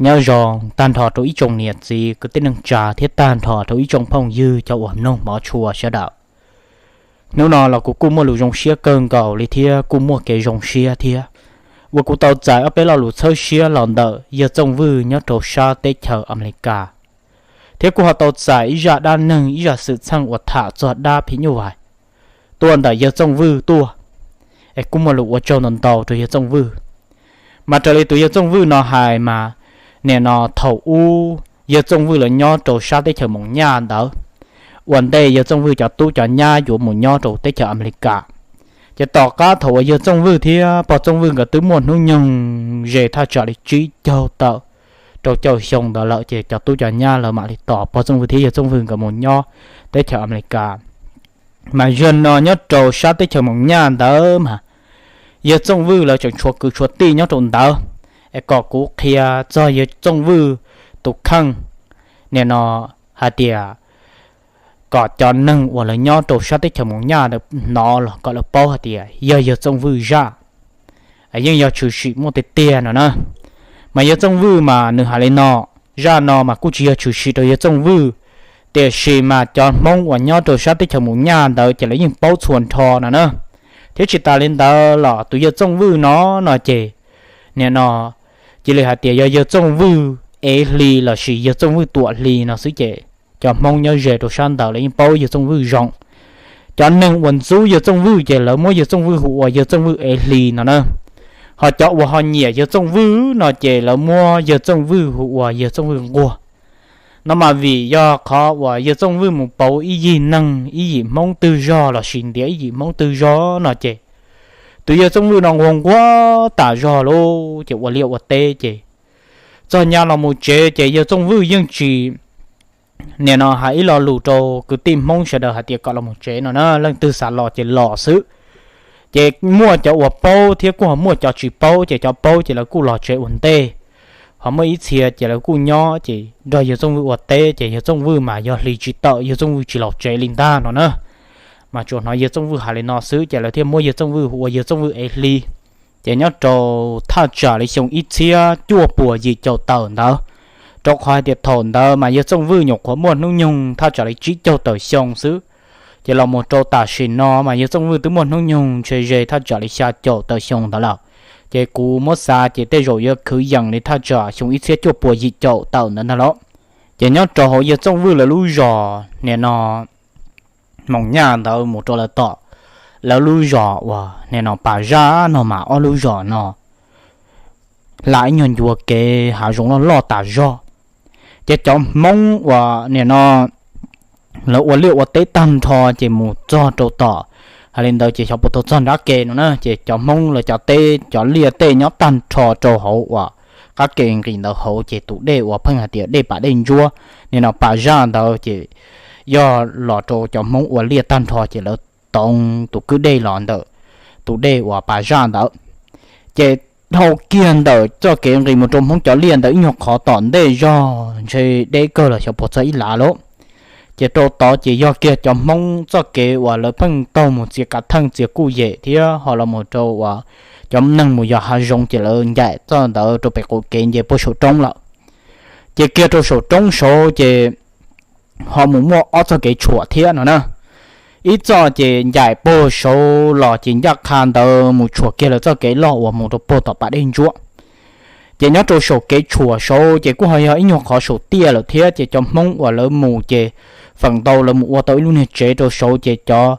Nyob zoo tag nrho rau ib tsoom niam txiv kwv tij neej tsa thiab tag nrho rau ib tsoom phooj ywg cov uas mloog hmov tshua sawv daws. Hnub no los kuv kuj muaj lus zoo siab kawg nkaus li thiab kuj muaj kev zoo siab thiab, uas kuv tau txais ob peb lo lus txhawb siab los ntawm yawg Txooj Vwj nyob rau sab teb chaws Amelikas, thiab kuj ho tau txais ib zaj dab neeg ib zaj xwm txheej uas tham txog dab phim nyuj vais tuaj ntawm yawg Txooj Vwj tuaj. Es kuj muaj lus ua tsaug ntau ntau rau yawg Txooj Vwj. Mas raws li tus yawg Txooj Vwj no hais mas, nim no thaum ub yawg Txooj Vwj lawv nyob rau sab teb chaws Moos Nyaj ntawd, ua ntej yawg Txooj Vwj cov tub cov nyab yuav mus nyob rau teb chaws Amelikas, ces tom qab thaum uas yawg Txooj Vwj thiab pog Txooj Vwj nkawd twb muaj hnub nyoog ze thaj tsam li tsib caug tawm rau caum xyoo ntawd lawm, ces cov tub cov nyab lawv mam li tos pog Txooj Vwj thiab yawg Txooj Vwj nkawd mus nyob teb chaws Amelikas. Mas yog no nyob rau sab teb chaws Moos Nyaj ntawd mas yawg Txooj Vwj lawv tseem tshuav kwv tshuav tij nyob rau ntawd. Es kom kuv qhia txog yawg Txooj Vwj tus kheej, nim no hais tias kom cov neeg uas lawv nyob rau sab teb chaws Moos Nyaj hnov los kom lawv paub hais tias yog yawg Txooj Vwj zaj. Yeej yog tshwm sim muaj tiag tiag no na. Mas yawg Txooj Vwj mas nws hais li no, zaj no mas kuj tsis yog tshwm sim rau yawg Txooj Vwj, tiam sis mas cov Hmoob uas nyob rau sab teb chaws Moos Nyaj ntawd ces lawv yeej paub txhua nrho no na. Thiab tsis tas li ntawd los tus yawg Txooj Vwj no, no ces, nim no cia li hais tias yog yawg Txooj Vwj ev hli lossis yawg Txooj Vwj tuam hli no xwb ces cov Hmoob nyob ze rau sab ntawd lawv yeej paub yawg Txooj Vwj zoo. Cov neeg uas ntxub yawg Txooj Vwj ces lawv muab yawg Txooj Vwj hu ua yawg Txooj Vwj ev hli no na. Ho cov uas ho nyiam yawg Txooj Vwj no ces lawv muab yawg Txooj Vwj hu ua yawg Txooj Vwj nquag. No mas vim yog qhov uas yawg Txooj Vwj mus pauv ib yim neeg ib yim Hmoob twg zog lossis ntiav ib yim Hmoob twg zog no ces tus yawg Txooj Vwj no nquag nquag tas zog lauj, ces ua liaj ua teb ces txog nyab los mus tsev ces yawg Txooj Vwj yeej tsis, nim no hais ib lo lus rau kwv tij Hmoob sawv daws hais tias kom los mus tsev no na, leej twg xav los ces los xwb. Ces muaj cov uas paub thiab kuj ho muaj cov tsis paub, ces cov paub ces lawv kuj los tsev ua ntej. Ho muaj ib txhia ces lawv kuj nyob ces nrog yawg Txooj Vwj ua teb, ces yawg Txooj Vwj mas yog hli tsis tawm yawg Txooj Vwj tsis los tsev li ntag no na. Mas tsuas hnov yawg Txooj Vwj hais li no xwb ces lawv thiaj muab yawg Txooj Vwj hu ua yawg Txooj Vwj ev hli. Ces nyob rau thaj tsam li xyoo ib txhiab cuaj puas yim caum tawm ntawd, rau qhov hais tias thaum ntawd mas yawg Txooj Vwj nyuam qhuav muaj hnub nyoog thaj tsam li tsib caug tawm xyoo xwb, ces los mus rau tam sim no mas yawg Txooj Vwj twb muaj hnub nyoog ntshe ze thaj tsam li xya caum tawm xyoo ntawd lawm. Ces kuv muab xav ces tej zaum yuav kwv yees li thaj tsam xyoo ib txhiab cuaj puas yim caum tawm ntawd ntag lauj. Ces nyob rau hauv yawg Txooj Vwj lawv lub zos nim no Moos Nyaj ntawd mus rau lawv tom lawv lub zos uas nim no Pas Zaj no mas ob lub zos no hla ib nyuag ncua kev hav zoov loj loj tas zog. Ces cov Hmoob uas nim no lawv ua liaj ua teb tag nrho ces mus txog rau tom, hais li ntawd ces xyov puas tau txog nrab ke no na, ces cov Hmoob lawv cov teb cov liaj tej nyob tag nrho rau hauv uas qab ke nqis ntawd hauv ces tus dej uas pheej hais tias dej Pas Dej Ntsuab nim no Pas Zaj ntawd ces yog los rau cov Hmoob ua liaj tag nrho ces lawv toov tus kwj dej los ntawm tus dej uas Pas Zaj ntawd. Ces dhau kiag ntawm txoj kev nqis mus rau Hmoob cov liaj ntawd ib nyuag qhov tom ntej zog ntshe deb kawg los xyov puas txog ib lav lauj. Ces rau tod ces yog kiag cov Hmoob txoj kev uas lawv pheej taug mus txiav kav theej txiav kuj yem thiab ho los mus rau uas cov neeg mus yos hav zoov ces lawv ncaim txoj ntawd rau pem qaum kev nce puag saum roob lawm. Ces kiag rau saum roob saud ces ho mus muaj ob txoj kev tshuam thiab no na. Ib txoj ces ncaim puag saud los ces ncaj qha ntawd mus tshuam kiag lawv txoj kev loj uas mus rau puag tom Pas Dej Ntsuab. Ces nyob rau saum kev tshuam saud ces kuj ho yog ib nyuag qhov saum tiaj lawm thiab, ces cov Hmoob uas lawv mus ces feem ntau lawv mus ua tau ib lub niag tsev rau saud, ces cov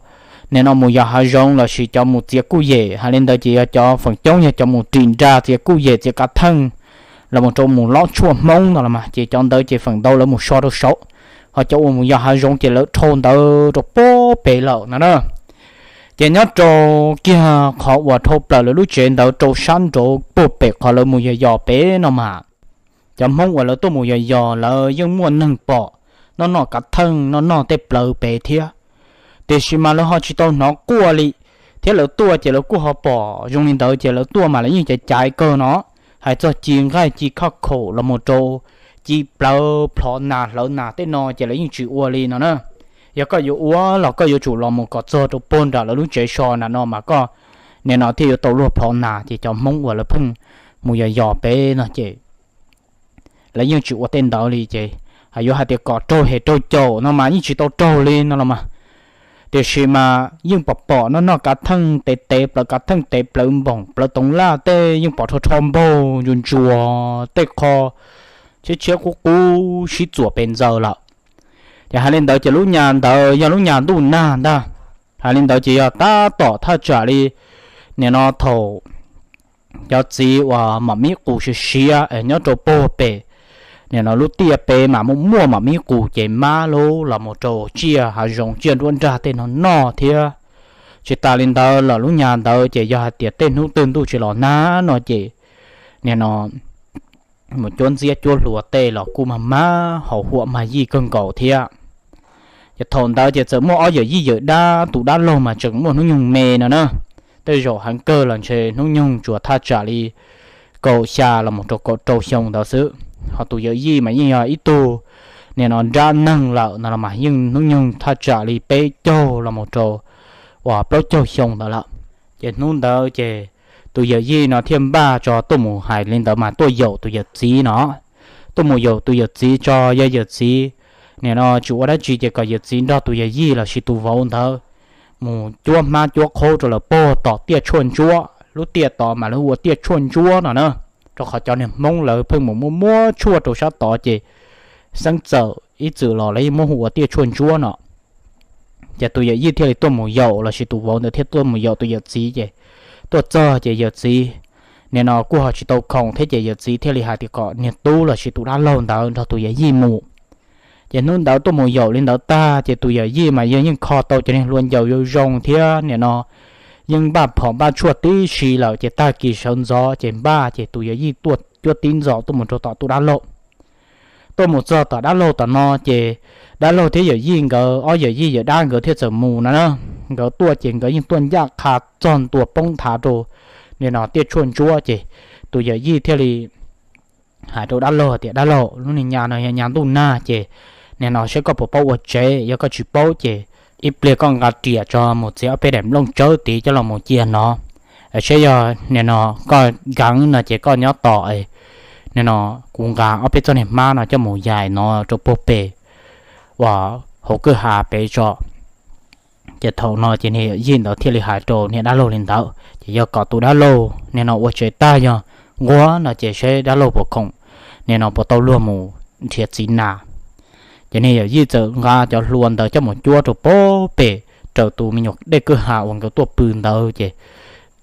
nim no mus yos hav zoov lossis cov mus txiav kuj yem hais li ntawd ces yog cov feem coob yog cov mus ris nra txiav kuj yem txiav kav theej los mus rau mus lob tshuaj Hmoob no los mas, ces cov ntawd ces feem ntau lawv mus so rau saud. Ho cov uas mus yos hav zoov ces lawv dhau ntawd rau puag pem lawm no na. Ces nyob rau kiag qhov uas dhau plaws lawv lub tsev ntawd rau sab nraud puag pem qhov lawv mus yos yos pem no mas, cov Hmoob uas lawv tuaj mus yos yos lawv yeej muaj neeg pom noj noj kav theej noj noj tej plawv pem thiab. Tiam sis mas lawv ho tsis tau hnov quaj li, thiab lawv tuaj ces lawv kuj ho pom zoo li ntawd ces lawv tuaj mas lawv yeej caiv caiv kawg no. Hais txog ci nqaij ci khaj khaum los mus rau ci plawv plhov nas hlawv nas tej no ces lawv yeej tsis ua li no na. Yog koj yuav ua los koj yuav tsum los mus kom txog rau puag nram lawv lub tsev so nram no mas koj nim no thiaj yuav tau luag plhov nas, ces cov Hmoob uas lawv pheej mus yos yos pem no ces lawv yeej tsis ua tej ntawd li ces yuav hais tias kom raug hem raug caum no mas yeej tsis tau raug li no los mas. Tiam sis mas yeej pom pom noj noj kav theej tev tev plaws kav theej tev plaws npoom plaws toov laj tej yeej pom rho rho npaug ntsuas ntsuas tej qho tshiab tshiab qub qub sib txuam pes ntxaws lawm. Ces hais li ntawd ces lub nyas ntawd yog lub nyas ntuj nag ntag. Hais li ntawd ces yog tab tom thaj tsam li nim no thaum cov txiv uas mam mib qus siav siav nyob rau puag pem nim no lub tiaj pem mas muaj muaj mam mib qus ces mab lub los mus rau tsiaj hav zoov tsiaj nruab nrag tej no noj thiab. Tsis tas li ntawd los lub nyas ntawd ces yog hais tias tej hnub twg ntuj tsis los nag no ces nim no mus cuab ntxiab cuab hlua tej los kuj mag mag haus huam mag yij kawg nkaus thiab. Ces thaum ntawd ces txawm muaj ob yawm yij yawm dab, tus dab laug mas tseem muaj hnub nyoog me no na, tej zaum heev kawg los ntshe hnub nyoog tsuas thaj tsam li kaum xya los mus rau kaum rau xyoo ntawd xwb. Ho tus yawm yij mas yeej yog ib tug nim no nrab neeg lawm no los mas yeej hnub nyoog thaj tsam li peb caug los mus rau uas plaub caug xyoo ntawd lawm. Ces hnub ntawd ces tus yawm yij no thiaj npaj tso tuaj mus hais li ntawd mas tuaj yaum tus yawm txiv no, tuaj mus yaum tus yawm txiv tso, yog yawm txiv nim no tsis ua dab tsi ces kom yawm txiv nrog tus yawm yij los sis tus vauv ntawd mus cuab hmab cuab qhaub rau lawv puag tom tiaj tshuaj ntsuab, lub tiaj tod mas lawv hu ua tiaj tshuaj ntsuab no na, rau qhov cov niag Hmoob lawv pheej mus muab muab tshuaj rau sab tod ces xeeb txawm ib txwm los lawv yeej muab hu ua tiaj tshuaj ntsuab no. Ces tus yawm yij thiaj li tuaj mus yaum los sis tus vauv ntawd thiaj tuaj mus yaum tus yawm txiv ces tuaj txog ces yawm txiv nim no kuj ho tsis tau khoom thiab ces yawm txiv thiaj li hais tias kom niag tub los sis tus dab laug ntawd nrog tus yawm yij mus. Ces hnub ntawd tuaj mus yaum li ntawd tag ces tus yawm yij mas yog yeej kho tau cov niag hlua ncaus zoo zoo thiab nim no yeej npaj phom npaj tshuaj tib si lawm ces tag kis sawv ntxov ces npaj ces tus yawm yij tuaj cuab tib ntxov tuaj mus rau tom tus dab laug. Tuaj mus txog tom dab laug tom no ces dab laug thiab yawm yij nkawd ob yawm yij yawm dab nkawd thiaj txawm mus no na. Nkawd tuaj ces nkawd yeej tuaj ncaj qha txog ntua poob nthav rau nim no tiaj tshuaj ntsuab ces tus yawm yij thiaj li hais rau dab laug tias, Dab laug, lub niag nyas no yog nyas ntuj nag ces nim no seb koj puas paub ua tsev, yog koj tsis paub ces ib pliag koj nqa riam tso mus txiav ob peb daim nplooj tsawb tid coj los mus cia no, seb yog nim no koj nkeev no ces koj nyob tos, nim no kuv nqa ob peb txoj niag hmab no coj mus yaim no rau puag pem uas hauv kwj ha pem tso. Ces thaum no ces niag yawm yij ntawd thiaj li hais rau niag dab laug li ntawd ces yog kom tus dab laug nim no ua tsev tag yog nquag no ces seb dab laug puas khoom nim no puas tau luag mus nrhiav txiv nas. Ces niag yawm yij txawm nqa cov hlua ntawd coj mus cuab rau puag pem raws tus me nyuam dej kwj ha uas nkawd tuaj pw ntawd ces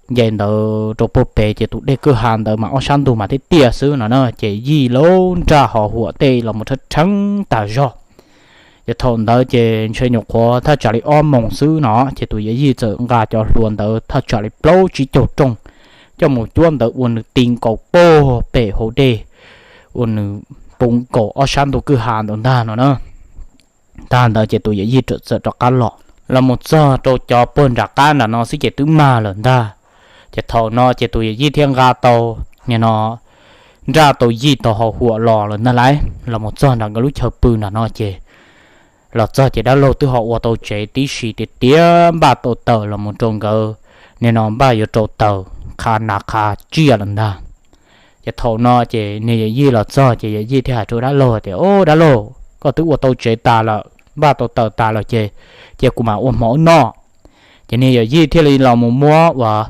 nce ntawd rau puag pem ces tus dej kwj ha ntawd mas ob sab ntug mas tiaj tiaj xwb no na ces yij lub nraj ho huam tej los mus rhawv rheev tas zog. Ces thaum ntawd ces ntshe nyuam qhuav thaj tsam li ob moos xwb no ces tus yawm yij txawm nqa cov hlua ntawd thaj tsam li plaub tsib caug rooj coj mus cuab ntawd ua nws ti nkaus puag pem hauv dej, ua nws puv nkaus ob sab ntug kwj ha ntawd ntag no na. Tag ntawd ces tus yawm yij txawm rov qab los, los mus txog rau cov puag nram qab nram no xwb ces twb mag lawm ntag. Ces thaum no ces tus yawm yij thiaj nqa tau nim no nraj tau yij tau ho huam los lawm ntag lauj. Los mus txog nram nkawd lub chaw pw nram no ces los txog ces dab laug twb ho ua tau tsev tib si tiav tiav npaj tau taws los mus rau nkawd, nim no npaj yuav rau taws qha nas qha tsiaj lawm ntag. Ces thaum no ces niag yawm yij los txog ces yawm yij thiaj hais rau dab laug tias, Au dab laug, koj twb ua tau tsev tas lawm, npaj tau taws tas lawm ces cia kuv mam ua hmo wb noj. Ces niag yawm yij thiaj li los mus muab uas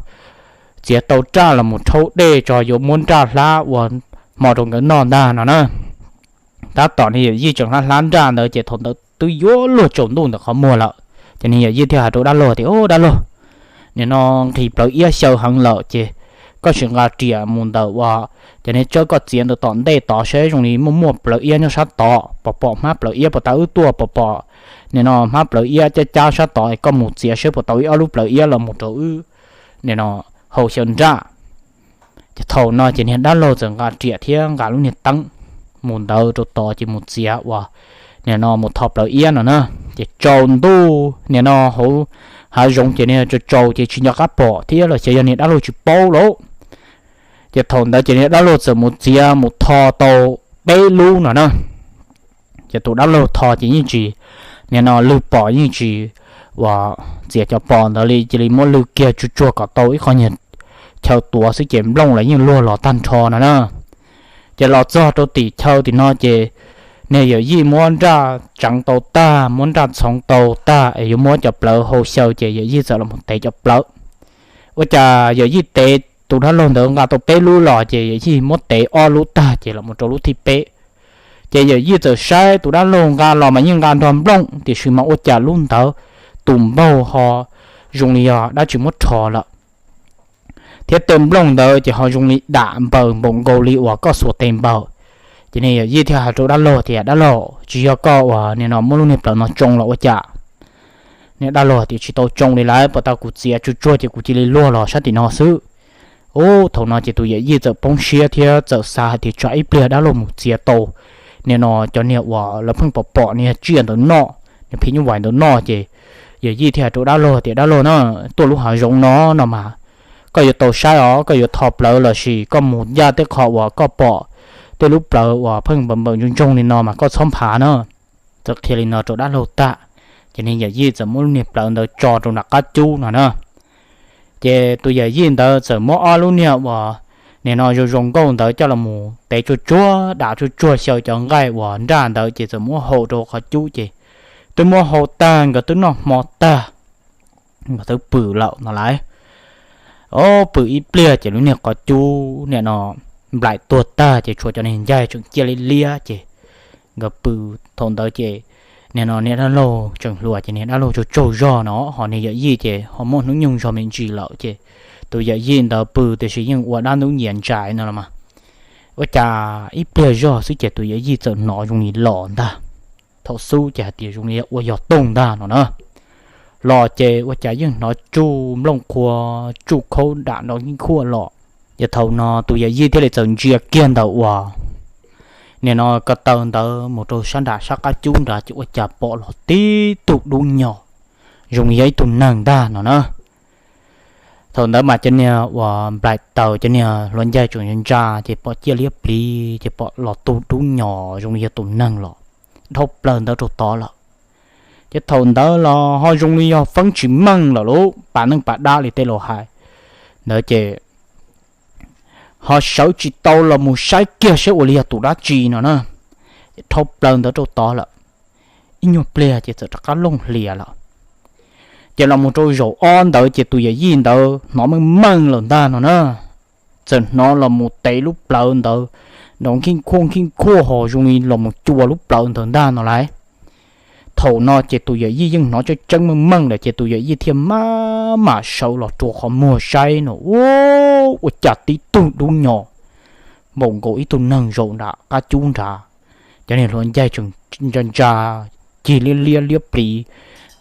txiav tau raj los mus rhaub dej tso yuav muab nraj hlab ua hmo rau nkawd noj ntag no na. Tab tom niag yawm yij tseem hlab hlab nraj ntawd ces thaum ntawd twb yuav luag tsaus ntuj ntawm qhov muag lawm. Ces niag yawm yij thiaj hais rau dab laug tias, Au dab laug, nim no nqhis plawv iab xyaw heev lawm ces koj sim nqa riam mus ntawm uas cov niag tsawb koj txiav ntawd tom ntej tod seb zoo li muaj muaj plawv iab nyob sab tod, pom pom hmab plawv iab puas tau wb tuaj, pom pom nim no hmab plawv iab cab cab sab tod es koj mus txiav seb puas tau ib ob lub plawv iab los mus rau wb nim no hau xyaw nraj. Ces thaum no ces niag dab laug txawm nqa riam thiab nqa lub niag teeb mus ntawd rau tod ces mus txiav uas nim no mus tho plawv iab no na. Ces tsaus ntuj nim no hauv hav zoov ces niag tsaus tsaus ces tsis nco qab pom thiab los xyov yog niag dab laug tsis paub lauj. Ces thaum ntawd ces niag dab laug txawm mus txiav mus tho tau peb lub no na. Ces tus dab laug tho ces yeej tsis, nim no lwg pom yeej tsis uas txiav cov pos ntawd li, cia li muab lwg kiag tsuag tsuag kom tau ib qho nyuag chaw tuav xwb ces nplooj los yeej luag los tag nrho no na. Ces los txog rau tim chaw tim no ces niag yawm yij muab nraj tseev tau tag, muab nraj txhoov tau tag es yuav muab cov plawv hau xyaw ces yawm yij txawm los mus tev cov plawv. Ua cas yawm yij tev tus dab laug ntawd nqa tau peb lub los ces yawm yij muab tev ob lub tag ces los mus rau lub thib peb. Ces yawm yij txawm saib tus dab laug nqa los mas yeej nqa nrog nplooj, tiam sis mas ua cas lub ntawd tus npaug ho zoo li yog dab tsi muab rho lawm, thiab tej nplooj ntawd ces ho zoo li dam npaws npaum nkaus li uas koj xuas tes npaws. Ces niag yawm yij thiaj hais rau dab laug tias, Dab laug, tsis yog koj uas nim no muab lub niag plawv no tsoo los ua cas? Niag dab laug tias, Tsis tau tsoo li lawm, puas tau kuv txiav tsuag tsuag ces kuv cia li luag los sab tim no xwb. Ub, thaum no ces tus yawm yij txawm poob siab thiab txawm xav hais tias tsam ib pliag dab laug mus txiav tau nim no cov niag uas lawv pheej pom pom niag tsiaj ntawd noj, niag phim nyuj vais ntawd noj ces yawm yij thiaj hais rau dab laug tias, Dab laug na, tuaj lub hav zoov no no mas koj yuav tau saib os, koj yuav tho plawv los sis koj mus ncaj tej qho uas koj pom tej lub plawv uas pheej npaws npaws ntsoog ntsoog li no mas koj txhob nphav na. Txawm qhia li no rau dab laug tag, ces niag yawm yij txawm muab lub niag plawv ntawd tso rau nram qab cub no na. Ces tus yawm yij ntawd txawm muab ob lub niag uas nim no zoo zoo nkauj ntawd coj los mus tev tsuag tsuag, dam tsuag tsuag xyaw cov nqaij uas nraj ntawd ces txawm muab hau rau qhov cub ces twb muab hau tag, nkawd twb noj hmo tag, nkawd twb pw lawm no lawm. Ob pw ib pliag ces lub niag qhov cub nim no nplaim tuag tag ces tshuav cov niag ncaig tseem ciaj liab liab ces nkawd pw. Thaum ntawd ces nim no niag dab laug tseem hluas ces niag dab laug tsaug tsaug zog no, ho niag yawm yij ces ho muaj hnub nyoog zog me ntsis lawm ces tus yawm yij ntawd pw tiam sis yeej ua dab ntub nyias ntsais no los mas. Ua cas ib pliag zog xwb ces tus yawm yij txawm hnov zoo li los ntag. Thaum xub ces hais tias zoo li ua yog toog ntag no na. Los ces ua cas yeej hnov tsuj nplooj qhuav tsuj khaub dam nrov nkij khuaj los. Ces thaum no tus yawm yij thiaj li txawm ntsia kiag ntawm uas nim no ko taw ntawd mus rau sab nram sab qab cub nrad ces ua cas pom los tib tug dub nyos zoo li yog ib tug neeg ntag no na. Thaum ntawd mas cov niag uas nplaim taws cov niag hluav ncaig tseem ntsa ces pom ciaj liab pliv ces pom los tug dub nyos zoo li yog tus neeg los dhau plaws ntawd rau tod lawm. Ces thaum ntawd los ho zoo li yog feeb tsis meej lawm lauj, pas neej pas dab li tej laus hais ntawd ces ho sawv tsis tau los mus saib kiag saib ua li yog tus dab tsi no na. Dhau plaws ntawd rau tod lawm, ib nyuag pliag ces txawm rov qab looj hlias lawm. Ces los mus rau zaum ob ntawd ces tus yawm yij ntawd hnov meej meej lawm ntag no na. Txawm hnov los mus tev lub plawv ntawd nrov nkij khuaj nkij khuaj ho zoo li los mus cua lub plawv ntawd ntag no lauj. Thaum no ces tus yawm yij yeej hnov tseeb tseeb meej meej lawm ces tus yawm yij thiaj maj mam sawv los rua qhov muag saib no, ua cas tib tug dub nyos npaum nkaus ib tug neeg zaum nram qab cub nrad. Cov niag hluav ncaig tseem ntsa ntsa cig liab liab liab pliv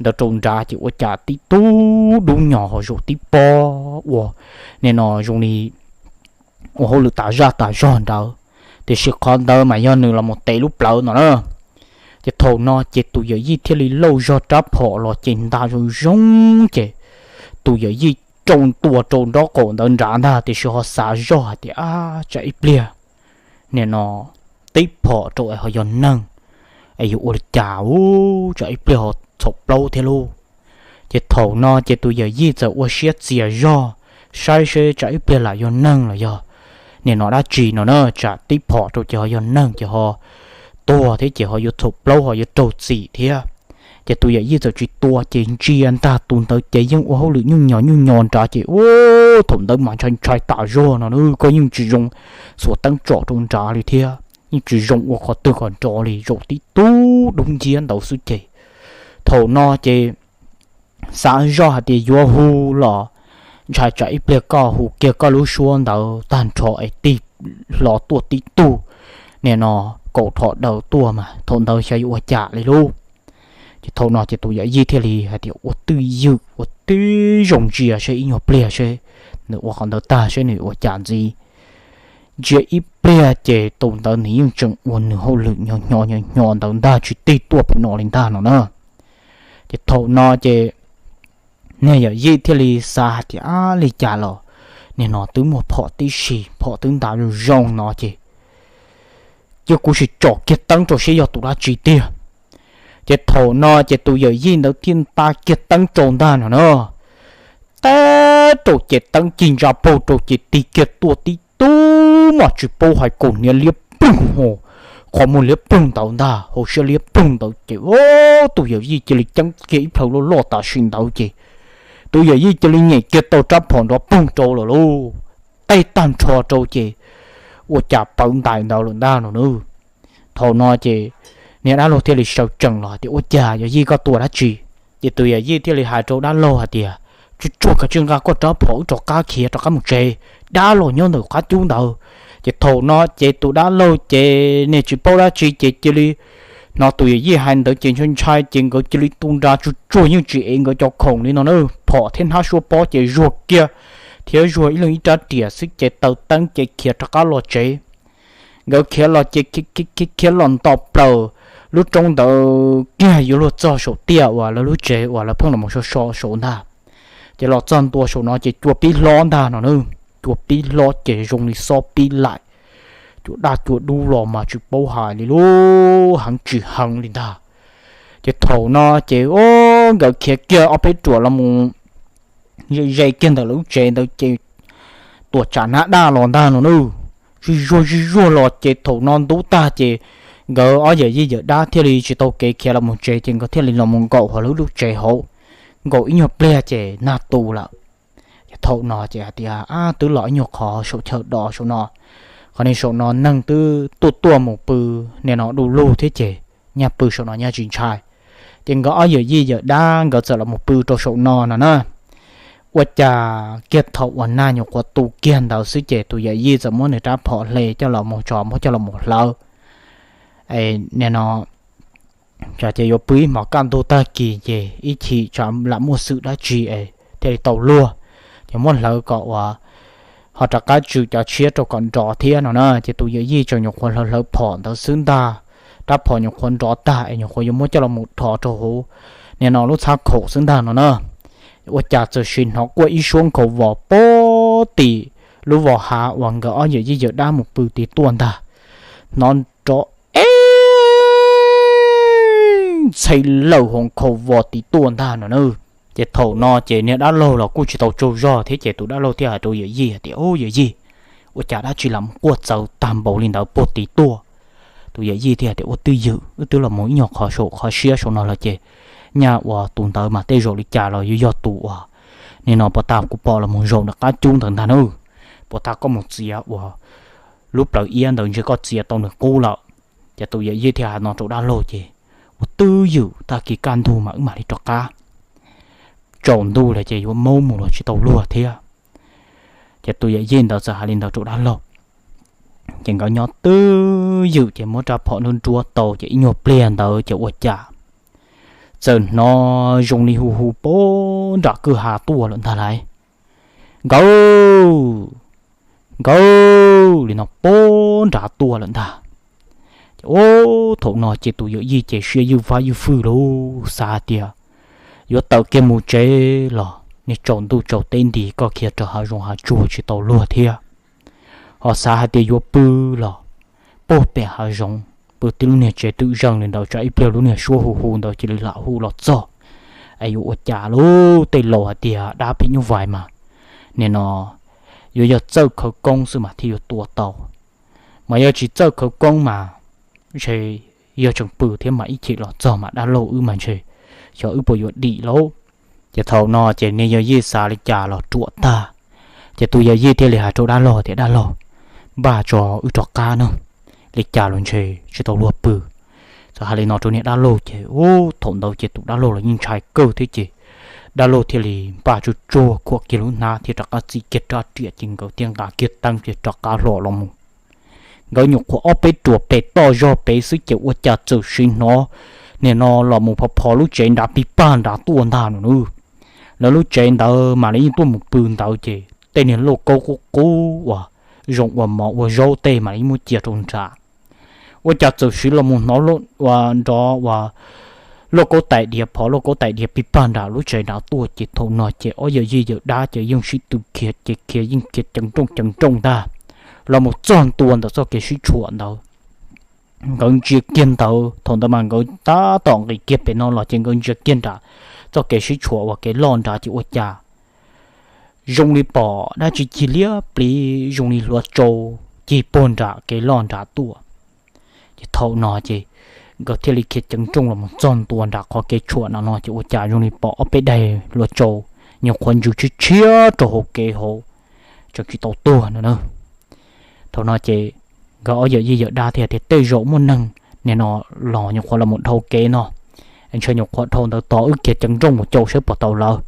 ntawd rau nrad ces ua cas tib tug dub nyos ho zaum tib pob ua nim no zoo li ua hauj lwm tas zaj tas zog ntawd, tiam sis qhov ntawd mas yog nws los mus tev lub plawv no na. Ces thaum no ces tus yawm yij thiaj li lauj zog rab phom los ces nta zoo zoo ces tus yawm yij rau ntua rau nraub qaum ntawd nrad ntag, tiam sis ho xav zoj hais tias, Ab, tsam ib pliag nim no tib phom rau es ho yog neeg es yuav ua li cas, u, tsam ib pliag ho txhaum plaub thiab lauj. Ces thaum no ces tus yawm yij txawm ua siab txias zog saib seb tsam ib pliag lam yog neeg los yog nim no dab tsi no na, tsam tib phom rau ces ho yog neeg ces ho tuag thiab ces ho yuav txhaum plaub ho yuav raug txim thiab. Ces tus yawm yij txawm tsis tua ces ntsia ntag tus ntawd ces yeej ua hauj lwm nyuj nyos nyuj nyos nrad ces, u, thaum ntawd mas ntshai ntshai tas zog no, koj yeej tsis zoo xuas teeb tsom rau nrad li thiab yeej tsis zoo ua qhov twg qhov nrov li, zaum tib tug dub nciab ntawd xwb ces thaum no ces xav zoj hais tias yuav hu los ntshai tsam ib pliag koj hu kiag koj lub suab ntawd tag nrho es tig hlo tuaj tib tug nim no kaum rho daws tuaj mas thaum ntawd xyov yuav ua cas li lauj. Ces thaum no ces tus yawm yij thiaj li hais tias ua twj ywm ua tib zoo ntsia seb ib nyuag pliag seb nws ua qhov ntawd tag seb nws ua cas ntxiv. Ntsia ib pliag ces tus ntawd nws yeej tseem ua nws hauj lwm nyo nyo nyo nyo ntawd ntag tsis tig tuaj pem no li ntag no na. Ces thaum no ces niag yawm yij thiaj li xav hais tias, Ab, li cas los nim no twb muaj phom tib si, phom twb nta zoo zoo no ces cia kuv sim tsom kiag teeb rau seb yog tus dab tsi tiag. Ces thaum no ces tus yawm yij ntawd thiaj nta kiag teeb rau ntag no na. Tab rau ces teeb cig ntsa paug rau ces tig kiag tuaj tib tug mas tsis paub hais kaus hniav liab hu qhov muag liab ploog ntawd ntag, hauv siab liab ploog ntawd ces tus yawm yij cia li ceeb kiag ib plhaw loj loj tam sim ntawd ces tus yawm yij cia li nyem kiag tau rab phom nrov poog rau lawm lauj, tej tag nrho rau ces ua cas pawv ntais ntawd lawm ntag no na. Thaum no ces niag dab laug thiaj li sawv tsees los tias, Ua cas yawm yij koj tua dab tsi? Ces tus yawm yij thiaj li hais rau dab laug hais tias, Tsuag tsuag kav tsij nqa koj rab phom wb rov qab khiav rov qab mus tsev, dab los nyob ntawm qab cub ntawd. Ces thaum no ces tus dab laug ces niag tsis paub dab tsi ces cia li hnov tus yawm yij hais ntawd ces ntshai ntshai ces nkawd cia li tu nra tsuag tsuag yeej tsis ev nkawd cov khoom li no na, phom thiab hnab suab pob ces zuag kiag thiab zuag ib leeg ib rab riam xwb ces taws teeb ces khiav rov qab los tsev. Nkawd khiav los ces khiav los nto plaws lub roob ntawd kiag yuav luag txog saum tiaj uas lawv lub tsev uas lawv pheej los so so saud ntag. Ces los txog ntua saum no ces cua pib hlob ntag no na, cua pib hlob ces zoo li xob pib laim, cua daj cua dub los mas tsis paub hais li lub heev tsis heev li ntag. Ces thaum no ces nkawd khiav kiag ob peb ruam los mus ze ze kiag ntawm lawv lub tsev ntawd ces tuam tsam hnab daj los ntag no na, zij zuag zij zuag los ces thaum no ntub tag ces nkawd ob yawm yij yawm dab thiaj li tsis tau kev khiav los mus tsev ces nkawd thiaj li los mus nkaum hauv lub lub tsev hauv, nkaum ib nyuag pliag ces nag tu lawm. Ces thaum no ces hais tias, Ab, twb los ib nyuag qhov saum chaw do saum no, qhov niag saum no neeg twb tuaj tuaj mus pw niag no du lug thiab ces nyaj pw saum no nyaj tsis ntshai. Ces nkawd ob yawm yij yawm dab nkawd txawm los mus pw rau saum no no na. Ua cas kiag thaum uas nag nyuam qhuav tu kiag ntawd xwb ces tus yawm yij txawm muab nws rab phom hle coj los mus tso muab coj los mus hlawv. Nim no ces yuav pw ib hmos kaj ntug tag kis ces ib chim tsam lam muaj xwm dab tsi es thiaj li tau luag, ces muab hlawv kom uas ho rov qab tswm cov tshiab rau kom nrov thiab no na. Ces tus yawm yij tseem nyuam qhuav hlawv hlawv phom ntawd xwb ntag, rab phom nyuam qhuav nrov tag es nyuam qhuav yuav muab coj los mus rho rau hauv nim no lub txhab khaum xwb ntag no na. Ua cas txawm sim hnov quaj ib suab nkhaus vos pem tim lub vos hav uas nkawd ob yawm yij yawm dab mus pw tid tuaj ntag, hnov nrov eeb ntxhe lawm hauv nkhaus vos tid tuaj ntag no na. Ces thaum no ces niag dab laug los kuj tsis tau tsaug zog thiab ces tus dab laug thiaj hais rau yawm yij hais tias, Ub, yawm yij, ua cas dab tsi lam quaj txawv tag npaum li ntawd puag tid tuaj? Tus yawm yij thiaj hais tias, Ua twj ywm, wb twb los mus ib nyuag qhov saum qhov siab saum no lawm ces nyaj uas tus ntawd mas tej zaum li cas los yuav yog tus uas nim no puag ta kuv pom los mus zaum nram qab cub ntawd ntag na. Puag ta koj mus txiav uas lub plawv iab ntawd ntshe koj txiav tau nws qub lawm. Ces tus yawm yij thiaj hais no rau dab laug ces, Ua twj ywm, tag kis kaj ntug mas wb mam li rov qab, tsaus ntuj lawm ces yuav maub mus los tsis tau luag thiab. Ces tus yawm yij ntawd txawm hais li ntawd rau dab laug. Ces nkawd nyob twj ywm ces muab rab phom nruab nruab tau ces ib nyuag pliag ntawd ces ua cas txawm hnov zoo li hu hu pem nram kwj ha tuaj lawm ntag lauj. Nkawd, nkawd li no pem nrad tuaj lawm ntag. Ces thaum no ces tus yawm yij ces siab ywj vab ywj fwj lauj, xav hais tias yuav tawm kiag mus tsev los niag tsaus ntuj tsaus teb nti koj khiav rau hav zoov hav tsuag tsis tau luag thiab. Ho xav hais tias yuav pw los puag pem hav zoov, pw tib lub niag tsev twm zeeg li ntawd tsam ib pliag lub niag suab hu hu ntawd cia li lam hu los txog. Es yuav ua cas lauj, tej laus hais tias dab phim nyuj vais mas nim no yuav yog txawj khawv koob xwb mas thiaj yuav tua tau, mas yog tsis txawj khawv koob mas ntshe yog tseem pw thiab mas ib chim los txog mas dab laug wb mas ntshe xyov wb puas yuav dim lauj. Ces thaum no ces niag yawm yij xav li cas los ruam tag, ces tus yawm yij thiaj li hais rau dab laug tias, Dab laug, npaj tso wb rov qab nawb, li cas los ntshe tsis tau luag pw. Txawm hais li no rau niag dab laug ces ub, thaum ntawd ces tus dab laug los yeej ntshai kawg thiab ces dab laug thiaj li npaj tsuag tsuag khuam kiag lub hnab thiab rov qab txi kiag rab riam ces nkawd thiaj nqa kiag teeb ces rov qab hlo los mus. Nkawd nyuam qhuav ob peb ruam pem toj zog pem xwb ces ua cas txawm sim hnov nim no los mus phov phov lub tsev nrad pig pag nrad tuaj ntag no nawb. Lawv lub tsev ntawd mas lawv yeej tuaj mus pw ntawd ces tej niag lauj kaub qub qub uas zoo ua mov ua zaub tej mas lawv yeej muab cia rau nram Ua cas txawm sim los mus hnov ua nrov uas lauj kaub tais diav phov lauj kaub tais diav pig pag nram lub tsev nrad tuaj ces thaum no ces ob yawm yij yawm dab ces yeej sib tw khiav ces khiav yeej khiav ceev nrooj ceev nrooj ntag los mus txog ntua ntawm txoj kev sib tshuam ntawd. Nkawd ntsia kiag ntawd thaum ntawd mas nkawd tab tom nqis kiag pem no los ces nkawd ntsia kiag nram txoj kev sib tshuam uas kev loj nrad ces ua cas zoo li pom dab tsi cig liab pliv zoo li hluav tsau cig puag nram kev loj nrad tuaj. Thaum no ces nkawd thiaj li khiav ceev nrooj los mus txog ntua nram qhov kev tshuam no no ces ua cas zoo li pom ob peb daim hluas tsaus nyuam qhuav ntsws tshiab tshiab rau hauv kev hauv, tseem tsis tau tuag no na. Thaum no ces nkawd ob yawm yij yawm dab thiaj tias tej zaum muaj neeg nim no los nyuam qhuav los mus dhau kev no, ntshe nyuam qhuav dhau ntawd tod wb khiav ceev nrooj mus caum saib puas tau lawv.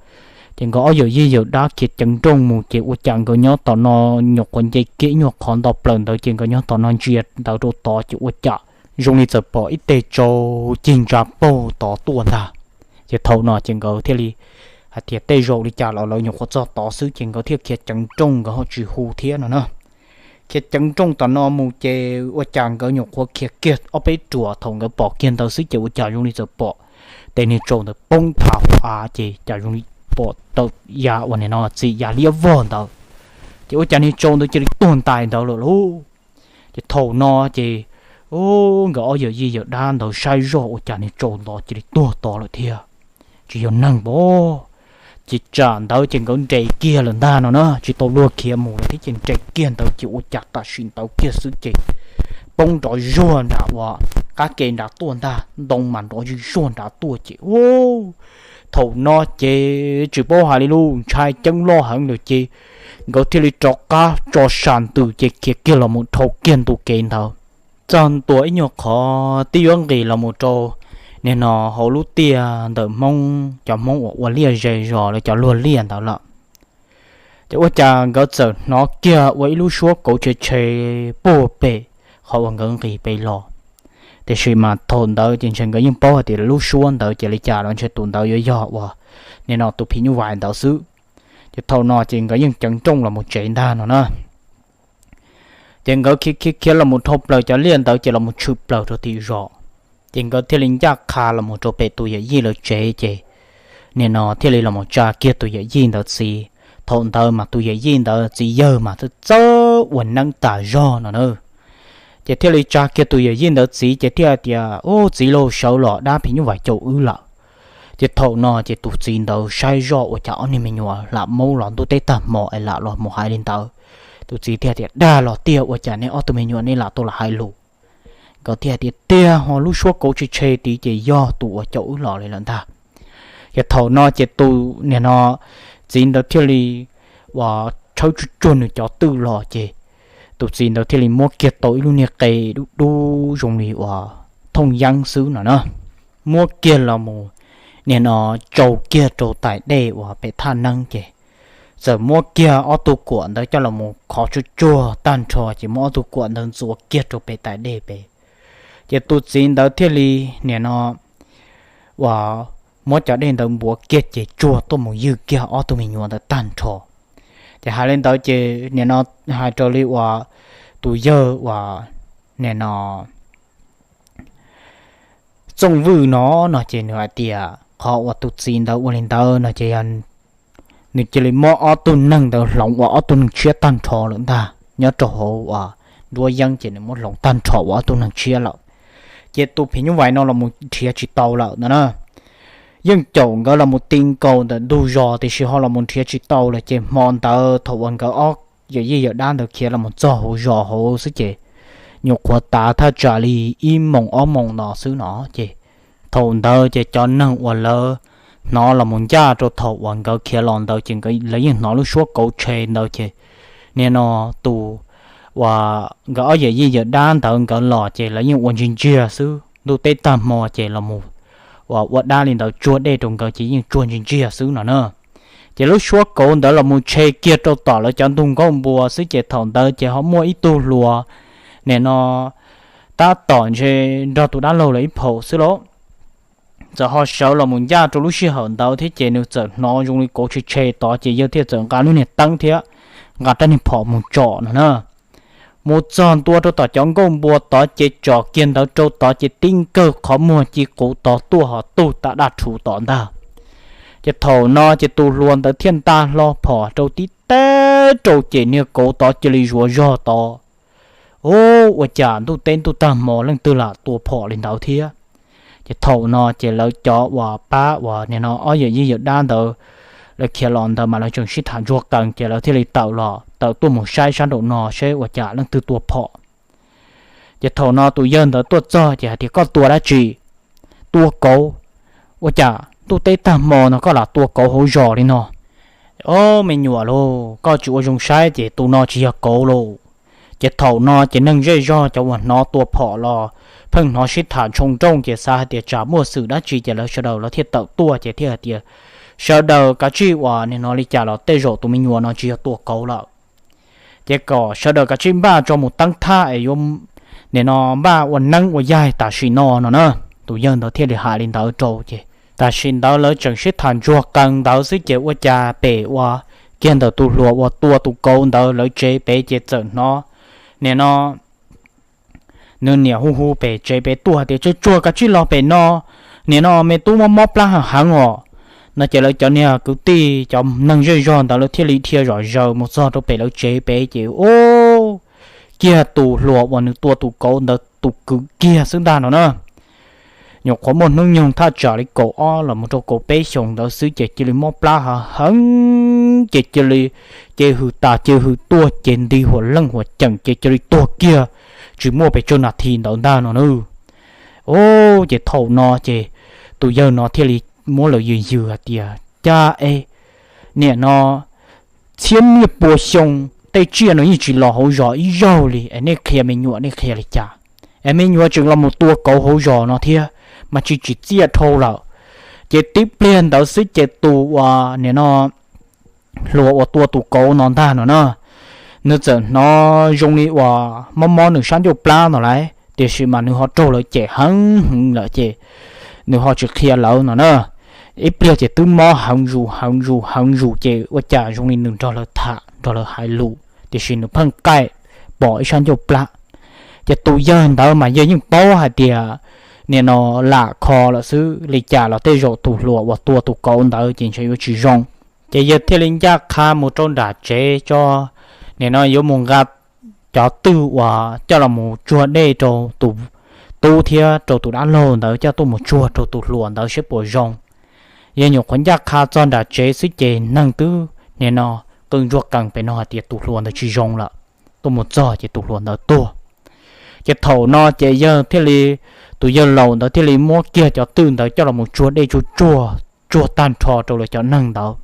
Ces nkawd ob yawm yij yawm dab khiav ceev nrooj mus ces ua cas nkawd nyob tom no nyuam qhuav nce kiag ib nyuag qhov nto plaws ntawd ces nkawd nyob tom no ntsia ntawd rau tod ces ua cas zoo li txawm pom ib teg tsaus cig ntsa paug tod tuaj ntag. Ces thaum no ces nkawd thiaj li hais tias tej zaum li cas los lawv nyuam qhuav txog tod xwb ces nkawd thiaj khiav ceev nrooj nkawd ho tsis hu thiab no na. Khiav ceev nrooj tom no mus ces ua cas nkawd nyuam qhuav khiav kiag ob peb ruam thaum nkawd pom kiag ntawd xwb ces ua cas zoo li txawm pom tes niag tsaus ntawd poob tha hauv av ces cas zoo li pom tawm ya uas nim no txim ya liab vog ntawd. Ces ua cas niag tsaus ntawd cia li tuag ntais ntawd lawm lauj. Ces thaum no ces nkawd ob yawm yij yawm dab ntawd saib zoj ua cas niag tsaus ntawd cia li tuag tod lawm thiab, tsis yog neeg pab. Ces tsam ntawd ces nkawd nres kiag lawm ntag no na, tsis tau luag khiav mus lawm thiab ces nres kiag ntawd ces ua cas tam sim ntawd kiag xwb ces poob nrov zuag nram uas qab ke nrad tuaj ntag, ntoo mas nrov zuag nrad tuaj ces thaum no ces tsis paub hais li lub ntshai ceeb loj heev lawm ces nkawd thiaj li rov qab tso sam ntws ces khiav kiag los mus dhau kiag ntu kev ntawd. Txog ntua ib nyuag qhov twb yuav nqis los mus rau nim no hauv lub tiaj ntawm Hmoob, cov Hmoob uas ua liaj ze zos lawv cov luag liaj ntawd lawm. Ces ua cas nkawd txawm hnov kiag ua ib lub suab kauv tshe tshe puag pem qhov uas nkawd nqis pem los. Tiam sis mas thaum ntawd ces ntshe nkawd yeej paub hais tias lub suab ntawd ces li cas los ntshe tus ntawd yuav yog uas nim no tus phim nyuj vais ntawd xwb. Ces thaum no ces nkawd yeej ceev nrooj los mus tsev ntag no na. Ces nkawd khiav khiav khiav los mus dhau plaws cov liaj ntawd ces los mus tshwm plaws rau tim zos. Ces nkawd thiaj li ncaj qha los mus rau pem tus yawm yij lawv tsev ces nim no thiaj li los mus tsa kiag tus yawm yij ntawd txiv. Thaum ntawd mas tus yawm yij ntawd txiv yawg mas txawj txawj ua neeb tas zog no na. Ces thiaj li tsa kiag tus yawm yij ntawd txiv ces thiaj tias, Ub, txiv lauj, sawv los dab phim nyuj vais caum wb lawm. Ces thaum no ces tus txiv ntawd saib zoj ua cas ob niag me nyuam lam maub los ntuj teb tag hmo es lam los mus hais li ntawd. Tus txiv thiaj tias, Dag los tiag, ua cas nej ob tug me nyuam nej lam tau lam hais lus? Nkawd thiaj tias, Tiag ho, lub suab kauv tshe tshe tid ces yog tus uas caum wb los li lawm ntag. Ces thaum no ces tus nim no txiv ntawd thiaj li uas tshawb tsuj tsuag nws cov twj los ces tus txiv ntawd thiaj li muab kiag tau ib lub niag qe dub dub zoo li uas thooj yeeb xwb no na, muab kiag los mus nim no tsau kiag rau tais dej uas pem thaj neeb ces txawm muab kiag ob tug kuam ntawd coj los mus khov tsuj tsuag tag nrho ces muab ob tug kuam ntawd ntxuav kiag rau pem tais dej pem. Ces tus txiv ntawd thiaj li nim no uas muab cov dej ntawd npuav kiag ces tsuag tuaj mus ywg kiag ob tug me nyuam ntawd tag nrho. Ces hais li ntawd ces nim no hais raws li uas tus yawg uas nim no Txooj Vwj no no ces nws hais tias qhov uas tus txiv ntawd ua li ntawd no ces yog nws cia li muab ob tug neeg ntawd hloov ua ob tug neeg tshiab tag nrho lawm ntag, nyob rau hauv uas nruab yeeb ces nws muab hloov tag nrho ua ob tug neeg tshiab lawm. Ces tus phim nyuj vais no los mus nrhiav tsis tau lawm no na. Yeej caum nkawd los mus ti nkaus ntawm ntug zos tiam sis ho los mus nrhiav tsis tau lawm ces hmo ntawd thaum uas nkawd ob yawm yij yawm dab ntawd khiav los mus txog hauv zos hauv xwb ces nyuam qhuav tav thaj tsam li ib moos ob moos no xwb no ces thaum ntawd ces cov neeg uas lawv hnov los mus ncaj rau thaum uas nkawd khiav los ntawd ces lawv yeej hnov lub suab kauv tshe ntawd ces nim no tus uas nkawd ob yawm yij yawm dab ntawd nkawd los ces lawv yeej ua ntsiag ntsiag xwb, ntuj teb tag hmo ces los mus uas ua dab li ntawd tsuag dej rau nkawd ces yeej tsuag ntsiag ntsiag xwb no na. Ces lub suab kauv ntawd los mus tshe kiag rau tom lawv cov ntug nkuaj npua xwb ces thaum ntawd ces ho muaj ib tug hluas nim no tab tom ntshe nrog tus dab laug lawv ib phaum xwb lauj, txawm ho sawv los mus ncaj rau lub sij hawm ntawd thiab ces nws txawm hnov zoo li kauv tshe tshe tod ces yawg thiaj txawm nqa lub niag teeb thiab nqa rab niag phom mus tsom no na. Mus txog ntua rau tom cov nkuaj npua tod ces tsom kiag ntawd rau tod ces tib nkawg qhov muag ci quv tod tuaj ho tug ta daj rhuv tod ntag. Ces thaum no ces tus hluas ntawd thiaj nta hlo phom rau tib teb rau ces niag kauv tod cia li zuav zog tod. Ub, ua cas ntuj teb ntuj tag hmo leej twg lam tua phom li ntawd thiab? Ces thaum no ces lawv cov uas pab uas nim no ob yawm yij yawm dab ntawd lawv khiav los ntawd mas lawv tseem sib tham ntsuag qees ces lawv thiaj li tawm los tawm tuaj mus saib sab nraum no seb ua cas leej twg tua phom. Ces thaum no tus yawg ntawd tuaj txog ces hais tias, Koj tua dab tsi? Tua kauv? Ua cas ntuj teb tag hmo no koj lam tua kauv hauv zos li no? Ob, me nyuam lauj, koj tsis ua zoo saib ces tus no tsis yog kauv lauj. Ces thaum no ces neeg zej zog cov uas hnov tua phom los pheej hnov sib tham ntshoo nrooj ces xav hais tias tsam muaj xwm dab tsi ces lawv sawv daws lawv thiaj tawm tuaj ces thiaj hais tias, Sawv daws kav tsij uas nim no li cas los tej zaum tus me nyuam no tsis yog tua kauv lawm. Ces kom sawv daws kav tsij npaj tso mus teeb thab es yuav nim no npaj ua neeb ua yaig tam sim no no na. Tus yawg ntawd thiaj li hais li ntawd rau ces tam sim ntawd lawv tseem sib tham ntsuag qees ntawd xwb ces ua cas pem ua kiag ntawm tus hluas uas tua tus kauv ntawd lawv tsev pem ces txawm hnov nim no nws niam hu hu pem tsev pem tuaj hais tias, Tsuag tsuag kav tsij los pem no, nim no me tub mob mob plab heev heev os. No ces lawv cov niag kwv tij cov neeg zej zog ntawd lawv thiaj li dhia zom zaws mus txog rau pem lawv tsev pem ces ub, kiag tus hluas uas nws tua tus kauv ntawd tus kwv kiag xwb ntag no na. Nyuam qhuav muaj hnub nyoog thaj tsam li kaum ob los mus rau kaum peb xyoos ntawd xwb ces cia li mob plab heev heev ces cia li ces hws tas ces hws tuaj ces nti huam leej huam ceem ces cia li tuag kiag, tsis muaj pes tsawg nas this ntawd ntag no na. Ub, ces thaum no ces tus yawg no thiaj li muab lawv yws yws hais tias, Cas es nim no txhiab niaj pua xyoo tej tsiaj no yeej tsis los hauv zos ib zaug li es nej qhia me nyuam nej qhia li cas es me nyuam tseem los mus tua kauv hauv zos no thiab mas tsis tsim txiaj dhau lawm. Ces tib pliag ntawd xwb ces tus uas nim no hluas uas tua tus kauv no ntag no na, nws txawm hnov zoo li uas mob mob nws sab ncauj plab no lawm tiam sis mas nws ho raug lawv cem heev heev lawm ces nws ho tsis qhia lawv no na. Ib pliag ces twb mob heev zus heev zus heev zus ces ua cas zoo li nws nrog lawv tham nrog lawv hais lus tiam sis nws pheej qaij pom ib sab ncauj plab. Ces tus yawg ntawd mas yawg yeej paub hais tias nim no lam kho lawm xwb, li cas los tej zaum tus hluas uas tua tus kauv ntawd ces ntshe yuav tsis zoo. Ces yawg thiaj li ncaj qha mus rau nram tsev tso, nim no yuav mus nqa cov twj uas coj los mus tsuag dej rau tus tub thiab rau tus dab laug ntawd coj tuaj mus tsuag rau tus hluas ntawd seb puas zoo. Yawg nyuam qhuav ncaj qha txog nram tsev xwb ces neeg twb nim no qw ntsuag qees pem no hais tias tus hluas ntawd tsis zoo lawm, tuaj mus txog ces tus hluas ntawd tuag. Ces thaum no ces yawg thiaj li, tus yawg laus ntawd thiaj li muab kiag cov twj ntawd coj los mus tsuag dej tsuag tsuag tsuag tag nrho rau lawv cov neeg ntawd,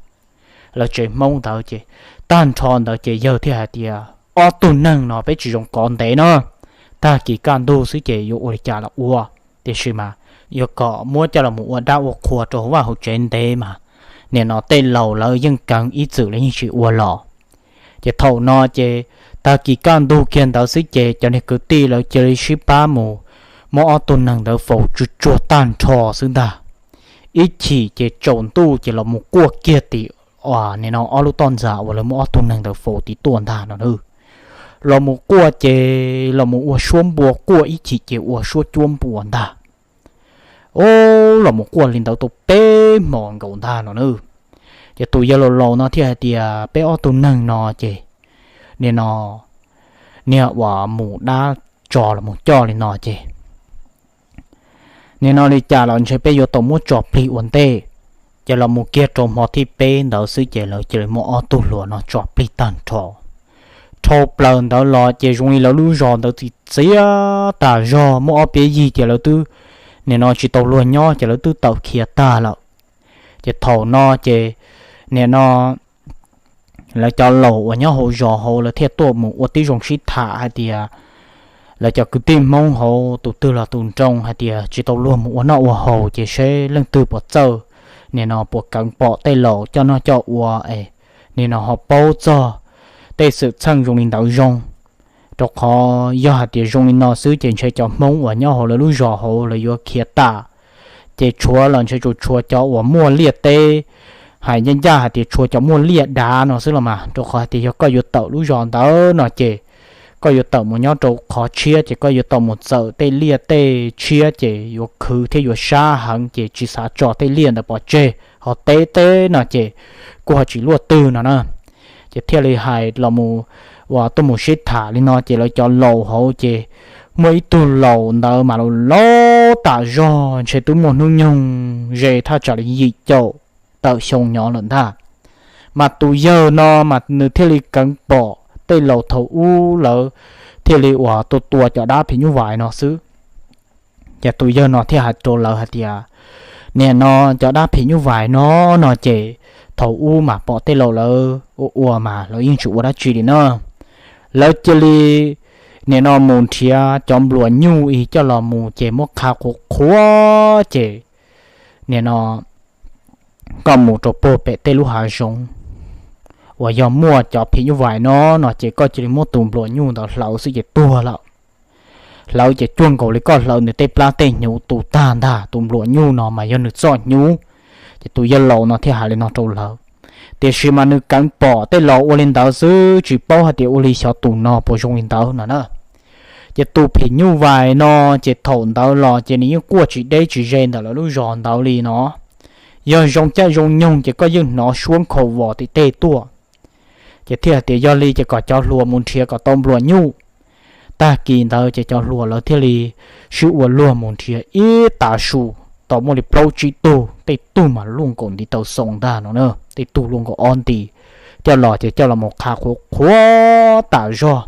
lawv tsev Hmoob ntawd ces tag nrho ntawd ces yawg thiaj hais tias, Ob tug neeg no peb tsis zoo kov ntev no, tag kis kaj ntug xwb ces yuav ua li cas los ua, tiam sis mas yuav kom muab coj los ua dab ua qhua rau hauv vaj hauv tsev ntev mas nim no tej laus lawv yeej keev ib txwm lawv yeej tsis ua los. Ces thaum no ces tag kis kaj ntug kiag ntawd xwb ces cov niag kwv tij lawv cia li sib pab mus muab ob tug neeg ntawd faus tsuag tsuag tag nrho xwb ntag. Ib chim ces tsaus ntuj ces los mus quaj kiag tim nim no ob lub toj ntxas uas lawv muab ob tug neeg ntawd faus tim tuaj ntag no na. Los mus quaj ces los mus ua suab npua, quaj ib chim ces ua suab cuab npua ntag. Ub, los mus quaj li ntawd tau peb hmos nkaus ntag no na. Ces tus yawg laus laus no thiaj hais tias, Peb ob tug neeg no ces nim no niag uas mus dab tso los mus coj li no ces nim no li cas los ntshe peb yuav tau muab tso plig ua ntej. Ces los mus kiag rau hmo thib peb ntawd xwb ces lawv cia li muab ob tug hluas no tso plig tag nrho. Dhau plaws ntawd los ces zoo li lawv lub zos ntawd txiv txiav tas zog, muaj ob peb yig ces lawv twb nim no tsis tau luag nyob ces lawv twb tawm khiav tag lawm. Ces thaum no ces nim no lawv cov laus uas nyob hauv zos hauv lawv thiaj tuaj mus ua tib zoo sib tham hais tias, lawv cov kwv tij Hmoob hauv tus twg los tus nroo hais tias tsis tau luag mus ua noj ua haus ces seb leej twg puas txawj, nim no puas keev pom tej laus coj noj coj ua es nim no ho paub txog tej xwm txheej zoo li ntawd zoo. Rau qhov yog hais tias zoo li no xwb ces ntshe cov Hmoob uas nyob hauv lawv lub zos hauv lawv yuav khiav tas. Ces tshuav los ntshe tsuas tshuav cov uas muaj liaj teb, hais ncaj ncaj hais tias tshuav cov muaj liaj dav no xwb los mas, rau qhov hais tias yog koj yuav tawm lub zos ntawd no ces koj yuav tawm mus nyob rau qhov tshiab ces koj yuav tau mus txawm tej liaj tej tshiab ces yuav khwv thiab yuav sab heev ces tsis xav tso tej liaj ntawd pov tseg, ho teb teb no ces kuj ho tsis luaj twg no na. Ces thiaj li hais los mus uas tuaj mus sib tham li no ces lawv cov laus hauv ces muaj ib tug laus ntawd mas laus laus tas zog ntshe twb muaj hnub nyoog ze thaj tsam li yim caum tawm xyoo nyob lawm ntag. Mas tus yawg no mas nws thiaj li keev pom tej laus thaum ub lawv thiaj li uas tua tua cov dab phim nyuj vais no xwb. Ces tus yawg no thiaj hais rau lawv hais tias, niam no, cov dab phim nyuj vais no no ces thaum ub mas pom tej laus lawv ua ua mas lawv yeej tsis ua dab tsi li na. Lawv cia li niam no mus nrhiav cov npluas nyuj ib coj los mus ces muab qha qhuav qhuav ces niam no koj mus rau puag pem tej lub hav zoov uas yog muaj cov phim nyuj vais no no ces koj cia li muab tus npluas nyuj ntawd hlawv xwb ces tuag lawm. Hlawv ces cuag nkaus li koj hlawv nws tej plab tej hnyuv tu tag ntag. Tus npluas nyuj no mas yog nws txoj hnyuv. Ces tus yawg laus no thiaj hais li no rau lawv. Tiam sis mas nws kheev pom tej laus ua li ntawd xwb, tsis paub hais tias ua li xyov tus no puas zoo li ntawd no na. Ces tus phim nyuj vais no ces thaum ntawd los ces nws yeej quaj tsis deb tsis ze ntawm lawv lub zos ntawd li no. Yog zoo caij zoo nyoog ces koj yeej hnov suab nkhaus vos tim tej tuaj. Ces thiaj hais tias yog li ces kom cov hluas mus nrhiav kom tau npluas nyuj. Tag kis ntawd ces cov hluas lawv thiaj li sib ua luag mus nrhiav ib tav su, tau muaj li plaub tsib tug, tej tug mas luaj nkaus ntiv taw xoo ntag no na, tej tug luaj nkaus ob nti, coj los ces coj los mus qha qhuav qhuav tas zog.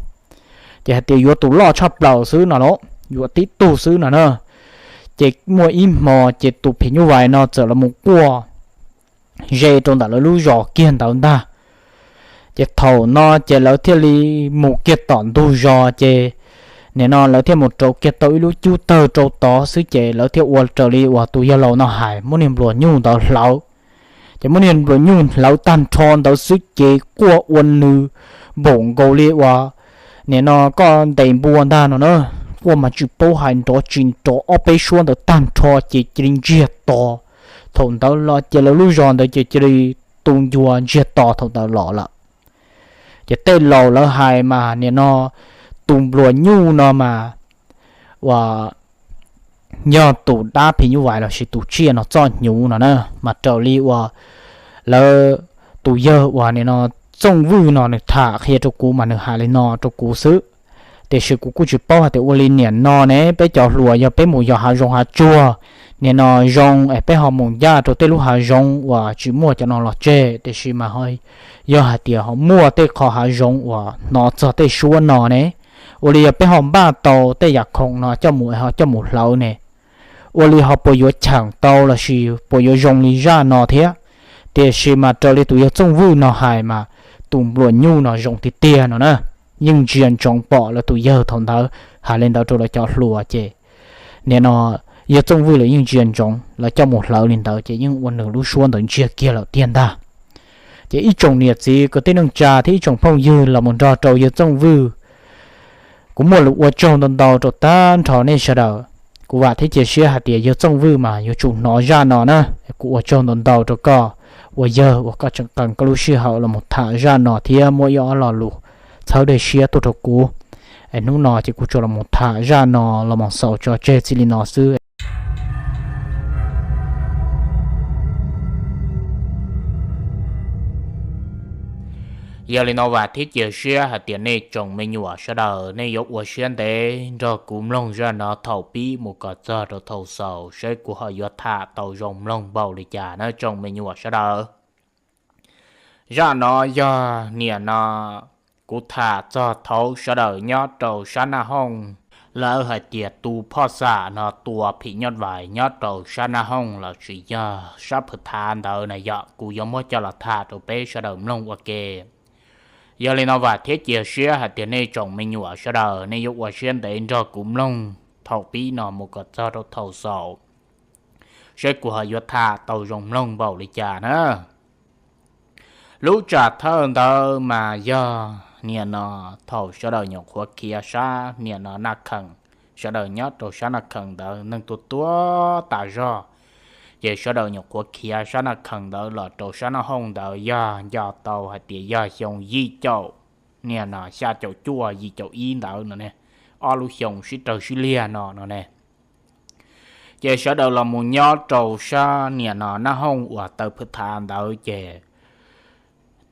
Ces hais tias yuav tus loj tshaj plaws xwb no las, yuav tib tug xwb no na. Ces muaj ib hmo ces tus phim nyuj vais no txawm los mus quaj ze rau ntawm lawv lub zos kiag ntawd ntag. Ces thaum no ces lawv thiaj li mus kiag tom ntug zos ces nim no lawv thiaj mus rauv kiag tau ib lub cub tawg rau tod xwb ces lawv thiaj ua raws li uas tus yawg laus no hais, muab niag npluas nyuj ntawd hlawv. Ces muab niag npluas nyuj hlawv tag nrho ntawd xwb ces quaj ua nws npaum nkaus li uas nim no koj ntes npua ntag no na. Quaj mas tsis paub hais nrov tsis nrov ob peb suab ntawd tag nrho ces cia li ntsiag to. Thaum ntawd los ces lawv lub zos ntawd ces cia li tu ncua ntsiag to thaum ntawd los lawm. Ces tej laus lawv hais mas nim no tus npluas nyuj no mas uas yog tus dab phim nyuj vais lossis tus tsiaj no txoj hnyuv no na, mas raws li uas lawv tus yawg uas nim no Txooj Vwj no nws tham qhia rau kuv mas nws hais li no rau kuv xwb. Tiam sis kuv kuj tsis paub hais tias ua li nim no ne peb cov hluas yog peb mus yos hav zoov hav tsuag, nim no zoo es peb ho mus ncaj rau tej lub hav zoov uas tsis muaj cov no los tseg, tiam sis mas yog hais tias ho muaj tej qho hav zoov uas hnov txog tej suab no ne, ua li yog peb ho npaj tau tej yam khoom no coj mus es ho coj mus hlawv ne, ua li ho puas yuav cheem tau lossis puas yuav zoo li zaj no thiab. Tiam sis mas raws li tus yawg Txooj Vwj no hais mas tus npluas nyuj no zoo tiag tiag no na. Yeej ntsia ntsoov pom lawv tus yawg thaum ntawd hais li ntawd rau lawv cov hluas ces nim no yawg Txooj Vwj lawv yeej ntsia ntsoov, lawv coj mus hlawv li ntawd ces yeej ua nws lub suab ntawd ntsiag kiag lawm tiag ntag. Ces ib tsoom niam txiv kwv tij neej tsa thiab ib tsoom phooj ywg los mus nrog rau yawg Txooj Vwj, kuv muaj lus ua tsaug ntau ntau rau tag nrho nej sawv daws. Kuv vam thiab cia siab hais tias yawg Txooj Vwj mas yuav tsum hnov zaj no na. Kuv ua tsaug ntau ntau rau koj uas yawg uas koj tseem qee koj lub sij hawm los mus tham zaj no thiab muab ib ob lo lus txhawb dej siab tuaj rau kuv. Es hnub no ces kuv tsuas los mus tham zaj no los mus xaus tso tseg txij li no xwb. Yog li no vam thiab cia siab hais tias nej tsoom me nyuam sawv daws nej yuav ua siab ntev nrog kuv mloog zaj no thaum pib mus kom txog rau thaum xaus saib kuv ho yuav tham tau zoo mloog npaum li cas na tsoom me nyuam sawv daws. Zaj no yog niam no kuv tham txog thaum sawv daws nyob rau sab Naj Hooj, lawv hais tias tus phoj xam no tua phim nyuj vais nyob rau sab Naj Hooj los sis yog sab Phwv Thav ntawd na yom, kuv yuav muab coj los tham rau peb sawv daws mloog ua ke. Yog li no vam thiab cia siab hais tias nej tsoom me nyuam sawv daws nej yuav ua siab ntev nrog kuv mloog thaum pib no mus kom txog rau thaum xaus, saib kuv ho yuav tham tau zoo mloog npaum li cas na. Lub tsam thawj ntawd mas yog niam no thaum sawv daws nyuam qhuav khiav sab niam no Naj Khees, sawv daws nyob rau sab Naj Khees ntawd neeg tuaj tuaj tas zog, ces sawv daws nyuam qhuav khiav sab Naj Khees ntawd los rau sab Naj Hooj ntawd yog nco tau hais tias yog xyoo yim caum, niam no xya caum cuaj yim caum ib ntawd no ne, ob lub xyoo sib raws sib liag no no ne. Ces sawv daws los mus nyob rau sab niam no Naj Hooj uas taw Phwv Thav ntawd ces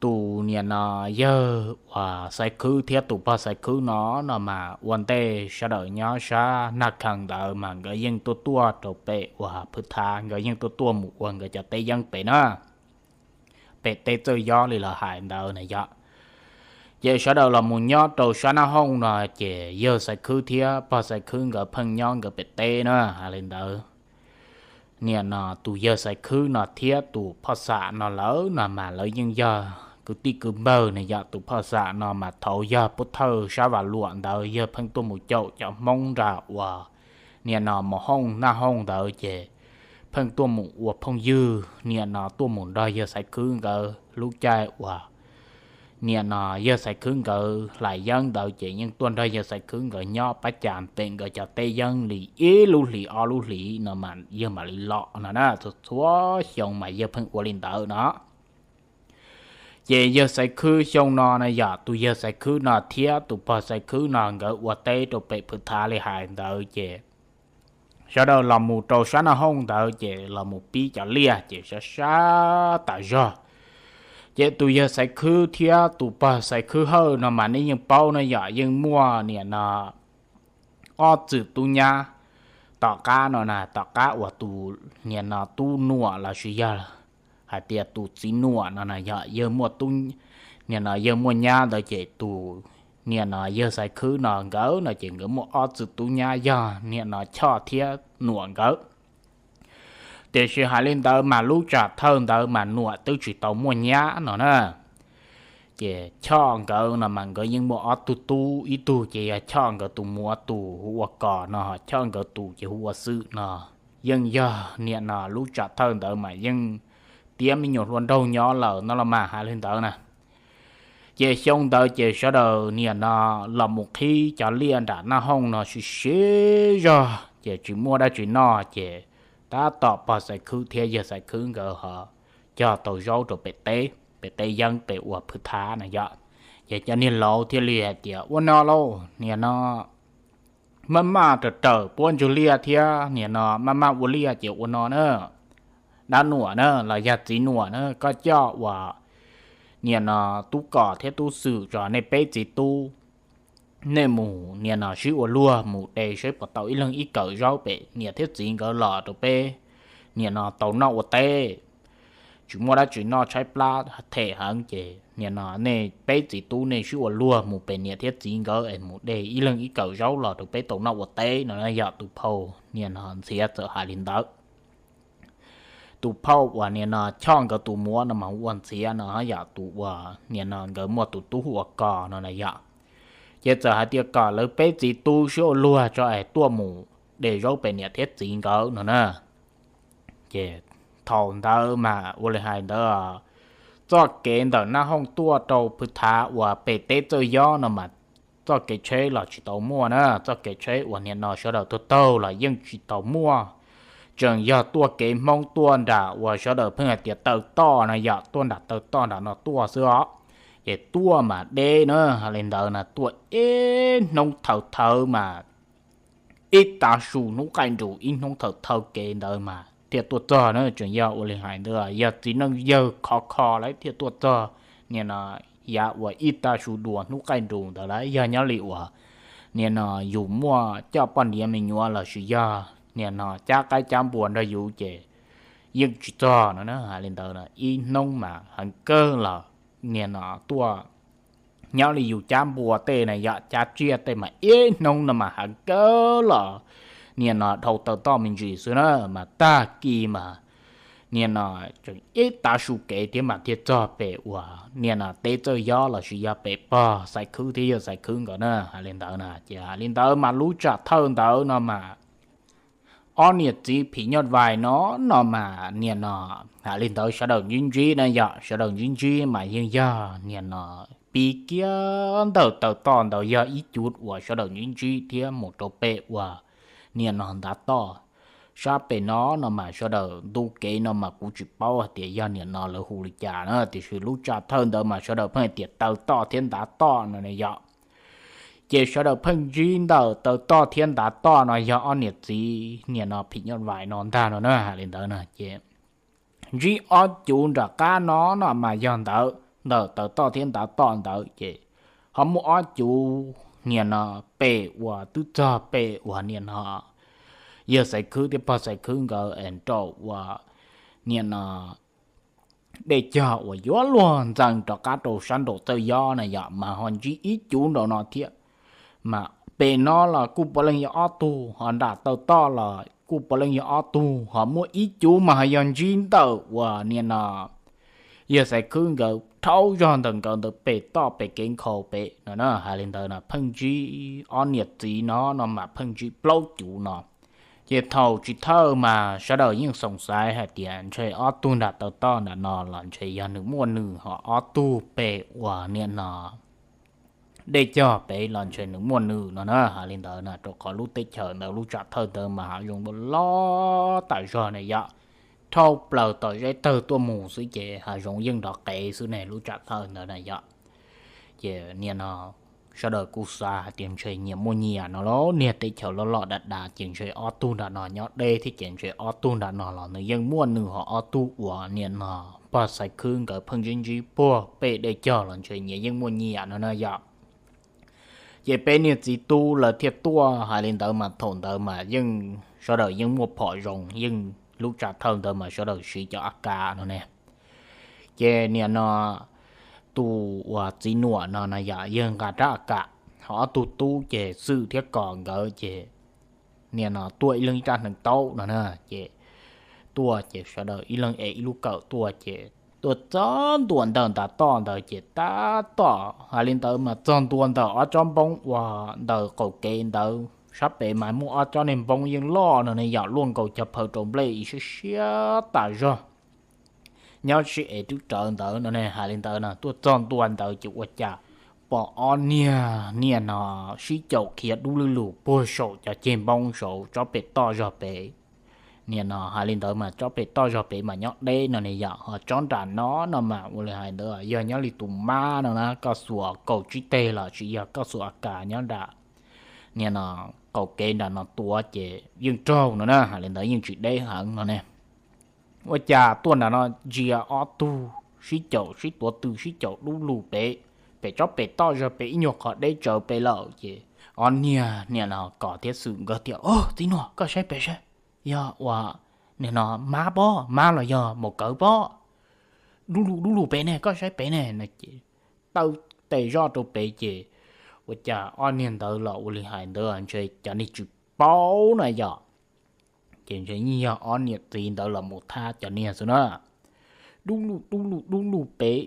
tus niam no yawg uas Xaiv Khwb thiab tus pog Xaiv Khwb no no mas ua ntej sawv daws nyob sab Naj Khees ntawd mas nkawd yeej tuaj tuaj rau pem uas Phwv Thav, nkawd yeej tuaj tuaj mus ua nkawd cov teb yeeb pem na, pem teb Txawj Yob li lawv hais ntawd na yom. Ces sawv daws los mus nyob rau sab Naj Hooj no ces yawg Xaiv Khwb thiab pog Xaiv Khwb nkawd pheej nyob nkawd pem teb na. Hais li ntawd, niam no tus yawg Xaiv Khwb no thiab tus phoj xam no lawv no mas lawv yeej yog kwv tij kwv npawg ne yom. Tus phoj xam no mas thaud yog pub thawj sab Vam Luam ntawd yawg pheej tuaj mus caum cov Hmoob nram uas niam no Mos Hooj Naj Hooj ntawd ces pheej tuaj mus ua phooj ywg niam no tuaj mus nrog yawg Xaiv Khwb nkawd lub caij uas niam no yawg Xaiv Khwb nkawd hlais yeeb ntawd ces yeej tuaj nrog yawg Xaiv Khwb nkawd nyob pab cas pem nkawd cov teb yeeb li ib lub hlis ob lub hlis no mas yawg mam li los no na. Txhua txhua xyoo mas yawg pheej ua li ntawd no. Ces yawg Xaiv Khwb xyoo no na yom, tus yawg Xaiv Khwb no thiab tus pog Xaiv Khwb no nkawd ua teb rau pem Phwv Thav li hais ntawd ces sawv daws los mus rau sab Naj Hooj ntawd ces los mus pib cov liaj ces sab sab tas zog. Ces tus yawg Xaiv Khwb thiab tus pog Xaiv Khwb Hawj no mas nej yeej paub no yom, yeej muaj niam no ob txwm tub nyab. Tom qab no na, tom qab uas tus niam no Tub Nuam los sis yog hais tias tus txiv Nuam no na yog yawg muaj tub, niam no yawg muaj nyab ntawd ces tus niam no yawg Xaiv Khwb no nkawd no ces nkawd muaj ob txwm tub nyab yog niam no Choj thiab Nuam nkawd. Tiam sis hais li ntawd mas lub tsam thawj ntawd mas Nuam twb tsis tau muaj nyab no na. Ces Choj nkawd no mas nkawd yeej muaj ob tug tub, ib tug ces yog Choj nkawd tus muam tus hu ua Kos no, Choj nkawd tus ces hu ua Xwm no. Yeej yog niam no lub tsam thawj ntawd mas yeej tiav me nyuam hluas nraug nyob lawm no los mas hais li ntawd na. Ces xyoo ntawd ces sawv daws niam no los mus qhib cov liaj nram Naj Hooj no siv siv zog ces tsis muaj dab tsi noj ces tab tom pog Xaiv Khwb thiab yawg Xaiv Khwb nkawd ho cog tau zaub rau pem teb, pem teb yeeb pem uas Phwv Thav na yom. Ces cov niag laus thiaj li hais tias, Ua no lauj, niam no maj maj raws raws puab ntsug liaj thiab niam no maj maj ua liaj ces ua no na, dab Nuam na los yog txiv Nuam na, koj coj uas niam no Tub Kos thiab Tub Xwm tso, nej peb txiv tub nej mus niam no sib ua luag mus de seb puas tau ib leeg ib kawm zaub pem niam thiab txiv nkawd los rau peb niam no tau noj ua teb. Tsis muaj dab tsi noj tshaib plab them heev ces niam no nej peb txiv tub nej sib ua luag mus pem niam thiab txiv nkawd es mus de ib leeg ib kawm zaub los rau peb tau noj ua teb no na yom. Tus phauj niam no Ntxhiav txawm hais li ntawd. Tus phauj uas niam no Choj nkawd tus muam no mas hu ua Ntxhiav no yom, tus uas niam no nkawd muaj tus tub hu ua Kos no na yom. Ces txawm hais tias kom lawv peb txiv tub sib ua luag tso es tuaj mus de zaub pem niam thiab txiv nkawd no na. Ces thaum ntawd mas ua li hais ntawd, txoj kev ntawm Naj Hooj tuaj rau Phwv Thav uas pem teb Txawj Yob no mas txoj kev tsheb los tsis tau muaj na, txoj kev tsheb uas niam no sawv daws tuaj taug los yeej tsis tau muaj. Tseem yog tuaj kev Hmoob tuaj nram uas sawv daws pheej hais tias taw toj no yom, tuaj nram taw toj nram no tuaj xwb os. Ces tuaj mas deb na, hais li ntawd na, tuaj ib hnub thawv thawv mas ib tav su hnub qaij nrus ib hnub thawv thawv kev ntawd mas thiaj tuaj txog na. Tseem yog ua li hais ntawd, yog txiv neej yawg khov kho lawv thiaj tuaj txog niam no yav uas ib tav su dua hnub qaij nrus ntawd lawm. Yog nyob li uas niam no yus muaj coj poj niam me nyuam los sis yog niam no cab qaib cab npua nrog yus ces yeej tsis txog no na. Hais li ntawd ib hnub mas heev kawg los niam no tuaj nyob li yus cab npua tej na yom, cab tsiaj tej mas ib hnub no mas heev kawg los niam no dhau taw toj me ntsis xwb na, mas tag kis mas niam no tseem ib tav su kev thiab mas thiaj txog pem uas niam no teb Txawj Yob los sis yog pem pog Xaiv Khwb thiab yawg Xaiv Khwb nkawd na. Hais li ntawd na, ces hais li ntawd mas lub tsam thawj ntawd no mas ob niam txiv phim nyuj vais no, no mas niam no hais li ntawd sawv daws ntsib ntsib na yom, sawv daws ntsib ntsib mas yeej yog niam no pib kiag ntawm taw toj ntawd yog ib cuv uas sawv daws ntsib ntsib thiab mus rau pem uas niam no ntav toj. Sab pem no no mas sawv daws ntu kev no mas kuv tsis paub hais tias yog niam no lawv hu li cas na, tiam sis lub tsam thawj ntawd mas sawv daws pheej hais tias taw toj thiab ntav toj no na yom. Ces sawv daws pheej ntsib ntawm taw toj thiab ntav toj no yog ob niam txiv niam no phim nyuj vais no ntag no na. Hais li ntawd na ces ntsib ob cuv nram qab no no mas yog ntawd, ntawm taw toj thiab ntav toj ntawd ces ho muaj ob cuv niam no pem uas twb txog pem uas niam no yawg Xaiv Khwb thiab pog Xaiv Khwb nkawd es nraum uas niam no dej cog uas yuav luag ntxees rov qab rau sab nraum txawj yob na yom, mas ho ntsib ib cuv nraum no thiab. Mas pem no los kuj puav leej yog ob tug, ho nram taw toj los kuj puav leej yog ob tug, ho muaj ib cuv mas ho yog ntsib ntawm uas niam no yawg Xaiv Khwb nkawd rhaub zog ntawm nkawd ntawd pem toj pem kev nkhaus pem no na. Hais li ntawd no pheej ntsib ob niam txiv no no mas pheej ntsib plaub cuv no. Ces thaum chiv thawj mas sawv daws yeej xoom xaiv hais tias ntshe ob tug nram taw toj nram no los ntshe yog nws muaj nws, ho ob tug pem uas niam no dej cog pem los ntshe nws muaj nws no na. Hais li ntawd na rau qhov lub teb chaws ntawd lub tsam thawj ntawd mas hav zoov loj loj tas zog ne yom, rhaub plaws tom zeb tawg tuaj mus xwb ces hav zoov yeej nrov qev xwb ne lub tsam thawj ntawd na yom. Ces niam no sawv daws kuj xav hais tias ntshe nyias muaj nyias no los niag teb chaws loj loj dav dav ces ntshe ob tug nram no nyob deb thiab ces ntshe ob tug nram no los nws yeej muaj nws, ho ob tug uas niam no pog Xaiv Khwb nkawd pheej ntsib ntsib puag pem dej cog los ntshe nyias yeej muaj nyias no na yom. Ces peb niag txiv tub lawv thiaj tuaj hais li ntawd mas thaum ntawd mas yeej sawv daws yeej muaj phom zoo, yeej lub tsam thawj ntawd mas sawv daws siv cov a kas no ne. Ces niam no tus uas txiv nuam no na yom yawg nqa rab a kas, ho ob tug tub ces Xwm thiab Kos nkawd ces niam no tuaj ib leeg ib rab hneev taub no na. Ces tuaj ces sawv daws ib leeg ev ib lub kawm tuaj ces tuaj txog ntua ntawm ntav toj ntawd ces tab tom hais li ntawd mas txog ntua ntawm ob tsob npoob uas ntawm qaum kev ntawd sab pem mas muaj ob tsob niag npoob yeej loj no ne yom, luaj nkaus cov phaw rau nplej siab siab tas zog, nyob sib ev twb rawv ntawd no ne. Hais li ntawd no tuaj txog ntua ntawd ces ua cas pom ob niag niam no sib caum khiav dub lwj lus puag saum cov ceg npoob saud tsob pem toj zog pem. Niam no hais li ntawd mas tsob pem toj zog pem mas nyob deb no ne yom, ho tsob nram no no mas ua li hais ntawd yog nyob li tus mab no na, koj xuas kaum tsib teg los tsis yog koj xuas a kas nyob nram niam no qaum kev nram no tuav ces yeej raug no na. Hais li ntawd yeej tsis deb heev no ne. Ua cas tuaj nram no ntsia ob tug sib caum sib tuav tw sib caum dub lus pem, pem tsob pem toj zog pem ib nyuag qhov deb tsawv pem lawm ces ob niag niam no Kos thiab Xwm nkawd tias, Au, txiv nuam, koj saib pem saib, yog uas niam no mab pob, mab los yog maum kawv pob, dub lus dub lus pem ne, koj saib pem ne no ces taw tes zoj rau pem ces ua cas ob niag ntawd los ua li hais ntawd ntshe cov niag tsis paub na yom, ces ntshe yeej yog ob niam txiv ntawd los mus thab cov niag xwb na. Dub lus dub lus dub lus pem,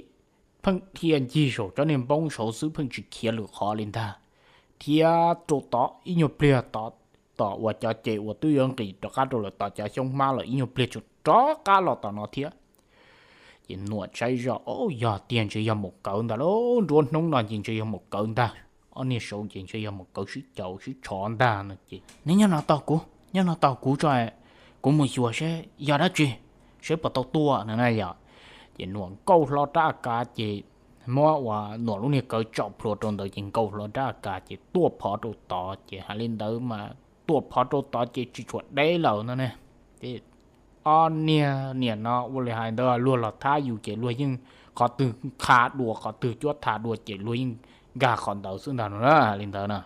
pheej dhia ncig saum cov niag npoob saud xwb pheej tsis khiav lwm qhov li ntag. Thiab rau tod ib nyuag pliag tod, tom uas cov ces uas twb yuav nqis rov qab rau lawm tom cov xyoob hmab los ib nyuag pliag tsuas rov qab los tom no thiab. Ces nuam saib zoj, Au, yog tiag ntshe yog maum kawv ntag lauj, nruab hnub no ces ntshe yog maum kawv ntag. Ob niag saud ces ntshe yog maum kawv sib caum sib tshov ntag no ces, Neb nyob no tos kuv, nyob no tos kuv tso, kuv mus xyuas seb yog dab tsi, seb puas tau tuaj no na yom. Ces nuam nkaus hlo rab a kav ces muab uas nuam lub niag kawv tsom plhuav rau ntawd ces nkaus hlo rab a kav ces tuaj phov rau tod ces hais li ntawd mas tuaj phov rau tod ces tsis tshua deb lawm no ne. Ces ob niag niam no ua li hais ntawd luag los thab yus ces luag yeej qhov twg qha dua qhov twg cuab tha dua ces luag yeej nkag qhov ntawd xwb ntag no na. Hais li ntawd na,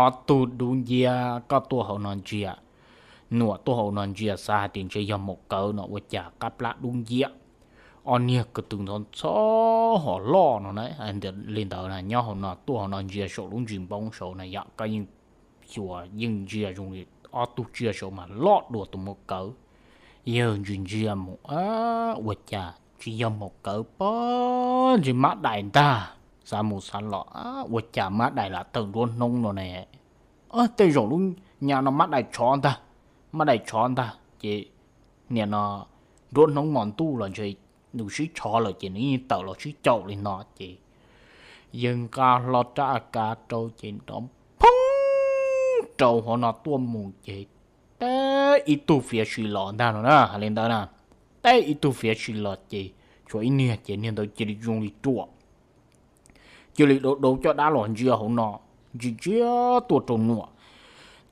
ob tug dub nciab, koj tuaj hauv no ntsia, nuam tuaj hauv no ntsia xav hais tias ntshe yog maum kawv no ua cas qab plab dub nciab. Ob niag ko tw ntxhov ntxhov hos loj no na, li ntawd na nyob hauv no tuaj hauv no ntsia saum lub ntsis npoob saud na yom, koj yeej xyuas yeej ntsia zoo li ob tug tsiaj saud mas loj dua tus maum kawv. Yawg ntsia ntsia mus, Ua cas tsis yog maum kawv pob, ntshe mab dais ntag. Xav mus xav los, Ua cas mab dais lam tawm nruab hnub no ne? Tej zaum lub nyam no mab dais tshov ntag, mab dais tshov ntag ces niam no nruab hnub mos ntuj los ntshe nws sib tshov lawm ces nws yeej tawm los sib caum li no ces yawg nqa hlo rab a kav rau ces nrov phoob rau hauv no tuaj mus ces teb ib tug fiav si los ntag no na. Hais li ntawd na, teb ib tug fiav si los ces tshuav ib niag ces niag ntawd cia li zoo li ruam, cia li dauv dauv caj dab los ntsia hauv no, ntsia ntsia tuaj rau nuam.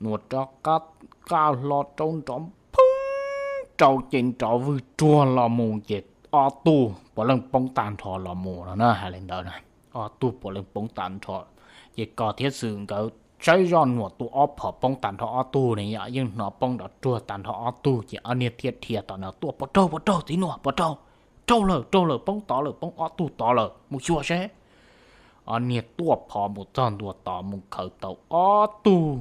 Nuam rov qab nqa hlo rau nrov phoob rau ces nrov vwg ruag los mus ces ob tug puav leej poob tag nrho los mus no na. Hais li ntawd na, ob tug puav leej poob tag nrho ces Kos thiab Xwm nkawd saib zoj nuam tus ob phom poob tag nrho ob tug ne yom, yeej hnov poob nrov ruag tag nrho ob tug ces ob niag thiaj dhia tom no tuaj, Puas raug, puas raug, txiv nuam, puas raug? Raug lawm, raug lawm, poob tod lawm, poob ob tug tod lawm, mus xyuas seb. Ob niag tuaj phov mus txog ntua tod mus khaws tau ob tug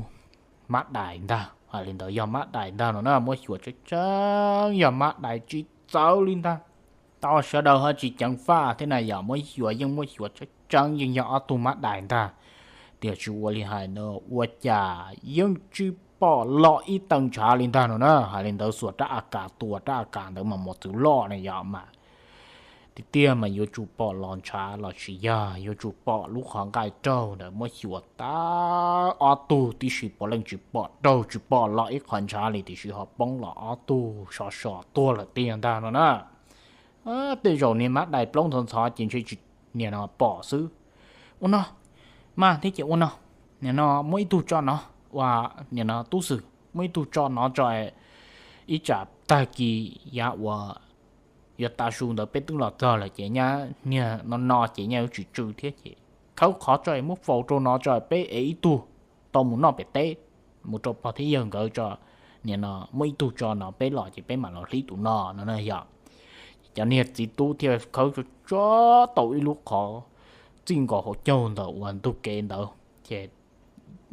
mab dais ntag. Hais li ntawd yog mab dais ntag no na, muab xyuas tseeb tseeb yog mab dais tsis txawv li ntag. Tau sawv daws ho tsis ceev faj thiab na yom, muab xyuas yeej muab xyuas tseeb tseeb yeej yog ob tug mab dais ntag. Tiam sis ua li hais no ua cas yeej tsis pom los ib tee ntshav li ntag no na. Hais li ntawd xuas rab a kas tua, rab a kas ntawd mas mos txwv loj na yom mas tiag tiag mas yuav tsum pom los ntshav los sis yog yuav tsum pom lub qhov nqaij raug ntawd. Muab xyuas tag ob tug tib si puav leej tsis pom raug tsis pom los ib qho ntshav li, tiam sis ho poob los ob tug sov so tuag lawm tiag ntag no na. Tej zaum niag mab dais plaub ntxhov ntxhov ces ntshe tsis, nim no pom xwb. Ua no, mas thiab ces ua no, nim no muab ib tug tso no, ua, nim no tub xwm muab ib tug tso no tso, ib tsam tag kis yav uas yuav tav su ntawd peb twb los txog lawm ces nyab niag no no ces nyab yuav tsis tsw thiab ces khawb qhov tso es muab faus rau no tso peb ev ib tug tau mus noj pem teb, mus rau pog thiab yawg nkawd tso. Nim no muab ib tug tso no peb los ces peb mam los hlib tus no no na yom. Cov niag txiv tub thiaj khawb tso tau ib lub qhov txij nkaus hauv caug ntawm uas ntug kev ntawd ces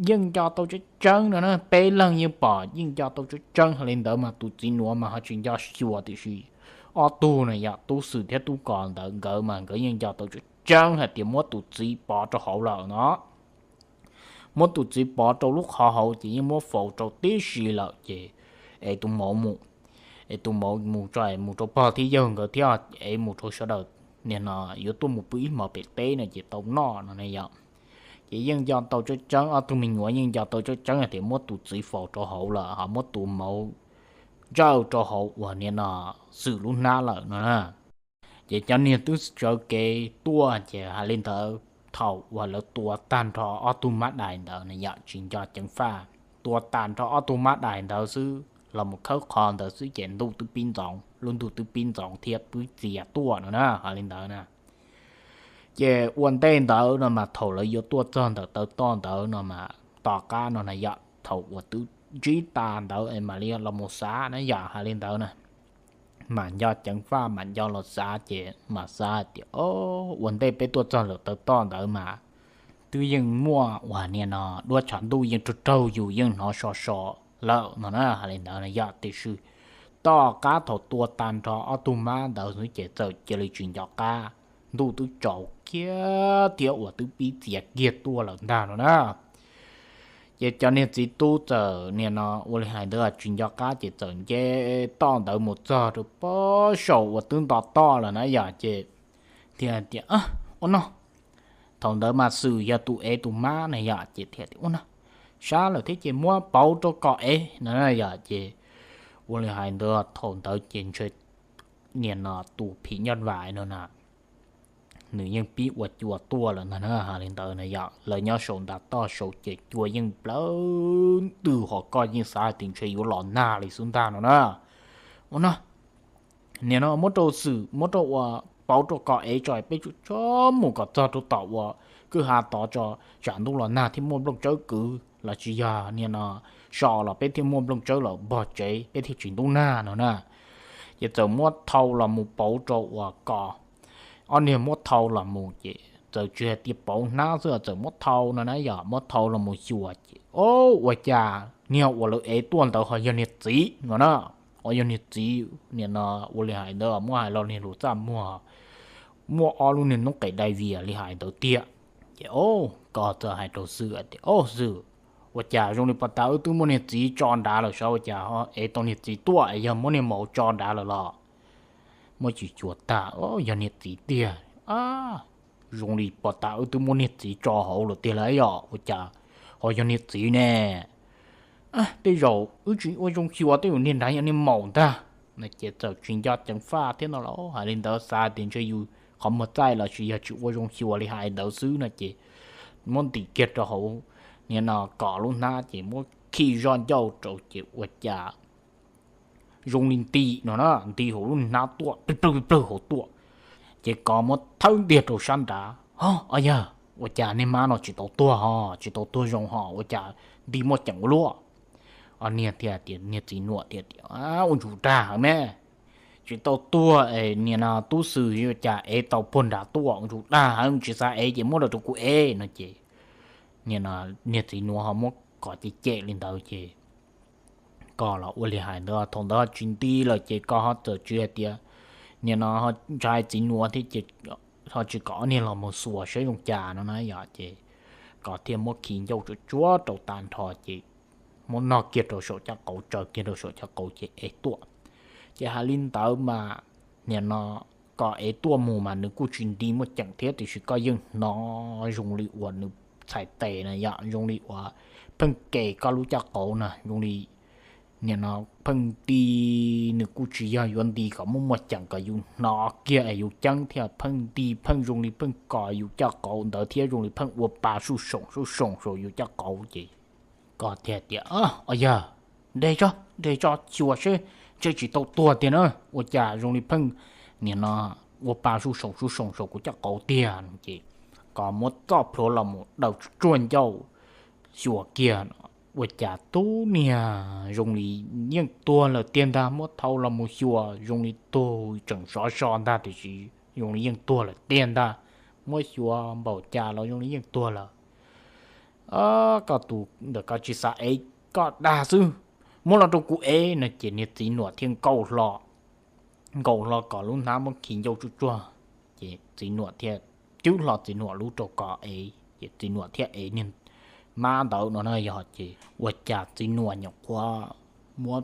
yeej nco tau tseeb tseeb no na, peb leeg yeej pom yeej nco tau tseeb tseeb. Hais li ntawd mas tus txiv nuav mas ho tsis nco xyuas tiam sis ob tug no yog tub xwm thiab tub kos ntawd nkawd mas nkawd yeej nco tau tseeb tseeb hais tias muab tus txiv pov rau hauv lawm no. Muab tus txiv pov rau lub qhov hauv ces yeej muab faus rau tib si lawm ces ev tus mauv mus, ev tus mauv mus tso es mus rau pog thiab yawg nkawd thiab ev mus rau sawv daws, nim no yuav tuaj mus pw ib hmos pem teb no ces tau noj no na yom. Ces yeej nco tau tseeb tseeb, ob tug me nyuam yeej nco tau tseeb tseeb hais tias muab tus txiv faus rau hauv lawm ho muab tus mauv ntsawj rau hauv uas nim no xwm lub hnab lawm no na. Ces cov niag twb sawv kev tuaj ces hais li ntawd thaum uas lawv tua tag nrho ob tug mab dais ntawd na yom, tsis nco ceev faj, tua tag nrho ob tug mab dais ntawd xwb los mus khawb qhov ntawd xwb ces ntuj twb pib ntxoov, lub ntuj twb pib ntxoov thiab pib txias tuaj no na, hais li ntawd na. Ces ua ntej ntawd no mas thaum lawv yuav tuaj txog ntawm taw toj ntawd no mas tom qab no na yom, thaum uas twb ntsib tas ntawd es mam li los mus xav na yom, hais li ntawd na. Mam nco ceev faj mam nco los xav ces mam xav hais tias, o, ua ntej peb tuaj txog lawm taw toj ntawd mas twb yeej muaj uas nim no duab tshav ntuj yeej raug raug yus yeej hnov so so lawm no na, hais li ntawd na yom. Tiam sis tom qab thaum tua tag nrho ob tug mab ntawd xwb ces txawm cia li tsis nco qab, ntuj twb tsaus kiag thiab uas twb pib txias kiag tuaj lawm ntag no na. Ces cov niag txiv tub txawm nim no ua li hais ntawd tsis nco qab ces txawm nce toj ntawd mus txog rau pob saum uas twb nto toj lawm na yom, ces thiaj tias, ua no, thaum ntawd mas xwm yog tus ev tus mab na yom, ces thiaj tias, ua no, sab lawm thiab ces muab pauv rau kom ev no na yom. Ces ua li hais ntawd thaum ntawd ces ntshe nim no tus phim nyuj vais no na nws yeej pib ua cua tuaj lawm ntag na, hais li ntawd na yom. Lawv nyob saum ntav toj saud ces cua yeej plawv ntws hos koj yeej xav hais tias ntshe yuav los nag li xwb ntag no na. Ua no, nim no muab rau xwm muab rau uas pauv rau kom ev tso peb tsuas tso mus kom txog rau tom uas kwj ha tod tso, tsam ntuj los nag thiaj muaj nplooj tsawb kwv los tsis yog nim no so los peb thiaj muaj nplooj tsawb los npog tsev peb thiaj tsis ntub nag no na. Ces txawm muab thau los mus pauv rau uas kom, ob niag muab thau los mus ces txawm tsis hais tias pauv hnab xwb, txawm muab thau no na yom, muab thau los mus xyuas ces, o, ua cas niag uas lawv ev tuaj ntawd ho yog niag txiv no na. Ho yog niag txiv nim no ua li hais ntawd muab hais los niag lus txaj muag, muaj ob lub niag noob qes dai vias li hais ntawd tiag. Ces o, koj txawm hais rau xwm tias, o xwm, ua cas zoo li pos tas wb twb muaj niag txiv tso nrad lawm sav, ua cas ho ev tau niag txiv tuaj es yog muab niag mauv tso nrad lawm los? Muab xyuas xyuas tag, o, yog niag txiv tiag. Zoo li pos tas wb twb muab niag txiv tso hauv lawm tiag lauj, yog ua cas ho yog niag txiv ne? Tej zaum wb tsis ua zoo xyuas, tej zaum niag nrad yog niag maum ntag. Ces txawm tsis nco ceev faj thiab no los hais li ntawd, xav tias ntshe yus qhov muag txaij los sis yog tsis ua zoo xyuas li hais ntawd xwb no ces muab ntim kiag rau hauv nim no kom lub hnab ces muab khi zoj ncauj rau ces ua cas zoo li nti no na, nti hauv lub hnab tuaj, plawg plawg plawg hauv tuaj. Ces kov muab thawb ntiag rau sab nrad, o, yog ua cas niag mab no tsis tau tuag ho tsis tau tuag zoo ho ua cas nti muaj ceem ua luaj? Niag thiaj tias, niag txiv nuam thiaj tias, ua ntsuj rag heev me, tsis tau tuag es nim no tub xwm yuav cas ev tau puag nram tuaj, tus dag heev tsis xav ev ces muab los rau kuv ev no ces niag txiv nuav ho muab kov cem cem li ntawd ces koj los ua li hais ntawd, thaum ntawd ho tsis nti lawm ces koj ho txawm tsis hais tias nim no ntshai txiv nuav thiab ces ho tsis kom ob niag los mus xuas saib zoo cas no na yom, ces koj thiaj muab khi ncauj tsuag tsuag rau tag nrho ces muab noj kiag rau saum caj qauv, tsaws kiag rau saum caj qauv ces ev tuaj. Ces hais li ntawd mas nim no koj ev tuaj mus mas nws kuj tsis nti muaj ceem thiab, tiam sis koj yeej hnov zoo li uas nws txhais tes na yom, zoo li uas pheej kos koj lub caj qauv na, zoo li nim no pheej nti, nws kuj tsis yog yuav nti kom muaj muaj ceem kom yus hnov kiag es yus ceeb thiab, pheej nti pheej zoo li pheej kos yus caj qauv ntawd thiab zoo li pheej ua pa suj soom suj soom saum yus caj qauv ces koj thiaj tias, Os yawg, nres tso, nres tso xyuas seb, ntshe tsis tau tuag tiag na, ua cas zoo li pheej nim no ua pa suj soom suj soom saum kuv caj qauv tiag no ces koj muab txoj plhuav los mus daws tsuag tsuag ncauj xyuas kiag, ua cas tub niag zoo li yeej tuag lawm tiag ntag, muab thau los mus xyuas zoo li tug tseem sov so ntag tiam sis zoo li yeej tuag lawm tiag ntag, muab xyuas npaum cas los zoo li yeej tuag lawm. Koj tus ntawm koj tsis xav ev, koj dag xwb, muab los rau kuv ev no ces niag txiv nuam thiaj nkaus hlo, nkaus hlo kom lub hnab muab khi ncauj tsuag tsuag, ces txiv nuam thiaj cwb hlo txiv nuam lub rau kom ev ces txiv nuam thiaj ev niag mab ntawd no na yog ces ua cas txiv nuam nyuam qhuav muab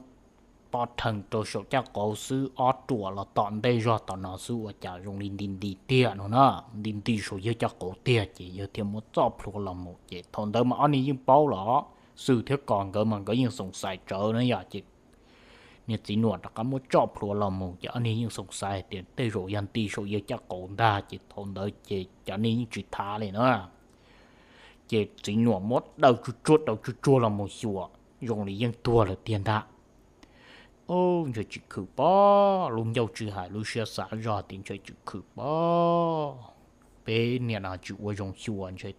pob rhees rau saum caj qauv xwb ob ruam los tom ntej zog tom no xwb ua cas zoo li nti nti tiag no na, nti nti saum yawg caj qauv tiag ces yawg thiaj muab txoj plhuav los mus ces thaum ntawd mas ob niag yeej paub los, xwm thiab kos nkawd mas nkawd yeej xoom xais tsawv na yom ces niag txiv nuam rov qab muab txoj plhuav los mus ces ob niag yeej xoom xais hais tias tej zaum yog nti saum yawg caj qauv ntag ces thaum ntawd ces cov niag yeej tsis thav li na. Ces txiv nuam muab daws tsuag tsuag daws tsuag tsuag los mus xyuas zoo li yeej tuag lawm tiag ntag. Ntshe tsis khwm pob, lub ncauj tsis hais lub siab xav zog tias ntshe tsis khwm pob, peb niam no tsis ua zoo xyuas ntshe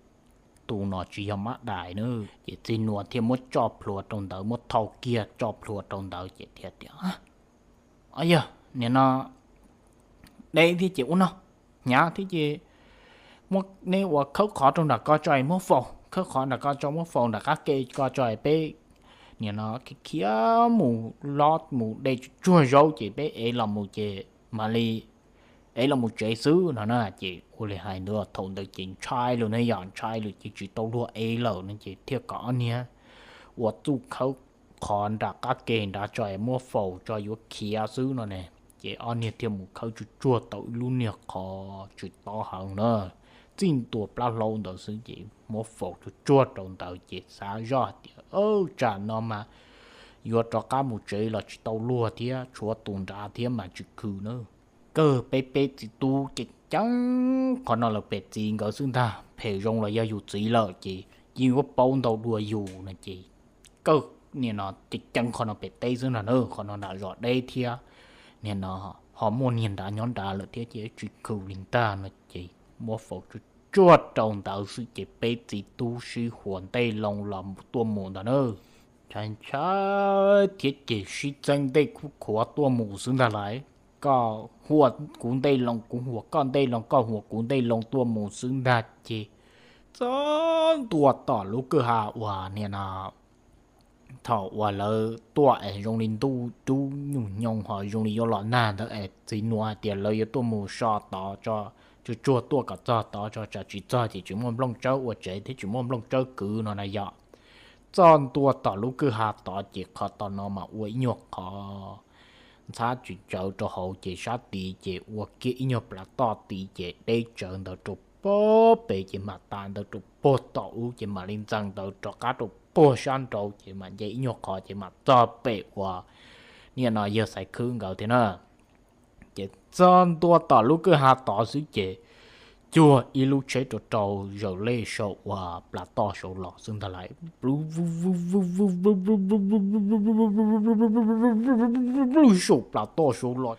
tus no tsis yog mab dais na. Ces txiv nuam thiaj muab txoj plhuav rau ntawd, muab thau kiag txoj plhuav rau ntawd ces thiaj tias, Os yawg, nim no deb thiab ces ua no, hnyav thiab ces muab neb ua khawb qhov rau nram ko tso es muab faus, khawb qhov nram ko tso muab faus nram qab ke ko tso es peb nim no khiav khiav mus lob mus de tsuag zaub ces peb ev los mus ces mam li ev los mus tsev xwb no na. Ces ua li hais ntawd thaum ntawd ces ntshai lawm ne, yog ntshai lawm ces tsis tau luag ev lawm no ces thiaj kom ob niag ua txuj khawb qhov nram qab ke nrad tso es muab faus tso yuav khiav xwb no ne. Ces ob niag thiaj mus khawb tsuag tsuag tau ib lub niag qhov tsis tob heev na, txij ntua plab hlaub ntawd xwb ces muab faus tsuag tsuag rau ntawd ces xav zoj hais tias, Tsam no mas yuav rov qab mus tsev los tsis tau luag thiab, tshuav tus nrad thiab mas tsis khwm na. Kawg peb peb txiv tub ces ceeb qhov no lawm pem txiv nkawd xwb ntag, phem zoo los yog yus txiv lawm ces yeej yuav paub ntau dua yus no ces kawg nim no ces ceeb qhov no pem teb xwb ntag na, qhov no nram zos deb thiab nim no ho muaj niag nrad nyob nrad lawm thiab ces tsis khwm li ntag no ces muab faus tsuag tsuag rau ntawd xwb ces peb txiv tub sib huas ntej loo los tuaj mus ntag na. Ntshai ntshai thiab ces sib txeeb ntej khuab khuav tuaj mus xwb ntag lauj. Koj huas kuv ntej loo, kuv huas koj ntej loo, koj huas kuv ntej loo tuaj mus xwb ntag ces txog ntua tom lub kwj ha uas nim no thaum uas lawv tuaj es zoo li ntuj dub nyuj nyoos ho zoo li yuav los nag ntawd es txiv nuav hais tias lawv yuav tuaj mus so tod tso, tsuag tsuag tuaj kom txog tod tso, tsam tsis txog ces tsis muaj nplooj tsawb ua tsev thiab tsis muaj nplooj tsawb kwv no na yom. Txog ntua tom lub kwj ha tod ces qhov tom no mas ua ib nyuag qhov ntxhab tsis tsawv rau hauv ces sab tid ces ua kiag ib nyuag plav toj tid ces deb tsawv ntawd rau puag pem ces mam tas ntawd rau puag tom ub ces mam li ntxees ntawd rov qab rau puag sab nraud ces mam nce ib nyuag qhov ces mam txog pem uas nim no yawg Xaiv Khwb nkawd thiab na. Ces txog ntua tom lub kwj ha tod xwb ces cuag ib lub tsheb rau rau zaws lej saum uas plav toj saud los xwb ntag lauj. Lub saum plav toj saud los,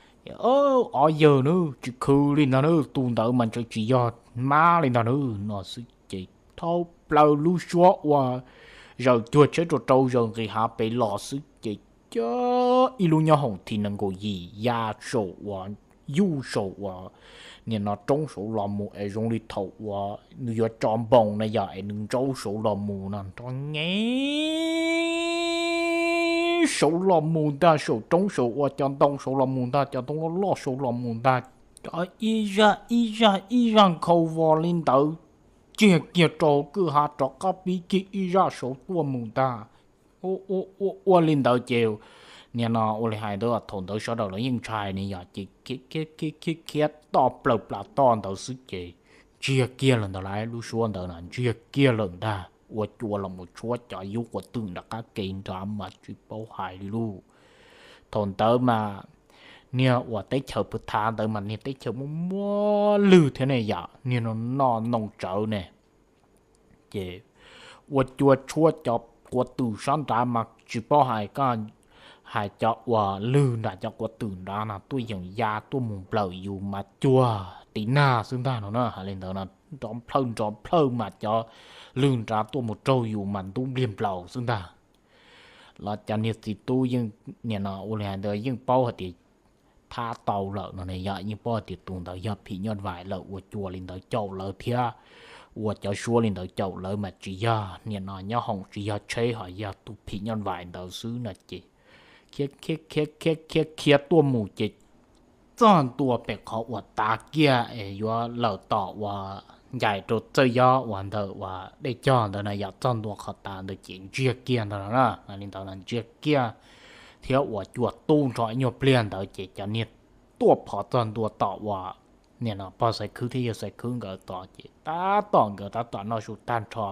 ob yawg na, tsis khwv li ntag na, tus ntawd mas ntshe tsis yog mab li ntag na no xwb ces thau plaws lub suab uas zaws cuag tsheb rau rau zaws nqis hav pem los xwb ces cov ib lub nyob hoom thim nees nkaum yim ya saum uas yuj saum uas nim no roob saud los mus es zoo li thaum uas nws yuav tso npoo na yog es nws ntsaub saud los mus no nrov nyev saud los mus ntag, saum roob saud uas cov ntoo saud los mus ntag, cov ntoo loj loj saud los mus ntag. Cov ib zaj ib zaj ib zaj nkhaus vos li ntawd tsiag kiag rau kwj ha rov qab pib kiag ib zaj saud tuaj mus ntag. Ua li ntawd ces nim no ua li hais ntawd thaum ntawd sawv daws los yeej ntshai ne yog ces khiav khiav khiav toj plaws plas toj ntawd xwb ces ntsiag kiag lawm ntawd lauj, lub suab ntawd na ntsiag kiag lawm ntag, ua cua los mus tshuab cov yub quav twm nram qab ke nrad mas tsis paub hais li lauj. Thaum ntawd mas niag uas teb chaws pw thav ntawd mas niag teb chaws muaj muaj lwg thiab ne yom, niag no noj ntoo tsawv ne. Ces ua cua tshuab cov quav twm sab nrad mas tsis paub hais koj, hais cov uas lwg nram cov quav twm nrad no tuaj yeem ya tuaj mus nplawm yus mas cuag tiv nag xwb ntag no na. Hais li ntawd no nrov plhawj nrov plhawj mas cov lwg nrad tuaj mus raug yus mas ntub npliag nplaus xwb ntag. Los cov niag txiv tub yeej nim no ua li hais ntawd yeej paub hais tias thab tau lawm no ne yog yeej paub hais tias tus ntawd yog phim nyuj vais lawm, ua cua li ntawd caum lawv thiab ua cov suab li ntawd caum lawv mas tsis yog nim no nyob hoom tsis yog tsheb ho yog tus phim nyuj vais ntawd xwb no ces khiav khiav khiav khiav khiav tuaj mus ces txog ntua pem qhov uas tav kiag es yuav lawm tom uas ncaim rau txawj yob uas ntawm uas dej cog ntawd na yog txog ntua qhov tav ntawd ces ntsiag kiag ntawd no na. Li ntawd no ntsiag kiag thiab ua cua tub nrho ib nyuag pliag ntawd ces cov niag tuaj phov txog ntua tom uas nim no pog Xaiv Khwb thiab yawg Xaiv Khwb nkawd tod ces tab tom nkawd tab tom noj su tag nrho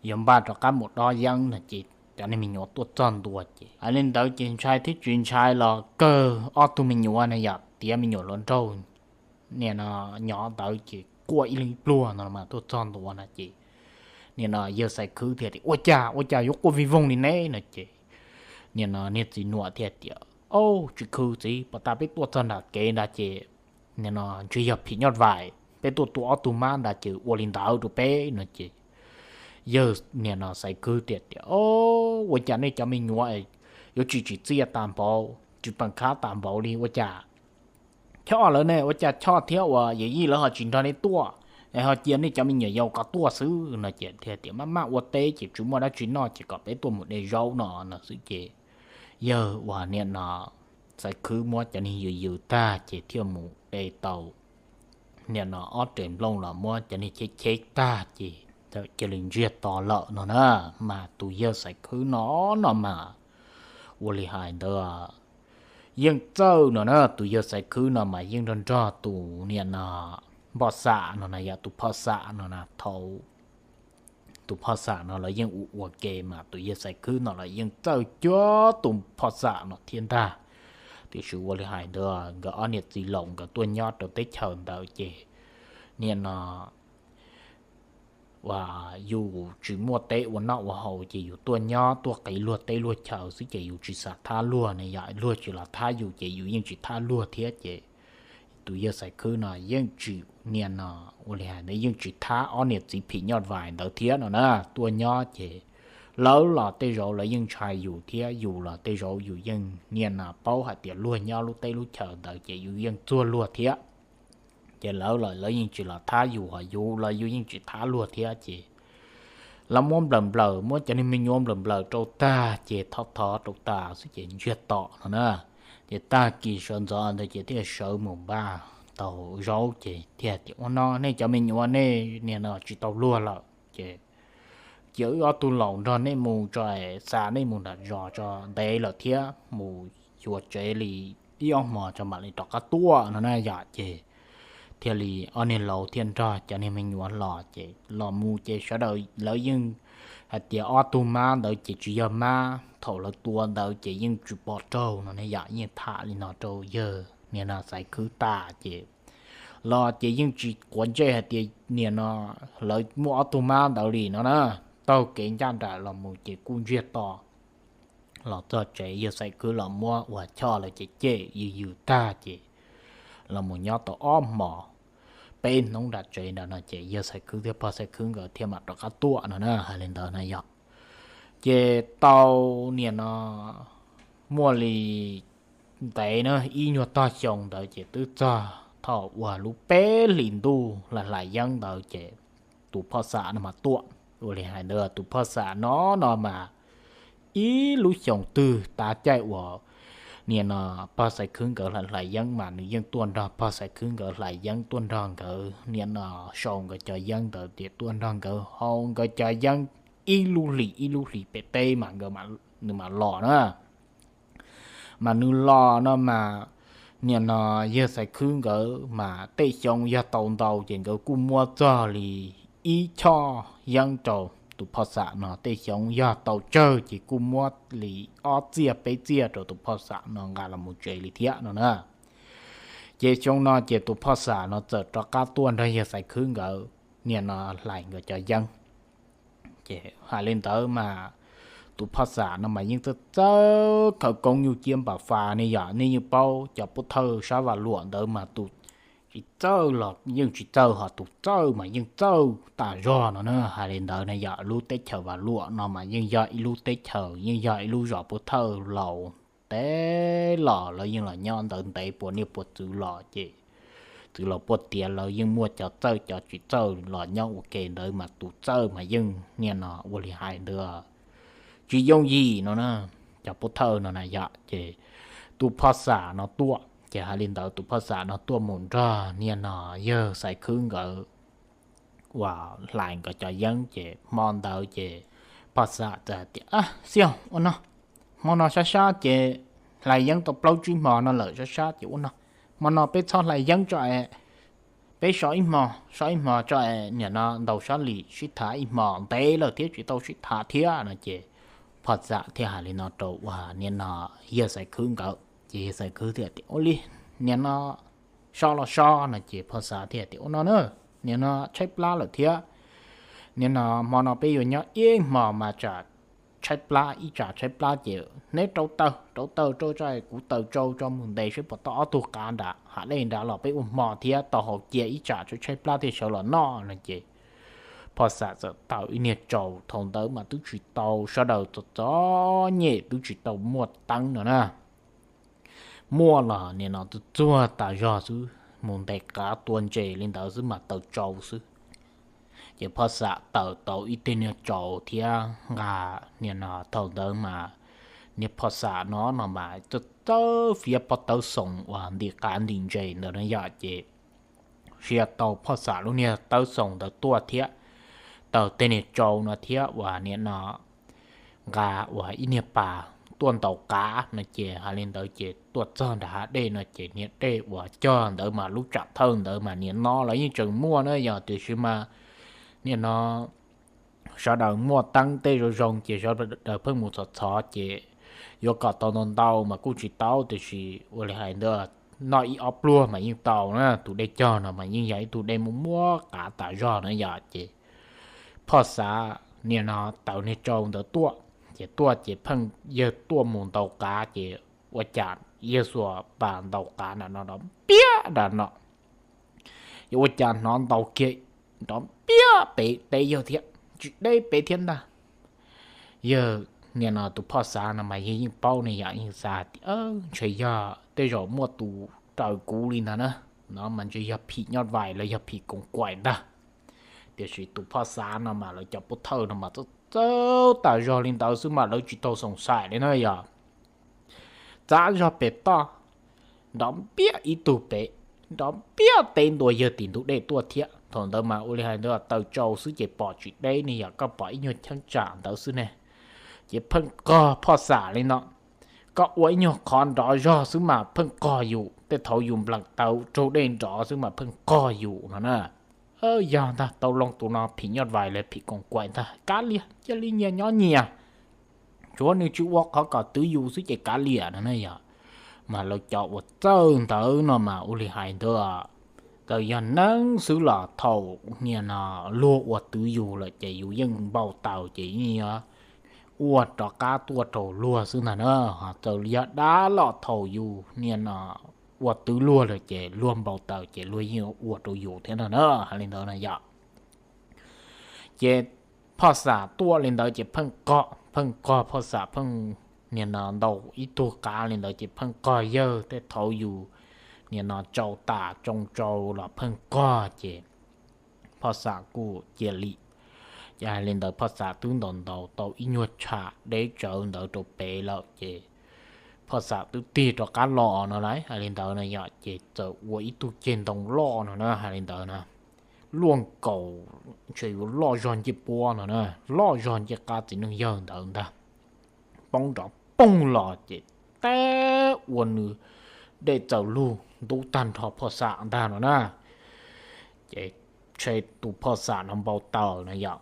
yuav npaj rov qab mus dob yeeb no ces cov niag me nyuam tuaj txog ntua ces hais li ntawd ces ntshai thiab tsis ntshai los kawg ob tug me nyuam na yom tiav me nyuam hluas nraug nim no nyob ntawd ces quaj ib leeg ib pluag no mas tuaj txog ntua no ces nim no yawg Xaiv Khwb thiaj tias ua cas ua cas yuav quaj vij voog li ne no ces nim no niag txiv nuam thiaj tias au tsis khw txiv, pom tas peb tuaj txog nram kev nrad ces nim no ntshe yog phim nyuj vais, peb tuaj tua ob tug mab nrad ces ua li ntawd rau peb no ces yawg nim no Xaiv Khwb thiaj tias o ua cas nej cov me nyuam yuav tsis tsim txiaj tas npaum tsis peem khab tas npaum li ua cas choj lawv ne, ua cas choj thiab uas yawm yij lawv ho tsis nrog nej tuaj es ho cia nej cov me nyuam yaus ko tuaj xwb no ces thiaj tias maj maj ua teb ces tsis muaj dab tsi noj ces kom peb tuaj mus de zaub no no xwb ces yawg uas nim no Xaiv Khwb muab cov niag yws yws tag ces thiaj mus de tau nim no ob rev nplooj los muab cov niag cheb cheb tag ces cia li ntsiag to lawm no na. Mas tus yawg Xaiv Khwb no no mas ua li hais ntawd yeej txawj no na, tus yawg Xaiv Khwb no mas yeej nrog nrog tus nim no npoj xam no na yog tus phoj xam no na thaum tus phoj xam no lawv yeej ua ua ke mas tus yawg Xaiv Khwb no los yeej txawj cuag tus phoj xam no thiab ntag. Tiam sis ua li hais ntawd nkawd ob niam txiv laus nkawd tuaj nyob rau teb chaws ntawd ces nim no uas yus tsis muaj teb ua noj ua haus ces yus tuaj nyob tuaj qiv luag teb luag chaw xwb ces yus tsis xav thab luag ne, yog luag tsis los thab yus ces yus yeej tsis thab luag thiab ces tus yawg Xaiv Khwb no yeej tsis nim no ua li hais ntawd yeej tsis thab ob niam txiv phim nyuj vais ntawd thiab no na. Tuaj nyob ces lawv los tej zaum lawv yeej ntshai yus thiab yus los tej zaum yus yeej nim no paub hais tias luag nyob lub teb lub chaw ntawd ces yus yeej txuag luag thiab. Ces lawv los lawv yeej tsis los thab yus ho yus los yus yeej tsis thab luag thiab ces lawv muab nplawm nplawm muab cov niag me nyuam nplawm nplawm rau tag ces thov thov rau tas xwb ces ntsiag to no na. Ces tag kis sawv ntxov ntawd ces thiaj sawv mus npaj tau zaub ces thiaj tias ua no nej cov me nyuam nej nim no tsis tau luag lawm ces cia wb ob tug laus nrog nej mus tso, xa nej mus nram zos tso, ntev lawm thiab mus xyuas tsev li ib ob hmo tso mam li rov qab tuaj no na yom. Ces thiaj li ob niag laus thiaj nrog cov niag me nyuam los ces los mus ces sawv daws lawv yeej hais tias ob tug mab ntawd ces tsis yog mab thaum lawv tua ntawd ces yeej tsis pom raug no ne yom, yeej tham li no rau yawg nim no Xaiv Khwb tas ces los ces yeej tsis quav ntsej hais tias nim no lawv muaj ob tug mab ntawd li no na. Taug kev ncaj nraim los mus ces kuj ntsiag to los txog tsev yawg Xaiv Khwb los muab ua choj lawv ces cem yws yws tag ces los mus nyob tau ob hmos peb hnub nram tsev ntawd no ces yawg Xaiv Khwb thiab pog Xaiv Khwb nkawd thiaj mam rov qab tuaj no na. Hais li ntawd na yog ces tau nim no muaj li ntev na ib nyuag tog xyoo ntawd ces twb txog thaum uas lub peb hlis ntuj hlais hlais yeeb ntawd ces tus phoj xam no mas tuaj. Ua li hais ntawd tus phoj xam no no mas ib lub xyoo twg tav caij uas niaj no pog Xaiv Khwb nkawd hlais hlais yeeb mas nws yeej tuaj nrog pog Xaiv Khwb nkawd hlais yeeb, tuaj nrog nkawd niaj no sau nkawd cov yeeb ntawd ces tuaj nrog nkawd hau nkawd cov yeeb ib lub hlis ib lub hlis pem teb mas nws mam los na. Mas nws los no mas niaj no yawg Xaiv Khwb nkawd mas tej xyoo yog tau ntau ces nkawd kuj muab txog li ib choj yeeb rau tus phoj xam no, tej xyoo yog tau tsawg ces kuj muab li ob txiaj peb txiaj rau tus phoj xam no nqa los mus tsev li thiab no na. Ces xyoo no ces tus phoj xam no txawm rov qab tuaj nrog yawg Xaiv Khwb nkawd niaj no hlais nkawd cov yeeb. Ces hais li ntawd mas tus phoj xam no mas yeej txawj txawj khawv koob nyuj ciab npam fa ne yom. Nej yeej paub cov pov thawj sab Vaj Luam ntawd mas tus tsis txawj los yeej tsis txawj, ho tus txawj mas yeej txawj tas zog no na. Hais li ntawd ne yom, lub teb chaws Vaj Luam no mas yeej yog ib lub teb chaws, yeej yog ib lub zos pov thawj laus, tes los lawv yeej los nyob ntawd ntev puas niaj puas txwv los ces txwv los puas tiav lawv yeej muaj cov txawj cov tsis txawj los nyob ua ke ntawd mas tus txawj mas yeej niaj no ua li hais ntawd tsis yooj yim no na, cov pov thawj no na yom. Ces tus phoj xam no tuaj ces hais li ntawd tus phoj xam no tuaj mus nrog niaj no yawg Xaiv Khwb nkawd uas hlais nkawd cov yeeb ces hmo ntawd ces phoj xam txawm hais tias, Xib, ua no, hmo no sab sab ces hlais yeeb tau plaub tsib hmo no lawm, sab sab ces ua no, hmo no peb txhob hlais yeeb tso es peb so ib hmo, so ib hmo tso es niaj no ntaus sab lis sib tham ib hmo, ntev lawm thiab tsis tau sib tham thiab no ces phoj xam thiaj hais li no rau uas niaj no yawg Xaiv Khwb nkawd ces yawg Xaiv Khwb thiaj tias, Ua li, niaj no so los so no ces phoj xam thiaj tias, Ua no na, niaj no tshaib plab lawm thiab, niaj no hmo no peb yuav nyob ib hmo mas tsam tshaib plab, ib tsam tshaib plab ces neb rauv taws, rauv taws rau tso kuv taws tsau tso mus ntes seb puas tau ob tug qav nram hav dej nrad los peb ua hmo thiab tau haus cia, ib tsam tshaib tshaib plab thiaj sawv los noj no ces phoj xam txawm taws ib niag tsau. Thaum ntawd mas twb tsis tau, sawv daws txom txom nyem twb tsis tau muaj teeb no na. Muaj los niaj no txuag txuag tas zog xwb, mus ntes qav tua ntses li ntawd xwb mas taws tsau xwb. Ces phoj xam taws tau ib teg niag tsau thiab nqa niaj no thaum ntawd mas niag phoj xam no no mas txawj txawj fiav pob tawb xoom uas ntim qav ntim ntses ntawd no yom ces sia tau phoj xam lub niag tawb xoom ntawd tuaj thiab taws teg niag tsau no thiab uas niaj no nqa uas ib niag pas tuaj ntaus qav no ces hais li ntawd ces tuaj txog nram hav dej no ces niag dej uas cog ntawd mas lub tsam thawj ntawd mas niaj no los yeej tseem muaj na yom, tiam sis mas niaj no sawv daws muaj teeb tej zoo zoo ces sawv daws pheej mus txhov txhov ces yuav kom tau ntau ntau mas kuj tsis tau, tiam sis ua li hais ntawd noj ib ob pluag mas yeej tau na, tus dej cog no mas yeej yog ib tug dej muaj muab qav tas zog na yom ces phoj xam niaj no taws niag tsau ntawd tuaj ces tuaj ces pheej yawg tuaj mus ntaus qav ces ua cas yawg xuas pas ntaus qav nram no nrov npiab nram no, yuav ua cas hnov ntaus kiag nrov npiab pem teb yawg thiab tsis deb pem thiab ntag. Yawg niaj no tus phoj xam no mas yawg yeej paub ne yom, yeej xav tias ntshe yog tej zaum muaj tus raws kuv li ntag na, no mas ntshe yog phim nyuj vais los yog phim koos kaim ntag. Tiam sis tus phoj xam no mas lawv cov pov thawj no mas txawj txawj tas zog li ntawd xwb mas lawv tsis tau xoom xaim li na yom. Txav zog pem toj, nrov npiab ib tug pem, nrov npiab teb ntua yawg tim ntug dej tuaj thiab. Thaum ntawd mas ua li hais ntawd taws tsau xwb ces pom tsis deb ne yom, koj pom ib nyuag cheeb tsam ntawd xwb ne. Ces pheej qog phoj xam li no, koj ua ib nyuag qhov nrov zog xwb mas pheej qog yus, tej thaum yus nplees taws raug dej nrov xwb mas pheej qog yus no na. Yog ntag, tau loo tus no phim nyuj vais los phim koos kaim ntag, kav liam, cia li nyias nyob nyias, tsuav nws tsis ua qhov kom twv yus xwb ces kav liam no ne yom. Mas lawv cov uas txawj ntawd no mas ua li hais ntawd, txawm yog neeg xwb los thaum niaj no luag ua twv yus lawm ces yus yeej npau taws ces yeej yuav ua rov qab tuaj rau luag xwb ntag na. Ho txawm yog dab los thaum yus niaj no ua twv luag lawm ces luag npau taws ces luag yeej ua rau yus thiab no na, hais li ntawd na yom. Ces phoj xam tuaj li ntawd ces pheej qog, pheej qog phoj xam pheej nim no ntaus ib tug qav li ntawd ces pheej qog yawg, tej thaum yus nim no tsau tas tsoo tsau los pheej qog ces phoj xam kuj cia li. Ces hais li ntawd phoj xam twb ntaus ntaus tau ib nyuag tsham deb tsawv ntawd rau pem lawm ces phoj xam twb tig rov qab los no lauj, hais li ntawd no yom, ces txawm ua ib tug ceg ntoo loj no na, hais li ntawd na, luaj nkaus ntshe yuav loj zog ncej puab no na, loj zog ncej qab txiv neej yawg ntawd ntag, poob nrov poog los ces teb ua nws dej txaws lug ntub tag nrho phoj xam ntag no na. Ces ntshe tus phoj xam no npau taws no yom,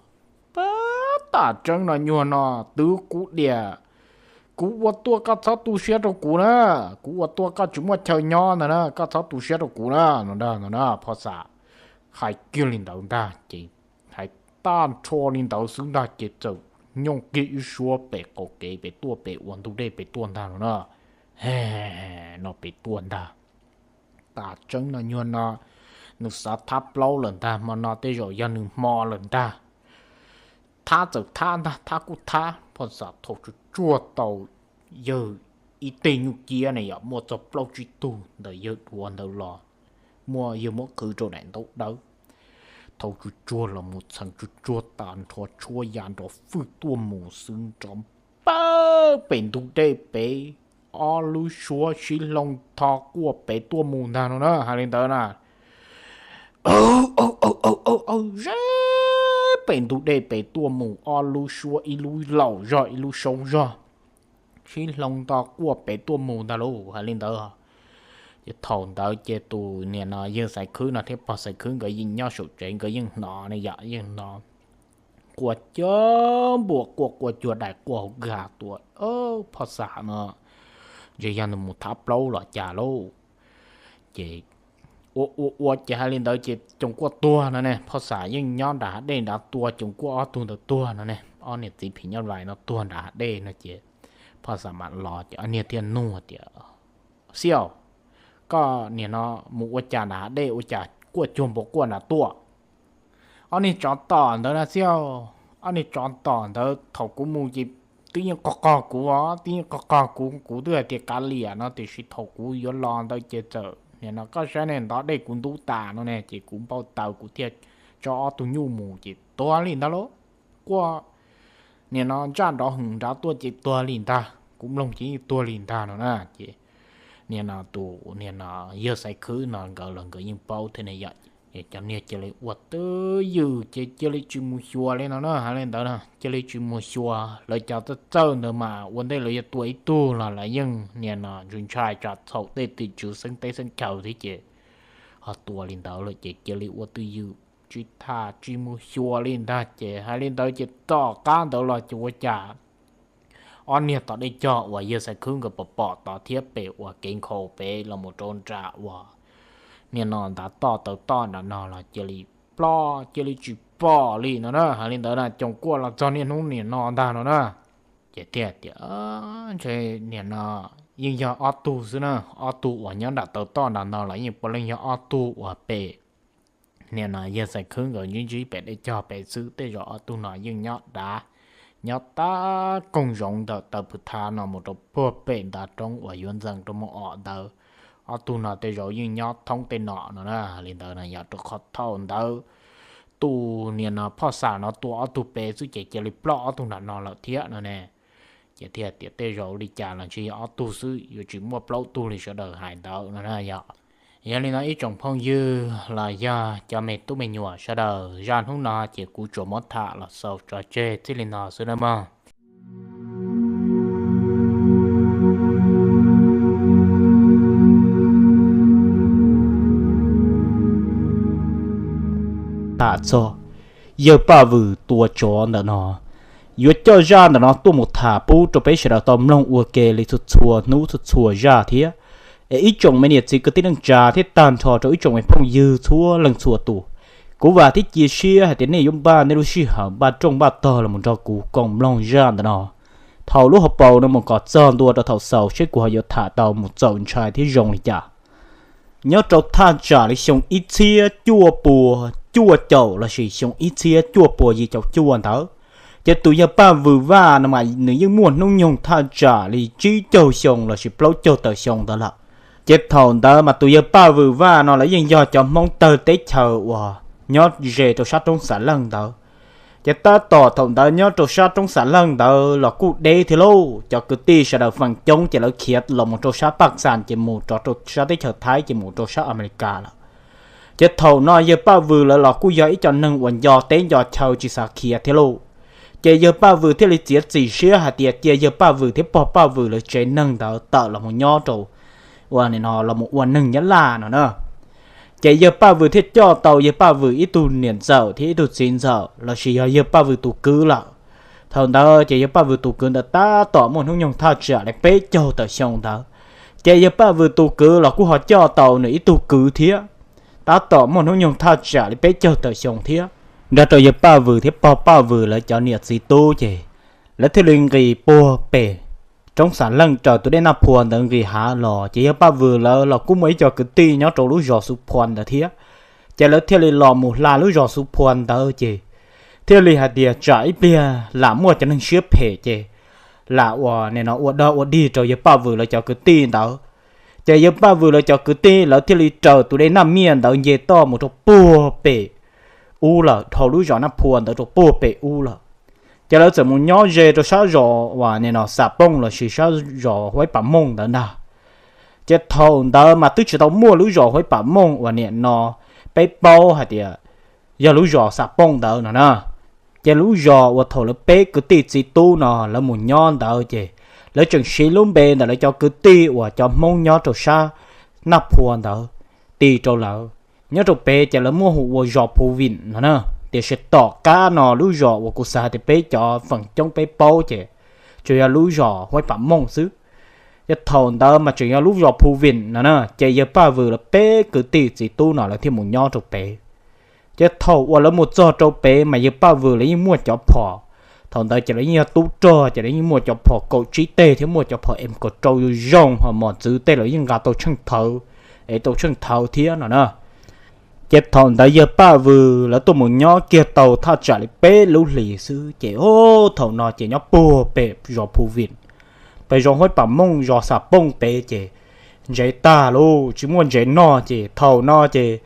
pab tam tseeb no nyuag no twv kuv diam, kuv ua tuaj koj txhob tu siab rau kuv na, kuv ua tuaj koj tsis muaj chaw nyob ntag na, koj txhob tu siab rau kuv na no na, phoj xam hais kiag li ntawd ntag ces hais tag nrho li ntawd xwb ntag ces txawm nyooj kiag ib suab pem qaum kev pem tuaj pem ua ntug dej pem tuaj ntag no na. He, no pem tuaj ntag. Tam tseeb no nyuag no nws xav thab plaub lawm ntag, hmo no tej zaum yog nws hmo lawm ntag. Thab txawm thab ntag, thab kuj thab, phoj xam thau tsuag tsuag tau yawg ib teg nyuj ciab ne yom, muaj txog plaub tsib tug ntawm yawg duav ntawd los, muaj yawg muab qhwv rau daim ntaub dawb. Thau tsuag tsuag los mus txheev tsuag tsuag tas nrho tshuab ya nrov fwj tuaj mus xwb nrov pawg pem ntug dej pem, ob lub suab sib hloov tho quaj pem tuaj mus ntag no na, hais li ntawd na. Ze pem ntug dej pem tuaj mus, ob lub suab ib lub laus zog ib lub saub zog, sib hloov tho quaj pem tuaj mus ntag lauj, hais li ntawd. Ces thaum ntawd ces tus niam no yawg Xaiv Khwb no thiab pog Xaiv Khwb nkawd yeej nyob saum tsev, nkawd yeej hnov ne yom, yeej hnov quaj cuag npua, quaj quaj cuag dais, quaj hauv kwj ha tuaj, phoj xam no ntshe yog nws mus thab plaub los cas lauj. Ces ua ua ua ces hais li ntawd ces coom kuaj tuag no ne, phoj xam yeej nyob nram hav dej nrad tua coom kuaj ob tug ntawd tuag no ne, ob niam txiv phim nyuj vais no tuag nram hav dej no ces phoj xam mam los ces ob niag thiaj nug tias, Xiaj, koj niam no mus ua cas nram hav dej ua cas kuaj cuag npua quaj nrad tuaj? Ob niag tsov tom ntawd na Xiaj, ob niag tsov tom ntawd thaum kuv mus ces twb yeej qog qog kuv os, twb yeej qog qog kuv, kuv twb hais tias kav liam no, tiam sis thaum kuv yuav los ntawd ces txawm niam no koj saib ne, ntov dej kuv ntub tas no ne, ces kuv npau taws kuv thiaj tso ob tug nyuj mus ces tuag li ntag lauj. Quaj niam no ntsaj nrov hwm nrad tuaj ces tuag li ntag, kuv mloog ces yeej tuag li ntag no na. Ces niam no tus niam no yawg Xaiv Khwb no nkawd los nkawd yeej paub thiab ne yom. Cov niag cia li ua twj ywm ces cia li tsis mus xyuas li no na, hais li ntawd na, cia li tsis mus xyuas, lawv cov txawj txawj ntawd mas ua ntej lawv yuav tua ib tug los lawv yeej niam no ntshai ntshai tsam txhaum tej tim tswv xeeb teb xeeb chaw thiab ces ho tua li ntawd lawm ces cia li ua twj ywm tsis tham tsis mus xyuas li ntag. Ces hais li ntawd ces tom qab ntawd los ces ua cas ob niag tom dej cog uas yawg Xaiv Khwb nkawd pom pom tod thiab pem uas kev nkhaus pem los mus rau nram uas niam no ntav toj taw toj nram no los cia li ploj cia li tsis pom li no na. Hais li ntawd na coom kuaj los txog niaj hnub niam no ntag no na. Ces thiaj tias ntshe niam no yeej yog ob tug xwb na, ob tug uas nyob nram taw toj nram no los yeej puav leej yog ob tug uas pem niam no yawg Xaiv Khwb nkawd ntsib ntsib pem dej cog pem xwb, tej zaum ob tug no yeej nyob dav, nyob tab koog zoov ntawm taw pw thav no mus rau puag pem ntav roob uas yuav ntxees rau mus om ntawd. Ob tug no tej zaum yeej nyob thoob tej no no na. Li ntawd no yog rau qhov thaum ntawd tus niam no phoj xam no tua ob tug pem xwb ces cia li ploj ob tug nram no lawm thiab no ne. Ces thiaj tias tej zaum li cas los ntshe yog ob tug xwb, yuav tsis muaj plaub tug li sawv daws hais ntawd no na yom. Yog li no ib tsoom phooj ywg los yog cov me tub me nyuam sawv daws, zaj hnub no ces kuv tsuas muab tham los xaus tso tseg txij li no xwb nawb mog. Tam txog yawg Paj Vwm tua tsov ntawm no, yuav coj zaj ntawm no tuaj mus tham pub rau peb sawv daws tau mloog ua ke li txhua txhua hnub txhua txhua zaj thiab. Es ib tsoom me niam txiv kwv tij neej tsa thiab tag nrho rau ib tsoom me phooj ywg txhua leej txhua tus, kuv vam thiab cia siab hais tias nej yuav npaj nej lub sij hawm npaj rooj npaj tog los mus nrog kuv koom mloog zaj ntawm no thaum lub hauv paus no mus kom txog ntua rau thaum xaus seb kuv ho yuav tham tau mus txaus ntshai thiab zoo li cas. Nyob rau thaj tsam li xyoo ib txhiab cuaj pua cuaj caum lossis xyoo ib txhiab cuaj pua yim caum cuaj ntawd, Ces tus yawg Paj Vwm Vaj no mas nws yeej muaj hnub nyoog thaj tsam li tsib caug xyoo lossis plaub caug tawm xyoo ntawd lawm. Ces thaum ntawd mas tus yawg Paj Vwm Vaj no lawv yeej yog cov Hmoob tawg teb chaws uas nyob ze rau sab roob Xam Leej ntawd. Ces tab tom thaum ntawd nyob rau sab roob Xam Leej ntawd los kuj deb thiab lauj, cov kwv tij sawv daws feem coob ces lawv khiav los mus rau sab Paj Xas ces mus rov rau sab teb chaws Thaib ces mus rau sab Amelikas lawm. Ces thaum no yawg Paj Vwm lawv los kuj yog ib co neeg uas nco teb nco chaw tsis xav khiav thiab lauj. Ces yawg Paj Vwm thiaj li txiav txim siab hais tias cia yawg Paj Vwm thiab pog Paj Vwm lawv tsev neeg ntawd tawm los mus nyob rau, ua no los mus ua neeg Nyab Laj no na. Ces yawg Paj Vwm thiaj coj tau yawg Paj Vwm ib tug niam ntxawm thiab ib tug txiv ntxawm lossis yog yawg Paj Vwm tus kwv lawm. Thaum ntawd ces yawg Paj Vwm tus kwv ntawd tab tom muaj hnub nyoog thaj tsam li peb caug tawm xyoo ntawd. Ces yawg Paj Vwm tus kwv los kuj ho coj tau nws ib tug kwv thiab, tab tom muaj hnub nyoog thaj tsam li peb caug tawm xyoo thiab, nrog rau yawg Paj Vwm thiab pog Paj Vwm lawv cov niam txiv tub ces lawv thiaj li nqis puag pem roob Xam Leej raws tus dej Naj Phua ntawd nqis hav los. Ces yawg Paj Vwm lawv los kuj muaj ib co kwv tij nyob rau lub zos Xu Phua ntawd thiab. Ces lawv thiaj li los mus hla lub zos Xu Phua ntawd ces thiaj li hais tias tsam ib pliag lam muaj cov neeg siab phem ces lam ua no ua dog ua dig rau yawg Paj Vwm lawv cov kwv tij ntawd. Ces yawg Paj Vwm lawv cov kwv tij lawv thiaj li raws tus dej Naj Miaj ntawd nce toj mus rau puag pem ub lawm, dhau lub zos Naj Phua ntawd rau puag pem ub lawm. Ces lawv txawm mus nyob ze rau sab zos uas nim no Xam Pooj lossis sab zos Huaib Pam Mooj ntawd ntag. Ces thaum ntawd mas twb tsis tau muaj lub zos Huaib Pam Mooj uas nim no peb paub hais tias yog lub zos Xam Pooj ntawd no na. Ces lub zos uas thaum lawv peb kwv tij txiv tub no lawv mus nyob ntawd ces lawv tseem siv lub npe ntawm lawv cov kwv tij uas cov Hmoob nyob rau sab Naj Phua ntawd tis rau lawv. Nyob rau pem ces lawv muab hu ua zos Phu Vim no na. Tiam sis tom qab no lub zos uas kuv xav hais tias peb cov feem coob peb paub ces tsuas yog lub zos Huaib Pam Mooj xwb. Ces thaum ntawd mas tseem yog lub zos Phu Vim no na, ces yawg Paj Vwm lawv peb kwv tij txiv tub no lawv thiaj mus nyob rau pem. Ces thaum uas lawv mus txog rau pem mas yawg Paj Vwm lawv yeej muaj cov phom. Thaum ntawd ces lawv yeej yog tub rog ces lawv yeej muaj cov phom kaum tsib teg thiab muaj cov phom M kaum rau zoo zoo ho mos txwv tej lawv yeej nqa tau tsheej thawv, es tau tsheej thawv thiab no na. Ces thaum ntawd yawg Paj Vwm lawv tuaj mus nyob kiag tau thaj tsam li peb lub hlis xwb ces thaum no ces nyob puag pem zos Phu Vim, pem zos Huaib Pam Mooj zos Xam Pooj pem ces ntsev tag lauj, tsis muaj ntsev noj ces thaum no ces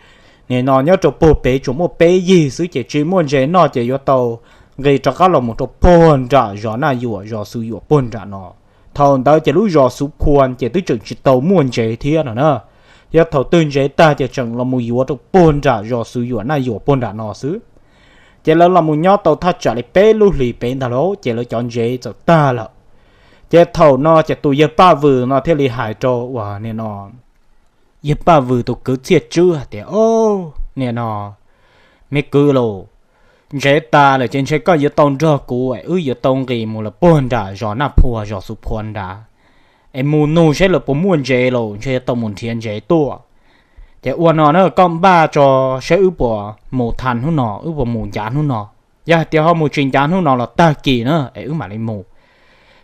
nim no nyob rau puag pem tsuas muaj peb yig xwb ces tsis muaj ntsev noj ces yuav tau nqis rov qab los mus rau puag nram zos Naj Yuam zos Xu Yuam puag nram no. Thaum ntawd ces lub zos Xu Phua ces twb tseem tsis tau muaj ntsev thiab no na. Yog thaum twg ntsev tag ces tseem los mus yuav rau puag nram zos Xu Yuam Naj Yuam puag nram no xwb. Ces lawv los mus nyob tau thaj tsam li peb lub hlis pem ntag lauj ces lawv cov ntsev txawm tag lawm. Ces thaum no ces tus yawg Paj Vwm no thiaj li hais rau uas nim no yawg Paj Vwm tus kwv Txhiaj Tswb hais tias, O, nim no me kwv lauj, ntsev tas lawm ces ntshe koj yuav tau nrog kuv es wb yuav tau nqis mus lawm puag nram zos Naj Phua zos Xu Phua nrad, es mus nug saib lawv puas muaj ntsev lauj, ntshe yuav tau mus nrhiav ntsev tuaj. Ces ua no na, koj npaj tso saib wb puas mus tha hnub no, wb puas mus ncav hnub no. Yog hais tias ho mus tsis ncav hnub no los tag kis na es wb mam li mus.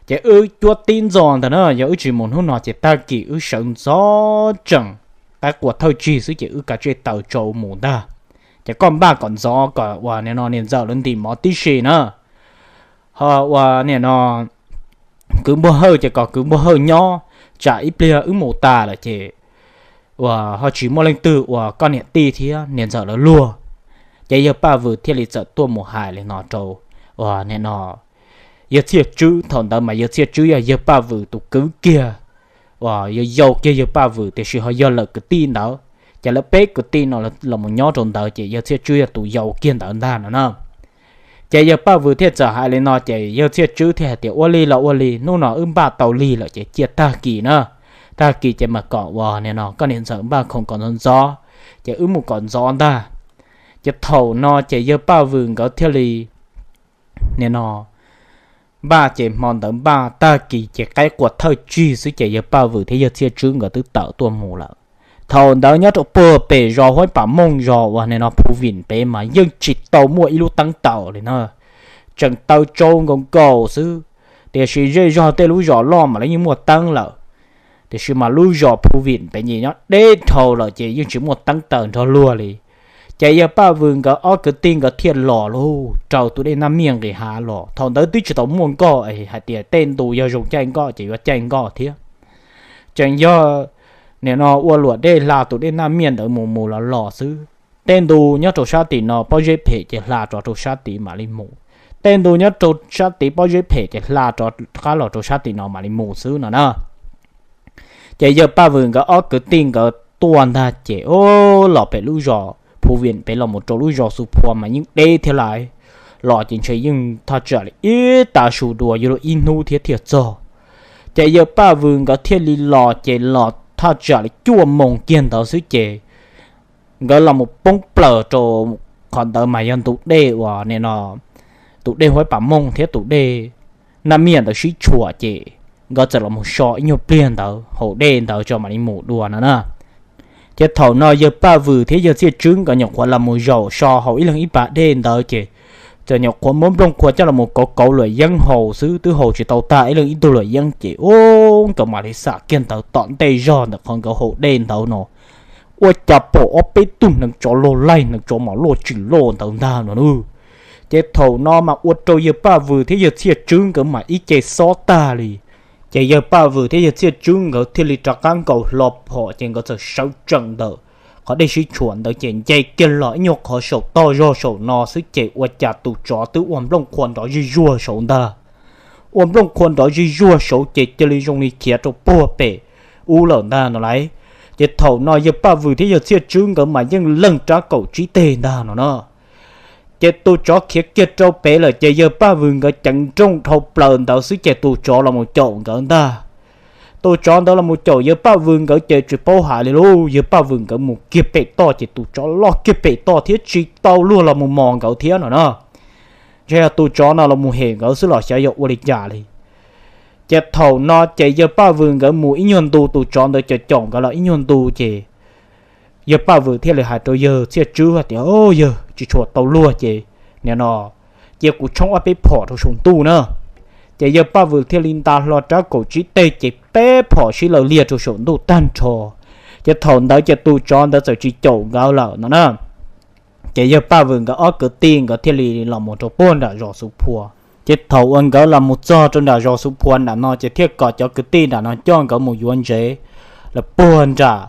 Ces wb cuab tib ntxo ntag na, yog wb tsis mus hnub no ces tag kis wb sawv ntxov tseem qaib qua thawj tsig xwb ces wb kav tsij taws tsau mus ntag. Ces koj npaj kom ntxov kom uas nim no niam ntxawm lawv ntim mov tib si na. Ho uas nim no kwv Npuag Hawj ces kom kwv Npuag Hawj nyob, tsam ib pliag wb mus tas lawm ces uas ho tsis muaj leej twg uas koj niam tij thiab niam ntxawm lawv luag. Ces yawg Paj Vwm thiaj li txawm tuaj mus hais li no rau uas nim no yawg Txhiaj Tswb. Thaum ntawd mas yawg Txhiaj Tswb yog yawg Paj Vwm tus kwv kiag, uas yog yau kiag yawg Paj Vwm tiam sis ho yog lawm kwv tij ntawd. Ces lawv peb kwv tij no los mus nyob rau ntawd ces yawg Txhiaj Tswb yog tus yau kiag ntawd ntag no na. Ces yawg Paj Vwm thiaj txawm hais li no ces yawg Txhiaj Tswb thiaj hais tias, Ua li los ua li, hnub no wb npaj tau lig lawm ces cia tag kis na. Tag kis ces mas kom uas nim no koj niam ntxawm npaj khoom kom ntxov ntxov, ces wb mus kom ntxov ntag. Ces thaum no ces yawg Paj Vwm nkawd thiaj li nim no npaj ces hmo ntawd npaj tag kis ces qaib qua thawj tsig xwb ces yawg Paj Vwm thiab yawg Txhiaj Tswb nkawd twb tawm tuaj mus lawm. Thaum ntawd nyob rau puag pem zos Huaib Pam Mooj zos uas nim no Phu Vim pem mas yeej tsis tau muaj ib lub teeb taws li na. Tseem taws tsau nkaus nkaus xwb, tiam sis zej zog tej lub zos loj mas lawv yeej muaj teeb lawm. Tiam sis mas lub zos Phu Vim pem ces nyob deb dhau lawm ces yeej tsis muaj teeb taws nrog luag li. Ces yawg Paj Vwm nkawd ob kwv tij nkawd thiaj los lauj, raws tus dej Naj Miaj nqis hav los. Thaum ntawd twb tsis tau muaj nkoj es hais tias tej ntu yog zoo caij nkoj ces yuav caij nkoj thiab. Tseem yog nim no ua luam dej hla tus dej Naj Miaj ntawd mus mus los los xwb. Tej ntu nyob rau sab tim no pob zeb phem ces hla rov rau sab tid mam li mus, tej ntu nyob rau sab tid pob zeb phem ces hla rov qab los rau sab tim no mam li mus xwb no na. Ces yawg Paj Vwm nkawd ob kwv tij nkawd tuaj ntag ces, o, los pem lub zos Phu Vim pem los mus rau lub zos Xu Phua mas yeej deb thiab lais. Los ces ntshe yeej thaj tsam li ib tav su dua yuav luag ib hnub thiab thiaj txog. Ces yawg Paj Vwm nkawd thiaj li los ces los thaj tsam li cuaj moos kiag ntawd xwb ces nkawd los mus poob plaws rau qhov ntawd mas yog ntu dej uas nim no tus dej Huaib Pas Mooj thiab tus dej Naj Miaj ntawd sib tshuam ces nkawd txawm los mus so ib nyuag pliag ntawd haus dej ntawd tso mam li mus dua no na. Ces thaum no yawg Paj Vwm thiab yawg Txhiaj Tswb nkawd nyuam qhuav los mus zaum so haus ib leeg ib pas dej ntawd ces txawm nyuam qhuav muab nplooj qhuav coj los mus kauv kauv luam yeeb haus xwb, twb haus tsis tau tag ib leeg ib tug luam yeeb ces, o, nkawd mam li xam kiag ntawd tom ntej zog ntawm qhov nkawd haus dej ntawd no, ua cas pom ob peb tug neev tsov loj laij neev tsov mos loj tsis loj ntawd ntag no na. Ces thaum no mas ua rau yawg Paj Vwm thiab yawg Txhiaj Tswb nkawd mas ib ce xob tag li. Ces yawg Paj Vwm thiab yawg Txhiaj Tswb nkawd thiaj li rov qab nkaus hlo phom ces nkawd txawm sawv tsees ntawm qhov dej sib tshuam ntawd ces nce kiag los ib nyuag qhov saum toj zog saum no xwb ces ua cas tus tsov twb ua nplooj qhuav nrov zij zuag saud ntag. Ua nplooj qhuav nrov zij zuag saud ces cia li zoo li khiav rau puag pem ub lawm ntag no lauj. Ces thaum no yawg Paj Vwm thiab yawg Txhiaj Tswb nkawd mas yeej leeg rab kaum tsib teg ntag no na. Ces tus tsov khiav kiag rau pem lawm ces yawg Paj Vwm nkawd ceev nrooj dhau plaws ntawd xwb ces tus tsov los mus caum nkawd ntag. Tus tsov ntawd los mus caum yawg Paj Vwm nkawd ces tsis paub hais li lauj, yawg Paj Vwm nkawd mus kiag pem toj ces tus tsov loj kiag pem toj thiab tsis tau luag los mus mos nkawd thiab no na. Ntshe yog tus tsov no los mus hem nkawd xwb los xyov yog ua li cas li. Ces thaum no ces yawg Paj Vwm nkawd mus ib nyuag ntu tus tsov ntawd caum caum nkawd los ib nyuag ntu ces yawg Paj Vwm thiaj li hais rau yawg Txhiaj Tswb hais tias, o, yawg, tsis tshua tau luag ces nim no cia kuv tshoob ob peb phom rau saum ntuj na. Ces yawg Paj Vwm thiaj li nta hlo rab kaum tsib teg ces peb phom sib law liag rau saum ntuj tag nrho. Ces thaum ntawd ces tus tsov ntawd txawm tsis caum nkawd lawm no na. Ces yawg Paj Vwm nkawd ob kwv tij nkawd thiaj li los mus rau puag nram zos Xu Phua. Ces thaum uas nkawd los mus txog rau nram zos Xu Phua nram no ces thiaj kom cov kwv tij nram no coj nkawd mus yuav ntsev lawm puag nram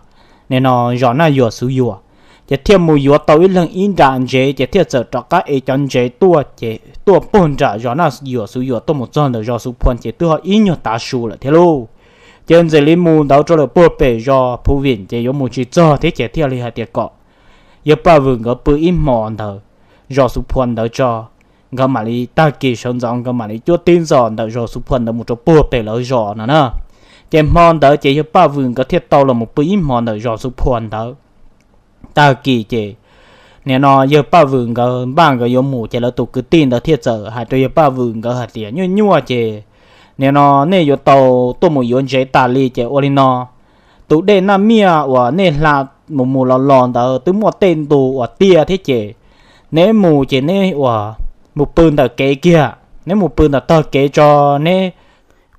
nim no zos Naj Yuam Xuv Yuam. Ces thiaj mus yuav tau ib leeg ib nra ntsev ces thiaj txawm rov qab ev cov ntsev tuaj ces tuaj puag nram zos Naj Yuam Xuv Yuam tuaj mus txog ntawm zos Xu Phua ces twb ho ib nyuag tav su lawm thiab lauj. Ces ntxim li mus ntawd rau lawm puag pem zos Phu Vim ces yuav mus tsis txog thiab ces thiaj li hais tias kom yawg Paj Vwm nkawd pw ib hmo ntawd zos Xu Phua ntawd tso, nkawd mam li tag kis sawv ntxov nkawd mam li cuab tib ntxos ntawm zos Xu Phua ntawd mus rau puag pem lawv zos no na. Ces hmo ntawd ces yawg Paj Vwm nkawd thiaj tau los mus pw ib hmo ntawm zos Xu Phua ntawd. Tag kis ces nim no yawg Paj Vwm nkawd npaj nkawd yuav mus ces lawv tus kwv tij ntawd thiaj txawm hais rau yawg Paj Vwm nkawd hais tias, nyuaj nyuaj ces nim no nej yuav tau tuaj mus yuav ntsev tas li ces ua li no, tus dej Naj Miaj uas nej hla mus mus los los ntawd twb muaj tej ntu uas tiaj thiab ces neb mus ces neb uas mus pw ntawm kev kiag, neb mus pw ntawm tog kev tso, neb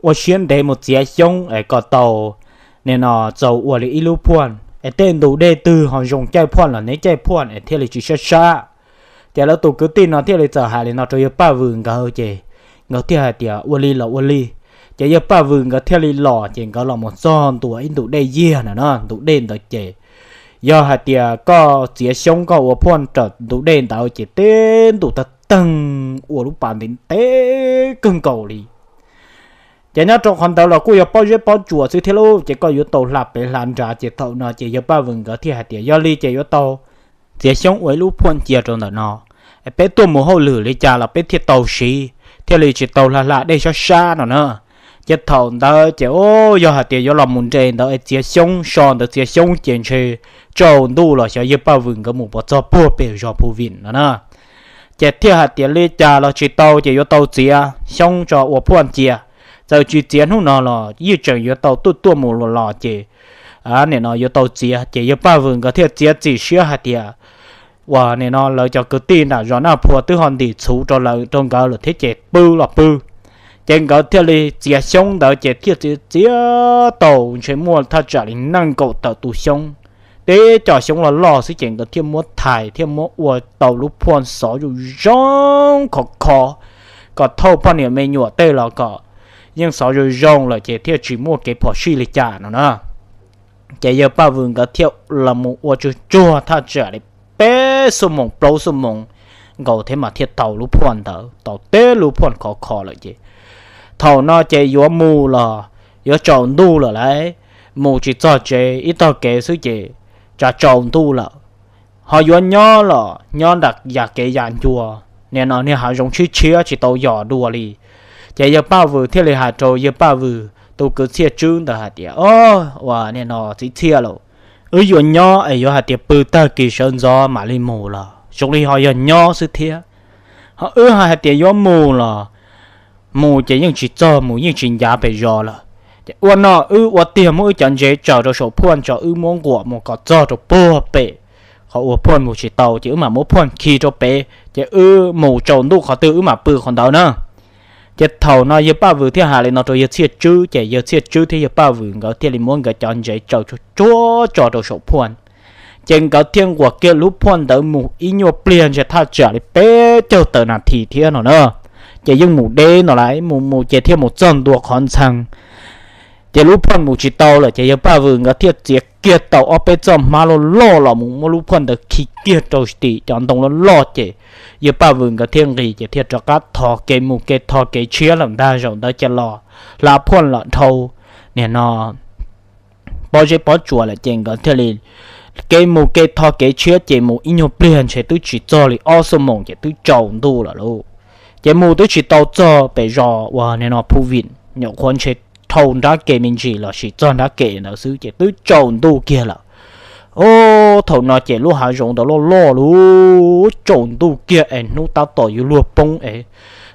ua siab ntev mus txiav xyoob es kom tau nim no txaus ua li ib lub phuaj es tej ntu dej twg ho zoo caij phuaj los neb caij phuaj es thiaj li tsis sab sab. Ces lawv tus kwv tij no thiaj li txawm hais li no rau yawg Paj Vwm nkawd ces nkawd thiaj hais tias ua li los ua li. Ces yawg Paj Vwm nkawd thiaj li los ces nkawd los mus txog ntua ib ntu dej yiag na no, ntu dej ntawd ces yog hais tias koj txiav xyoob koj ua phuaj raws ntu dej ntawd ces teb ntu tag teeg ua lub pas ntev ntev kawg nkaus li. Ces nyob rau qhov ntawd los kuj yog pob zeb pob tsuas xwb thiab lauj, ces koj yuav tau hla pem hla nrad. Ces thaum no ces yawg Paj Vwm nkawd thiaj hais tias yog li ces yuav tau txiav xyoob ua ib lub phuaj cia rau ntawm no, peb tuaj mus hauj lwm li cas los peb thiaj tau siv, thiaj li tsis tau hla hla dej sab sab no na. Ces thaum ntawd ces o, yog hais tias yuav los mus nres ntawd es txiav xyoob so ntawd txiav xyoob ces ntshe tsaus ntuj los xyov yawg Paj Vwm nkawd mus pov txog puag pem zos Phu Vim no na. Ces thiaj hais tias li cas los tsis tau ces yuav tau txiav xyoob tso ua phuaj cia. Txawm tsis txiav hnub no los yeej tseem yuav tau tuaj tuaj mus los los ces nim no yuav tau txiav. Ces yawg Paj Vwm nkawd thiaj txiav txim siab hais tias uas nim no lawv cov kwv tij nram zos Naj Phua twb ho ntim txhuv rau lawv rau nkawd lawm thiab ces pw los pw. Ces nkawd thiaj li txiav xyoob ntawd ces thiaj txiav txiav tau ntshe muaj thaj tsam li nees nkaum tawm tus xyoob. teb co xyoob loj loj xwb ces nkawd thiaj muab thais thiaj muab ua tau lub phuaj xov zoo zoo khov kho, kom thauj poj niam me nyuam tej los kom yeej xov zoo zoo lawm ces thiaj tsis muaj kev phom sij li cas no na. Ces yawg Paj Vwm nkawd thiaj los mus ua tsuag tsuag thaj tsam li peb xuab moos plaub xuab moos nkaus thiab mas thiaj tau lub phuaj ntawd, tau teb lub phuaj khov kho lawm ces thaum no ces yuav mus los yuav tsaus ntuj lawm lauj, mus tsis txog tsev ib tog kev xwb ces tsam tsaus ntuj lawm. Ho yuav nyob los nyob nram yam kev yam ncua, nim no niag hav zoov tshiab tshiab tsis tau yos dua li. Ces yawg Paj Vwm thiaj li hais rau yawg Paj Vwm tus kwv Txhiaj Tswb ntawd hais tias, O, ua nim no txiv Txhiaj lauj, wb yuav nyob es yuav hais tias pw tag kis sawv ntxov mam li mus los zoo li ho yog nyob xwb thiab. Ho wb hais tias yuav mus los mus ces yeej tsis txog, mus yeej tsis ncav pes zos lawm. Ces ua no wb ua tiag muab wb cov ntsev tsaws rau saum phuaj tso, wb muab nquam mus kom txog rau puag pem qhov uas phuaj mus tsis tau ces wb mam muab phuaj khi rau pem ces wb mus tsaus ntuj qhov twg wb mam pw qhov ntawd na. Ces thaum no yawg Paj Vwm thiaj hais li no rau yawg Txhiaj Tswb ces yawg Txhiaj Tswb thiab yawg Paj Vwm nkawd thiaj li muab nkawd cov ntsev tsaws tsuag tsuag tso rau saum phuaj. Ces nkawd thiaj nquam kiag lub phuaj ntawd mus ib nyuag pliag ntshe thaj tsam li peb caug tawm nas this thiab no na. Ces yeej mus deb no lawm, mus mus ces thiaj mus txog ntua qhov ntxhee. Ces lub phuaj mus tsis tau lawm ces yawg Paj Vwm nkawd thiaj txiav kiag tau ob peb txoj hmab loj loj los mus muab lub phuaj ntawd khi kiag rau tim cov ntoo loj loj ces yawg Paj Vwm nkawd thiaj nqis ces thiaj rov qab thov kev mus kev thov kev tshiab lawm ntag. Zaum ntawd ces los hla phuaj los dhau nim no pob zeb pob tsuas lawm ces nkawd thiaj li kev mus kev thov kev tshiab ces mus ib nyuag pliag ntshe twb tsis txog li ob xuab moos ces twb tsaus ntuj lawm lauj. Ces mus twb tsis tau txog pem zos uas nim no Phu Vim, nyuam qhuav ntshe dhau nrab ke me ntsis los sis txog nrab ke ntawd xwb ces twb tsaus ntuj kiag lawm. O, thaum no ces lub hav zoov ntawd loj loj lauj, tsaus ntuj kiag es hnub tab tom yuav luag poob es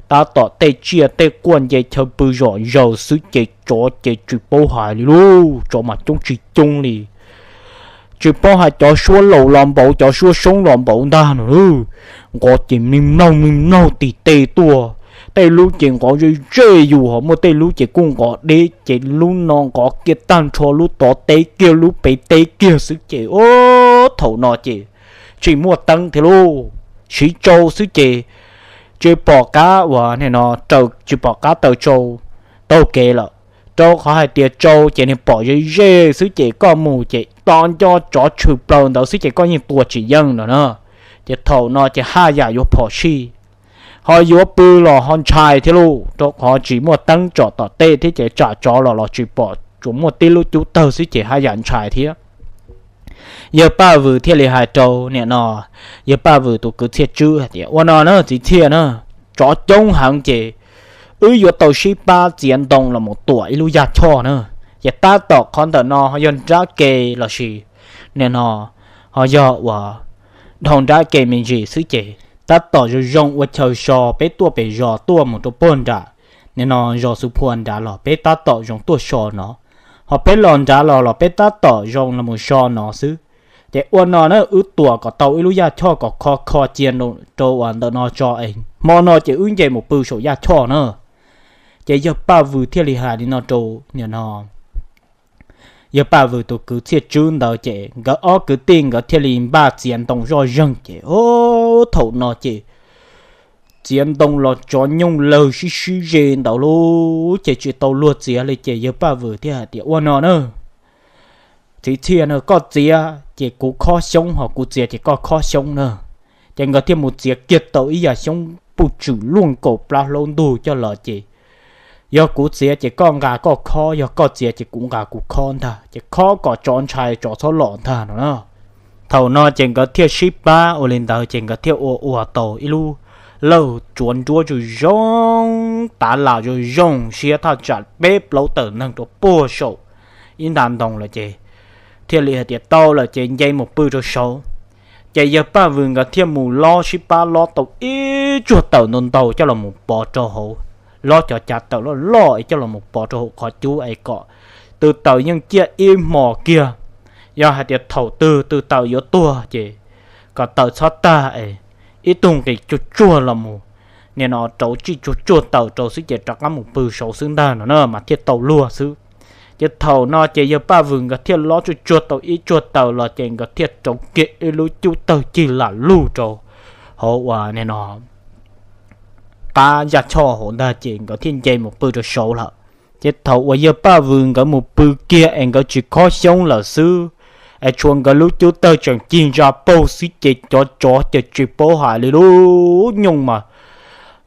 tab tom tej tsiaj tej quaj nce chaw pw zom zaws xwb ces tsov ces tsis paub hais li lauj, tsov mas coob tsis coob li. Tsis paub hais cov suab laus los npaum cov suab soob los npaum ntag no lauj. Nqov ces mlig mlaug mlig mlaug tim tej tuaj, tej lub ces nqov ze ze yus ho muaj tej lub ces kuj nqov deb ces lub no nqov kiag tag nrho lub tod teb kiag lub pem teb kiag xwb ces o, thaum no ces tsis muaj teeb thiab lauj, siv tsau xwb ces tsis pom qab uas nim no raws tsis pom qab taws tsau taug kev lawm, rau qhov hais tias tsau ces nws pom ze ze xwb ces koj mus ces to nco tsov tshwm plaws ntawd xwb ces koj yeej tua tsis yeej no na. Ces thaum no ces haj yam yuav phom sij, ho yuav pw los ho ntshai thiab lauj, rau qhov tsis muaj teeb tsom tom tej thiab ces tsam tsov los los tsis pom, tsuas muaj tib lub cub tawg xwb ces haj yam ntshai thiab. Yawg Paj Vwm thiaj li hais rau nim no yawg Paj Vwm tus kwv Txhiaj Tswb hais tias, Ua no na txiv Txhiaj na, tsov coob heev ces wb yuav tau sib pab txiav ntoo los mus tuam ib lub yaj choj na. Ces tab tom qhov ntawm no ho yog nrab ke lossis nim no ho yog uas dhau nrab ke me ntsis xwb ces tab tom zoo zoo ua chaw so, peb tuaj pem zos tuaj mus rau puag nram nim no zos Xu Phua nrad los peb tab tom zoo tuaj so no, ho peb los nrad los los peb tab tom zoo los mus so no xwb. Ces ua no na wb tuam kom tau ib lub yaj choj kom kho kho cia rau uas ntawm no tso es hmo no ces wb nce mus pw saum yaj choj na. Ces yawg Paj Vwm thiaj li hais li no rau nim no yawg Paj Vwm tus kwv Txhiaj Tswb ntawd ces nkawd ob kwv tij nkawd thiaj li npaj txiav ntoo zoj zeeg ces o, thaum no ces txiav ntoo los tsov nyooj lawg sib sib ze ntawd lauj, ces tsis tau luag txiav li ces yawg Paj Vwm thiaj hais tias, Ua no na txiv Txhiaj na, koj txiav ces kuv khob xyoob, ho kuv txiav ces koj khob xyoob na. Ces nkawd thiaj mus txiav kiag tau ib yam xyoob puj tswm luaj nkaus plab hlaub ntug coj los ces yog kuv txiav ces koj nqa koj khob, yog koj txiav ces kuv nqa kuv khob ntag, ces khob kom tsov ntshai tsov txhob los ntag no na. Thaum no ces nkawd thiaj sib pab ua li ntawd ces nkawd thiaj ua ua tau ib lub lawj tsuav nruab zoo zoo, tav las zoo zoo siab thaj tsam peb plaub tawm neeg rau puag saum ib nta ntoo lawm ces thiaj li hais tias tau lawm ces nce mus pw rau saud. Ces yawg Paj Vwm nkawd thiaj mus lob sib pab lob tau ib tsuag tawm ntau ntau coj los mus pov rau hauv, lob cov cav tawm loj loj es coj los mus pov rau hauv qhov cub es kom tw taws yeej ciaj ib hmos kiag. Yog hais tias thaum twg tw taws yuav tuag ces kom taws txhob tag es ib tug nqis tsuag tsuag los mus, nim no rauv tsij tsuag tsuag taws rau xwb ces rov qab mus pw saud xwb ntag no na mas thiaj tau luag xwb. Ces thaum no ces yawg Paj Vwm nkawd thiaj lob tsuag tsuag tau ib tsuag taws los ces nkawd thiaj rauv kiag ib lub cub tawg cig lam lug rau hauv uas nim no qab yaj choj hauv ntag ces nkawd thiaj nce mus pw rau saud lawm. Ces thaum uas yawg Paj Vwm nkawd mus pw kiag es nkawd tsis khob xyoob lawm xwb, es tshuav nkawd lub cub tawg tseem cig ntsa paug xwb ces cov tsov ces tsis paub hais li lub nyooj mas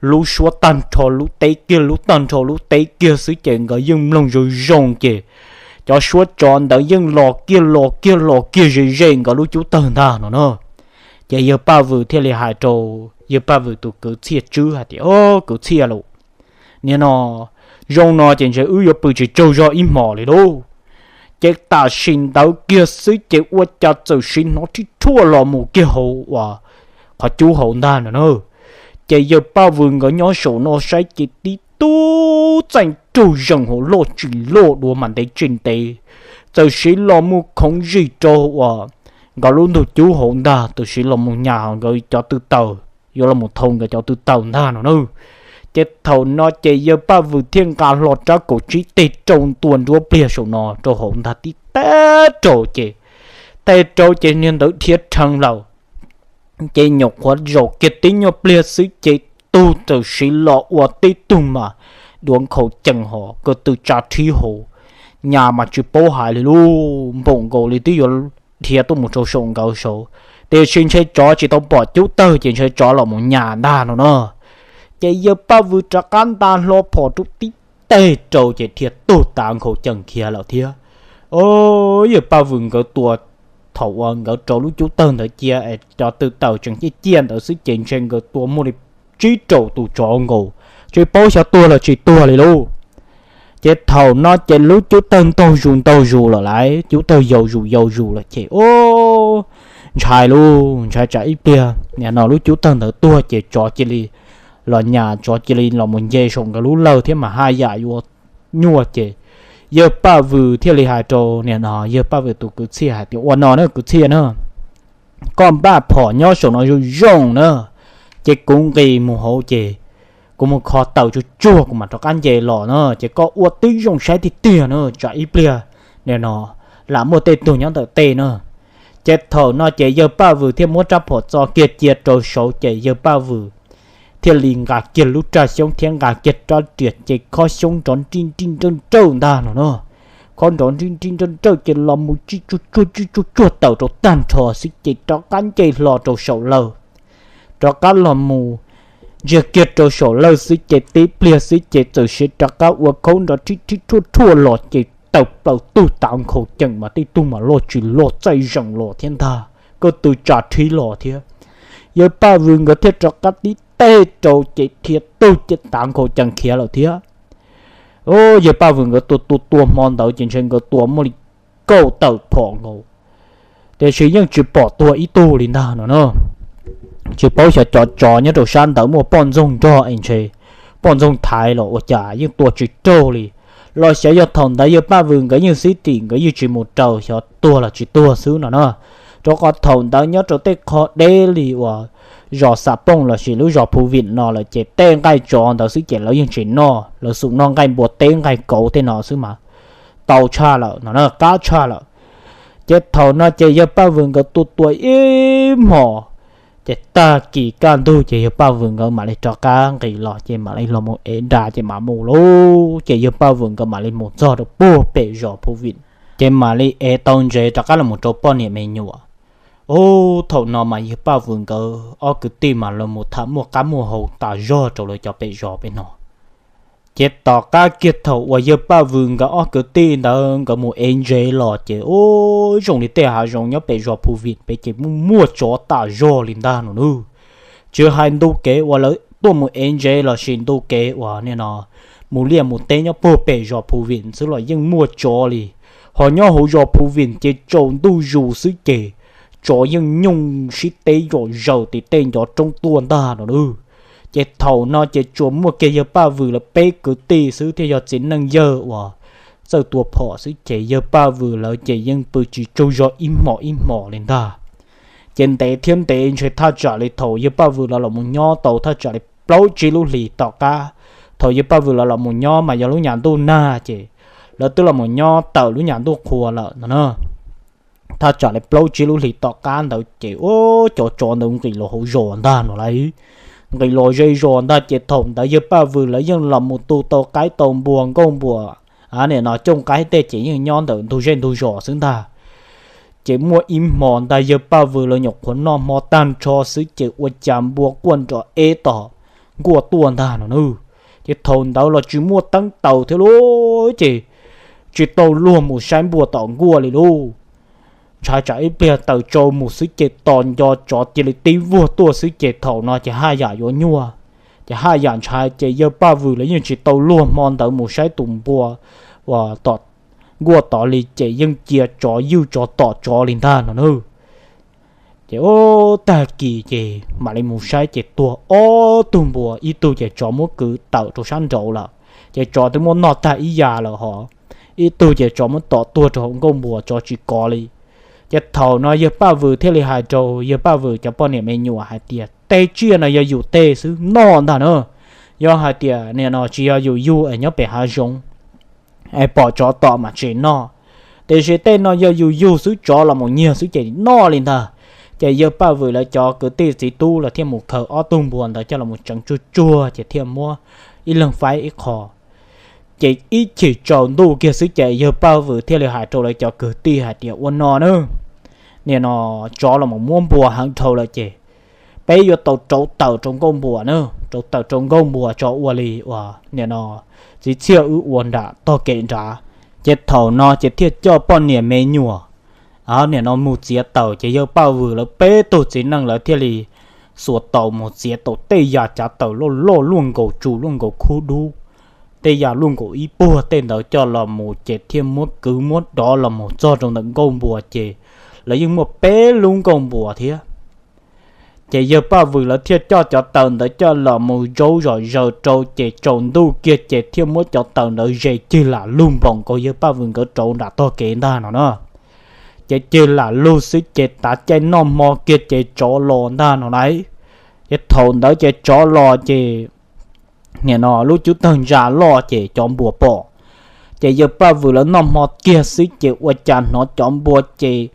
lub suab tag nrho lub teb kiag, lub tag nrho lub teb kiag xwb ces nkawd yeej mloog zoo zoo ces cov suab tsov ntawd yeej los kiag los kiag los kiag ze ze nkawd lub cub tawg ntag no na. Ces yawg Paj Vwm thiaj li hais rau yawg Paj Vwm tus kwv Txhiaj Tswb hais tias, O, kwv Txhiaj lauj, nim no zoo no ces ntshe wb yuav pw tsis tsaug zog ib hmos li lauj. Ces tam sim ntawd kiag xwb ces ua cas txawm sim hnov rhib rhuaj los mus kiag hauv uas qhov cub hauv ntag no na. Ces yawg Paj Vwm nkawd nyob saum no saib ces tib tug txaij nraug zees hauv loj tsis loj dua mas ntev tsis ntev, txawm siv los mus khoov zim rau uas nkawd lub ntug cub hauv ntag, txawm siv los mus nyas hauv nkawd cov tw taws, yuav los mus thau nkawd cov tw taws ntag no na. Ces thaum no ces yawg Paj Vwm thiaj nqa hlo rab kaum tsib teg rau ntua nruab pliag saum no rau hauv ntag tib teg rau ces, teg rau ces niag ntawd dhia rhees lawm. Ces nyuam qhuav zaum kiag tib nyuag pliag xwb ces tug txawm siv los ua tib tug mas duav nkhaus cees hos ko tw tsa rhib hauv, nyas mas tsis paub hais li lub npaum nkaus li twb yuav dhia tuaj mus rau saum nkawd saud, tiam sis ntshe tsov tsis tau pom cub tawg ces ntshe tsov los mus nyas ntag no na. Ces yawg Paj Vwm rov qab nta hlo phom rau tib teg rau ces dhia tug tav nkhaus cees khiav lawm thiab. O, yawg Paj Vwm nkawd tua, thaum uas nkawd rauv lub cub tawg ntawd cia es cov tw taws tseem ciaj ciaj ntawd xwb ces ntshe nkawd tua muaj li tsib rau tus tsov nkaus, tsis paub xyov tuag los tsis tuag li lauj. Ces thaum no ces lub cub tawg ntaug zus ntaug zus lawm lauj, cub tawg yau zus yau zus lawm ces o, ntshai lauj, ntshai tsam ib pliag nim no lub cub tawg ntawd tuag ces tsov cia li los nyas, tsov cia li los mus nce saum nkawd lub lawg thiab mas haj yam yuav nyuaj ces yawg Paj Vwm thiaj li hais rau nim no yawg Paj Vwm tus kwv Txhiaj hais tias, Ua no na kwv Txhiaj na, koj npaj phom nyob saum no zoo zoo na, ces kuv nqis mus hauv ces kuv mus kho taws tsuag tsuag kuv mam rov qab nce los na, ces koj ua tib zoo saib tiag tiag na, tsam ib pliag nim no lam muaj tej tug nyob ntawm tej na. Ces thaum no ces yawg Paj Vwm thiaj muab rab phom txo kiag cia rau saud ces yawg Paj Vwm thiaj li nqa kiag lub raj xyoob thiab nqa kiag rab riam ces khob xyoob nrov nrij nrij nrawj nrawj ntag no na. Khob nrov nrij nrij nrawj nrawj ces los mus tsij tsuag tsuag tsij tsuag tsuag taws rau tag nrho xwb ces rov qab nce hlo rau saum lawg, rov qab los mus ntsiag kiag rau saum lawg xwb ces tib pliag xwb ces txawm siv rov qab ua khaub nrov rhib rhib rhuaj rhuaj los ces tawm plaws tug tav nkhaus cees mas tej tug mas loj tsis loj txaij zees los thiab ntag, ko tw tsa rhib los thiab. Yawg Paj Vwm nkawd thiaj rov qab tib teg rau ces dhia tug ces tav nkhaus cees khiav lawm thiab. Yawg Paj Vwm nkawd tua tua tua hmo ntawd ces ntshe nkawd tua muaj li kaum tawm phom nkaus, tiam sis yeej tsis pom tuag ib tug li ntag no na. Tsis paub xyov cov tsov nyob rau sab ntawd muaj poj ntxoog nrog es ntshe poj ntxoog thaiv los ua cas yeej tua tsis raug li. Los xyov yog thaum ntawd yawg Paj Vwm nkawd yeej xib tim nkawd yeej tsis mus raws xyov tuag los tsis tuag xwb no na. Rau qhov thaum ntawd nyob rau tej qho deb li uas zos Xam Pooj lossis lub zos Phu Vim no lawm ces tej nqaij tsov ntawd xwb ces lawv yeej tsis noj, lawv xum noj nqaij npua teb nqaij kauv tej no xwb mas tau tshaj lawm no na, qab tshaj lawm. Ces thaum no ces yawg Paj Vwm nkawd tua tua ib hmos, ces tag kis kaj ntug ces yawg Paj Vwm nkawd mam li rov qab nqis los ces mam li los mus ev nra ces mam mus lauj. Ces yawg Paj Vwm nkawd mam li mus txog rau puag pem zos Phu Vim, ces mam li ev tau ntsev rov qab los mus rau poj niam me nyuam. Ub, thaum no mas yawg Paj Vwm nkawd ob kwv tij mas los mus tham muaj qab muaj hau tas zog rau lawv cov pem zos pem no. Ces tom qab kiag thaum uas yawg Paj Vwm nkawd ob kwv tij ntawd nkawd mus ev ntsev los ces ub, zoo li tej hav zoov nyob pem zos Phu Vim pem ces muaj muaj tsov tas zog li ntag no nawb. Tsis hais ntu kev uas lawv tuaj mus ev ntsev lossis ntu kev uas nim no mus liaj mus teb nyob puag pem zos Phu Vim xwb los yeej muaj tsov li. Ho nyob hauv zos Phu Vim ces tsaus ntuj zus xwb ces tsov yeej nyooj sib teb yom zaws tim tej ncov roob tuaj ntag no nawb. Ces thaum no ces tsuas muaj kiag yawg Paj Vwm lawv peb kwv tij xwb thiaj yog txiv neej yawg uas txawj tua phom xwb ces yawg Paj Vwm lawv ces yeej pw tsis tsaug zog ib hmos ib hmos li ntag. Ces ntev thiab ntev ntshe thaj tsam li thaum yawg Paj Vwm lawv los mus nyob tau thaj tsam li plaub tsib lub hlis tom qab. Thaum yawg Paj Vwm lawv los mus nyob mas yog lub nyam ntuj nag ces lawv twb los mus nyob tawm lub nyam ntuj qhua lawm no na. Thaj tsam li plaub tsib lub hlis tom qab ntawd ces ua cov tsov ntawd nqis los hauv zos ntag no lauj. Nqis los ze zos ntag ces thaum ntawd yawg Paj Vwm lawv yeej los mus tu tau qaib tau npua nkauj npua, nim no cooj qaib tej ces yeej nyob ntawm ntug zej ntug zos xwb ntag. Ces muaj ib hmo ntag yawg Paj Vwm lawv nyuam qhuav noj hmo tag nrho xwb ces ua cas npua quaj nrov eb tom nkuaj tuaj ntag no na. Ces thaum ntawd los tsis muaj teeb taws thiab lauj, ces tsis tau luag mus saib npua tom nkuaj li lauj. Ntshai tsam ib pliag taws tsau mus xwb ces tos nco tsov cia li tib vuag tuaj xwb ces thaum no ces haj yam yuav nyuaj. Ces haj yam ntshai ces yawg Paj Vwm lawv yeej tsis tau luag hmo ntawd mus saib tus npua uas tom nkuaj tod li ces yeej cia tsov ywj tsov tom tsov li ntag no na. Ces ua tag kis ces mam li mus saib ces tuag ob tug npua, ib tug ces tsov muab kwv tawm rau sab nraud lawm, ces tsov twb muab noj tag ib yam lawm hos, ib tug ces tsov muab tom tuag rau hauv nkuaj npua tsov tsis kov li. Ces thaum no yawg Paj Vwm thiaj li hais rau yawg Paj Vwm cov poj niam me nyuam hais tias tej tsiaj no yog yus tej xwb noj ntag na. Yog hais tias nim no tsis yog yus yug es nyob pem hav zoov es pom tsov tom mas tsis noj, tiam sis tej no yog yus yug xwb tsov los mus nyiag xwb ces noj li ntag. Ces yawg Paj Vwm lawv cov kwv tij txiv tub lawv thiaj mus khaws ob tug npua ntawd coj los mus tseev tsuag tsuag ces thiaj muab ib leeg faib ib qho. Ces ib chim tsaus ntuj kiag xwb ces yawg Paj Vwm thiaj li hais rau lawv cov kwv tij hais tias ua no na, nim no tsov los mus muab npua heev dhau lawm ces peb yuav tau rauv taws rau nkuaj npua na, rauv taws rau nkuaj npua tso ua li uas nim no txiv Txhiaj wb ua nram tog kev nrad. Ces thaum no ces thiaj coj poj niam me nyuam nim no mus txiav taws ces yawg Paj Vwm lawv peb tug txiv neej lawv thiaj li xuas taus mus txiav tau tej yam cav taws loj loj luaj nkaus tsu luaj nkaus khub dub, tej yam luaj nkaus ib puag tej ntawd coj los mus ces thiaj muab kwv muab dov los mus txog rau ntawm nkuaj npua ces lawv yeej muaj peb lub nkuaj npua thiab. Ces yawg Paj Vwm lawv thiaj coj cov taws ntawd coj los mus zaub zom zaws rau ces tsaus ntuj kiag ces thiaj muab cov taws ntawd zes cig lam lug npaum nkaus yawg Paj Vwm nkawd rauv nram tog kev ntag no na. Ces cig lam lug xwb ces tav caij noj hmo kiag ces tsov los ntag no lauj. Ces thaum ntawd ces tsov los ces nim no lub cub tawg ntsa loj ces cov npua pom. Ces yawg Paj Vwm lawv noj hmo kiag xwb ces ua cas hnov cov npua ces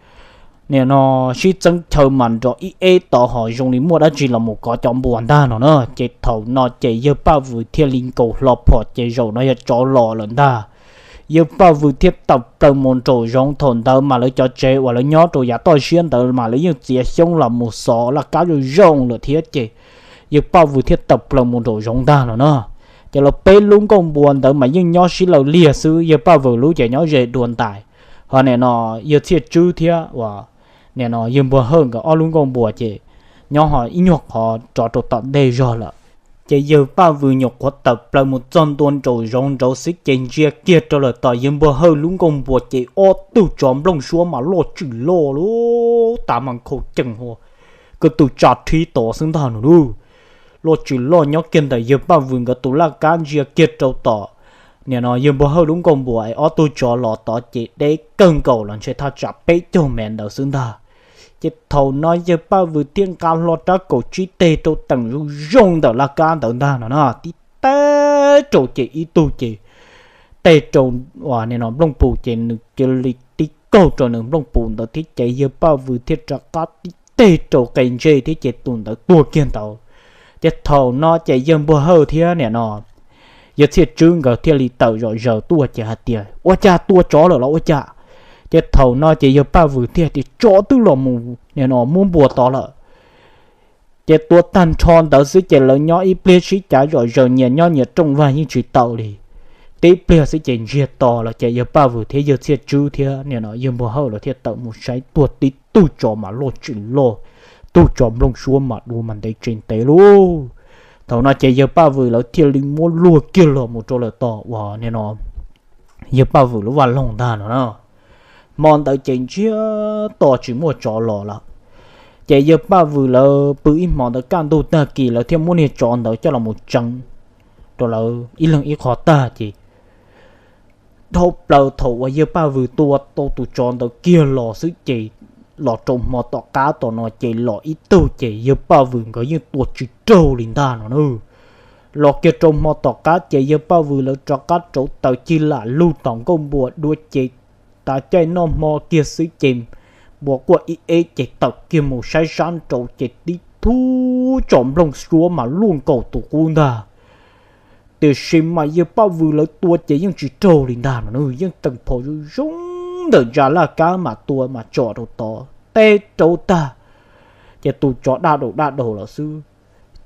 nim no sib txeeb chaw mas nrov ib eb tod ho zoo li muaj dab tsi los mus kov cov npua ntag no na. Ces thaum no ces yawg Paj Vwm thiaj li nkaus hlo phom ces zaum no yog tsov los lawm ntag. Yawg Paj Vwm thiaj tawm plaws mus nraum zoov, thaum ntawd mas lawv cov tsev uas lawv nyob rau yav toj siab ntawd mas lawv yeej txiav xyoob los mus xov laj kab zoo zoo lawm thiab ces yawg Paj Vwm thiaj tawm plaws mus nraum zoov ntag no na. Ces lawv peb lub nkuaj npua ntawd mas yeej nyob sib law liag xwb, yawg Paj Vwm lub ces nyob ze dua ntais, ho nim no yawg Txhiaj Tswb thiab uas nim no yawg Npua Hawj nkawd ob lub nkuaj npua ces nyob ho ib nyuag qhov rov rau tom ntej zog lawm. Ces yawg Paj Vwm nyuam qhuav tawm plaws mus txog ntua nraum zoov nraud xwb ces ntsia kiag rau lawm tom yawg Npua Hawj lub nkuaj npua ces ob tug tsov nplooj suab mas loj tsis loj lub tav mas nkhaus cees hua, kwv tus tsa rhib tod xwb ntag no lauj. Loj tsis loj nyob kiag ntawm yawg Paj Vwm nkawd tus laj kab ntsia kiag rau tom nim no yawg Npua Hawj lub nkuaj npua es ob tug tsov los tod ces deb kawg nkaus los ntshe thaj tsam peb caug mev ntawd xwb ntag. Ces thaum no yawg Paj Vwm thiaj nqa hlo rab kaum tsib teg rau teem zoo zoo ntawm laj kab ntawd ntag no na, tib teg rau ces ib tug ces teg rau uas nim no nplooj pus ces nws cia li tib kaug rau nws nplooj pus ntawd thiab ces yawg Paj Vwm thiaj rov qab tib teg rau qe ntsej thiab ces tus ntawd tuag kiag ntawd. Ces thaum no ces yawg Npua Hawj thiab nim no yawg Txhiaj Tswb nkawd thiaj li tawm zom zaws tuaj ces hais tias ua cas tua tsov lawm los ua cas? Ces thaum no ces yawg Paj Vwm thiaj tias tsov twb los mus nim no muab npua tod lawm. Ces tua tag nrho ntawd xwb ces lawv nyob ib pliag sib cav zom zaws nyias nyob nyias rooj vag yeej tsis tau li. Tib pliag xwb ces ntsiag to lawm ces yawg Paj Vwm thiab yawg Txhiaj Tswb thiab nim no yawg Npua Hawj lawv thiaj tawm mus saib tuag tib tug tsov mas loj tsis loj, tug tsov nplooj suab mas dua mas ntev tsis ntev lauj. Thaum no ces yawg Paj Vwm lawv thiaj li muab luag kiag los mus rau lawm tom uas nim no yawg Paj Vwm lub vaj loog ntag no na. Hmo ntawd ces ntsiag to tsis muaj tsov los lawm. Ces yawg Paj Vwm lawv pw ib hmo ntawd kaj ntug tag kis lawv thiaj muab niag tsov ntawd coj los mus tseev rau lawv ib leeg ib qho tag ces dhau plaws thaum uas yawg Paj Vwm tua tau tus tsov ntawd kiag los xwb ces los rau hmo tom qab tom no ces los ib tug ces yawg Paj Vwm nkawd yeej tua tsis raug li ntag no na. Los kiag rau hmo tom qab ces yawg Paj Vwm lawv rov qab rauv taws cig lam lug tom nkuaj npua dua ces tav caij noj hmo kiag xwb ces npua quaj ib eb ces tawm kiag mus saib sab nraud ces tib tug tsom nplooj suab mas luaj nkaus tus qub ntag. Tiam sis mas yawg Paj Vwm lawv tua ces yeej tsis raug li ntag no, yeej teem phom zoo zoo ntawm ntsa laj kab mas tua mas tsom rau tod teb rau tag, ces tus tsov daj daus daj daus lawm xwb.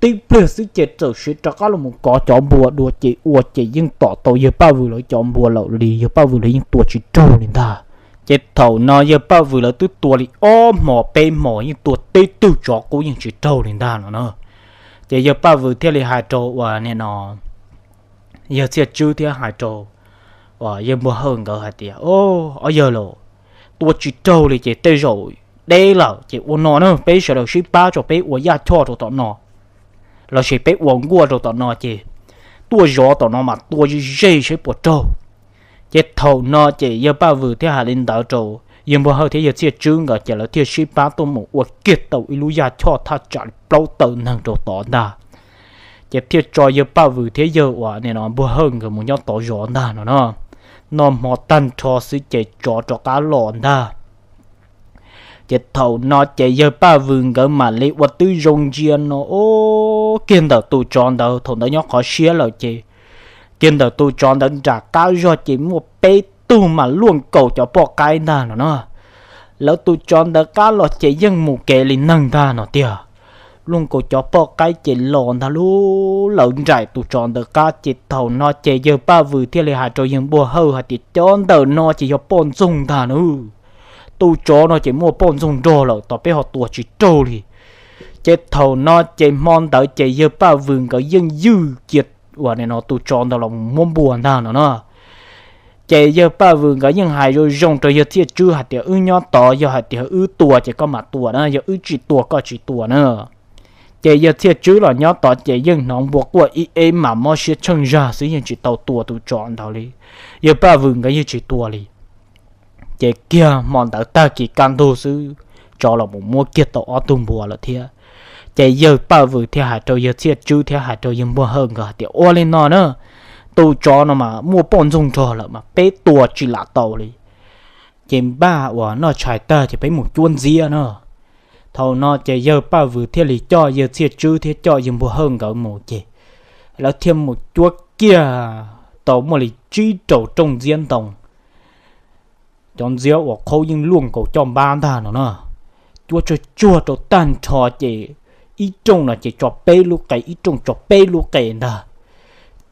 Tib pliag xwb ces txawm siv rov qab los mus kov cov npua dua ces ua ces yeej tom tau yawg Paj Vwm lawv cov npua lawm li, yawg Paj Vwm lawv yeej tua tsis raug li ntag. Ces thaum no yawg Paj Vwm lawv twb tua li ob hmos peb hmos yeej tua tib tug tsov qub yeej tsis raug li ntag no na. Ces yawg Paj Vwm thiaj li hais rau uas nim no yawg Txhiaj Tswb thiab hais rau uas yawg Npua Hawj nkawd hais tias, O, ob yawg los, tua tsis raug li ces tej zaum deb lawm ces ua no na, peb sawv daws sib pab tso peb ua yaj choj rau tom no, lossis peb ua nkuaj rau tom no ces tuaj zov tom no mas tua ze ze saib puas raug. Ces thaum no ces yawg Paj Vwm thiaj hais li ntawd rau yawg Npua Hawj thiab yawg Txhiaj Tswb nkawd ces lawv thiaj sib pab tuaj mus ua kiag tau ib lub yaj choj thaj tsam li plaub tawm neeg rau tod ntag. Ces thiaj tso yawg Paj Vwm thiab yawg uas nim no Npua Hawj nkawd mus nyob tod zov ntag no na. Noj hmo tag nrho xwb ces tsov rov qab los ntag. Ces thaum no ces yawg Paj Vwm nkawd mam li ua tib zoo ntsia no, o, kiag ntawm tus tsov ntawd thaum ntawd nyob qhov siab lawm ces kiag ntawm tus tsov ntawd nram qab zog ces muaj peb tug mas luaj nkaus cov poj qaib ntag no na. Lawv tus tsov ntawd qab los ces yeej mus kev li neeg ntag no tiag. Luaj nkaus cov poj qaib ces los ntag lub lawv nraim tus tsov ntawd qab ces thaum no ces yawg Paj Vwm thiaj li hais rau yawg Npua Hawj hais tias, Cov ntawm no ces yog poj ntxoog ntag na. Tus tsov no ces muaj poj ntxoog nrog lawm tos peb ho tua tsis raug li. Ces thaum no ces hmo ntawd ces yawg Paj Vwm nkawd yeej ywj cia uas nim no tus tsov ntawd los muab npua ntag no na. Ces yawg Paj Vwm nkawd yeej hais zoo zoo rau yawg Txhiaj Tswb hais tias, Wb nyob tod yog hais tias wb tua ces koj mam tua na, yog wb tsis tua koj tsis tua na. Ces yawg Txhiaj Tswb los nyob tod ces yeej hnov npua quaj ib eb mas mob siab tsheej zag xwb yeej tsis tau tua tus tsov ntawd li. Yawg Paj Vwm nkawd yeej tsis tua li. Ces kiag hmo ntawd tag kis kaj ntug xwb, tsov los mus muab kiag tau ob tug npua lawm thiab. Ces yawg Paj Vwm thiaj hais rau yawg Txhiaj Tswb thiab hais rau yawg Npua Hawj nkawd hais tias, Ua li no na, tus tsov no mas muaj poj ntxoog nrog lawm mas peb tua tsis lam tau li. Ces npaj uas noj tshais tag ces peb mus cuab ntxiab na. Thaum no ces yawg Paj Vwm thiaj li coj yawg Txhiaj Tswb thiab coj yawg Npua Hawj nkawd mus ces lawv thiaj mus cuab kiag tau muaj li tsib rau rooj ntxiab ntoo. Cov ntxiab uas qhaub yeej luaj nkaus coj npab ntag no na. Cuab tsuag tsuag rau tag nrho ces ib rooj no ces tso peb lub qe, ib rooj tso peb lub qe ntag.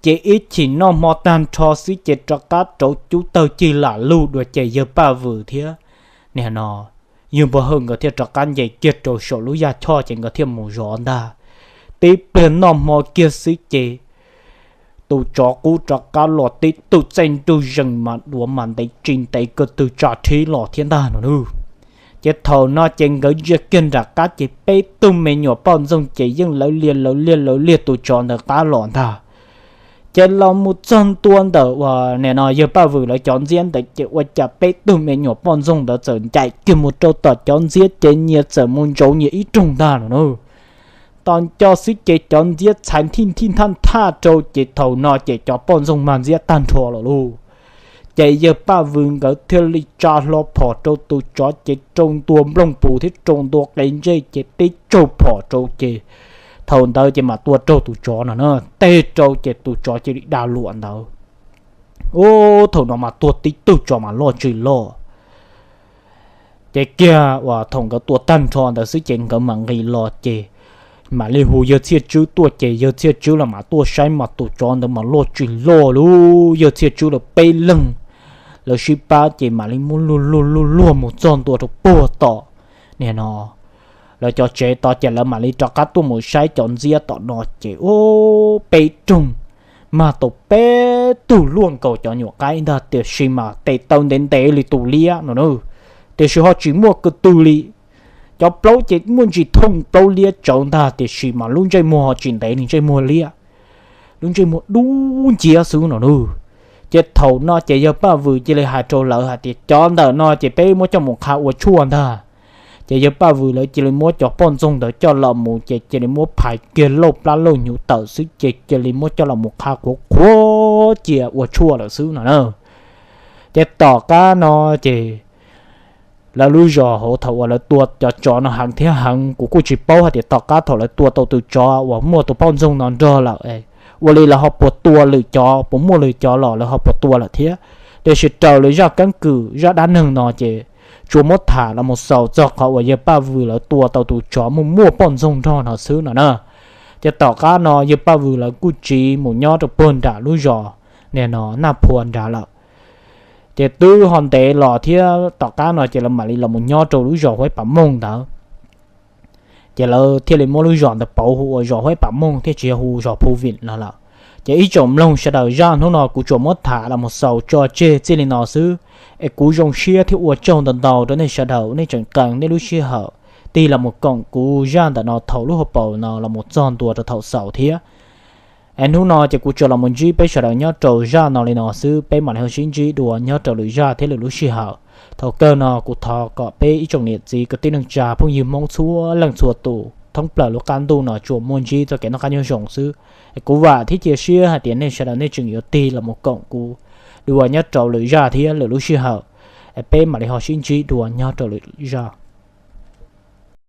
Ces ib chim noj hmo tag nrho xwb ces rov qab rauv cub tawg cig lam lug dua ces yawg Paj Vwm thiab nim no yawg Npua Hawj nkawd thiaj rov qab nce kiag rau saum lub yaj choj ces nkawd thiaj mus zov ntag. Tib pliag noj hmo kiag xwb ces tus tsov qub rov qab los tib tug txaij nrug zees mas duav mas ntev tsis ntev ko tw tsa rhib los thiab ntag no na. Ces thaum no ces nkawd ntsia kiag nram qab ces peb tug me nyuam poj ntxoog ces yeej lawv liag lawv liag lawv liag tus tsov ntawd qab los ntag. Ces los mus txog ntua ntawm uas nim no yawg Paj Vwm lawv cov ntxiab ntawd ces ua cas peb tug me nyuam poj ntxoog ntawd txawm ncaim kiag mus rau tom cov ntxiab ces nyias txawm mus ntsauv nyias ib rooj ntag no na. Tos nco xwb ces cov ntxiab txhais thij thij thaj thaj rau ces thaum no ces cov poj ntxoog mag ntxiab tag nrho lawm lauj. Ces yawg Paj Vwm nkawd thiaj li tsa hlo phom rau tus tsov ces rau ntua nplooj pus thiab rau ntua qe ntsej ces tib tsaug phom rau ces thaum ntawd ces mam tua raug tus tsov no na, teg rau ces tus tsov cia li da luam ntawd. Ub, thaum no mas tuag tib tug tsov mas loj tsis loj. Ces kiag uas thaum nkawd tua tag nrho ntawd xwb ces nkawd mam nqis los ces mam li hu yawg Txhiaj Tswb tuaj ces yawg Txhiaj Tswb los mam tuaj saib mas tus tsov ntawd mas loj tsis loj lauj. Yawg Txhiaj Tswb lawv peb leeg lawv sib pab ces mam li muab luag luag luag luag mus txog ntua rau puag tom nim no lawv cov tsev tod ces lawv mam li rov qab tuaj mus saib cov ntxiab tom no ces ub, peb rooj mag tau peb tug luaj nkaus cov nyuam qaib ntag tiam sis mas tes taw ntev ntev li tus liab no na, tiam sis ho tsis muaj ko tw li. Cov plaub ces muaj ntsis thooj plaub liab tsawv ntag tiam sis mas lub ntsej muag ho tsis ntev li ntsej muag liab, lub ntsej muag dub nciab xwb no na. Ces thaum no ces yawg Paj Vwm cia li hais rau lawv hais tias cov ntawm no ces peb muab coj mus qha ua tshuaj ntag. Ces yawg Paj Vwm lawv cia li muab cov poj ntxoog ntawd coj los mus ces cia li muab phais kiag lauj plab lauj hnyuv tawm xwb ces cia li muab coj los mus qha qhuav qhuav cia ua tshuaj lawm xwb no na. Ces tom qab no ces lawv lub zos hauv thaum uas lawv tua cov tsov no heev thiab heev, kuv kuj tsis paub hais tias tom qab thaum lawv tua tau tus tsov uas muaj tus poj ntxoog no nrog lawm, ua li lawv ho puas tua lwm cov, puas muaj lwm cov los lawv ho puas tua lawm thiab. Tiam sis raws li zaj keeb kwm zaj dab neeg no ces tsuas muab tham los mus xaus txog qhov uas yawg Paj Vwm lawv tua tau tus tsov muaj muaj poj ntxoog nrog no xwb no na. Ces tom qab no yawg Paj Vwm lawv kuj tsiv mus nyob rau puag nram lub zos nim no Naj Phua nrad lawm. Ces twb ho ntev los thiab tom qab no ces lawv mam li los mus nyob rau lub zos Huaib Pam Mooj ntawd. Ces lawv thiaj li muab lub zos ntawd pauv hu ua zos Huaib Pam Mooj thiab tsis yog hu zos Phu Vim no lawm. Ces ib tsoom mloog sawv daws, zaj hnub no kuv tsuas muab tham los mus xaus tso tseg txij li no xwb, es kuv zoo siab thiab ua tsaug ntau ntau rau nej sawv daws nej tseem qee nej lub sij hawm tig los mus koom kuv zaj ntawm no thaum lub hauv paus no los mus txog ntua rau thaum xaus thiab. Es hnub no ces kuv tsuas los mus ntsib peb sawv daws nyob rau zaj no li no xwb, peb mam li ho sib ntsib dua nyob rau lwm zaj thiab lwm lub sij hawm. Thaum kawg no kuv thov kom peb ib tsoom niam txiv kwv tij neej tsa phooj ywg Hmoob txhua leej txhua tus thoob plaws lub qab ntuj no tsuas muaj ntsib txoj kev noj qab nyob zoo xwb. Es kuv vam thiab cia siab hais tias nej sawv daws nej tseem yuav tig los mus koom kuv dua nyob rau lwm zaj thiab lwm lub sij hawm. Es peb mam li ho sib ntsib dua nyob rau lwm zaj.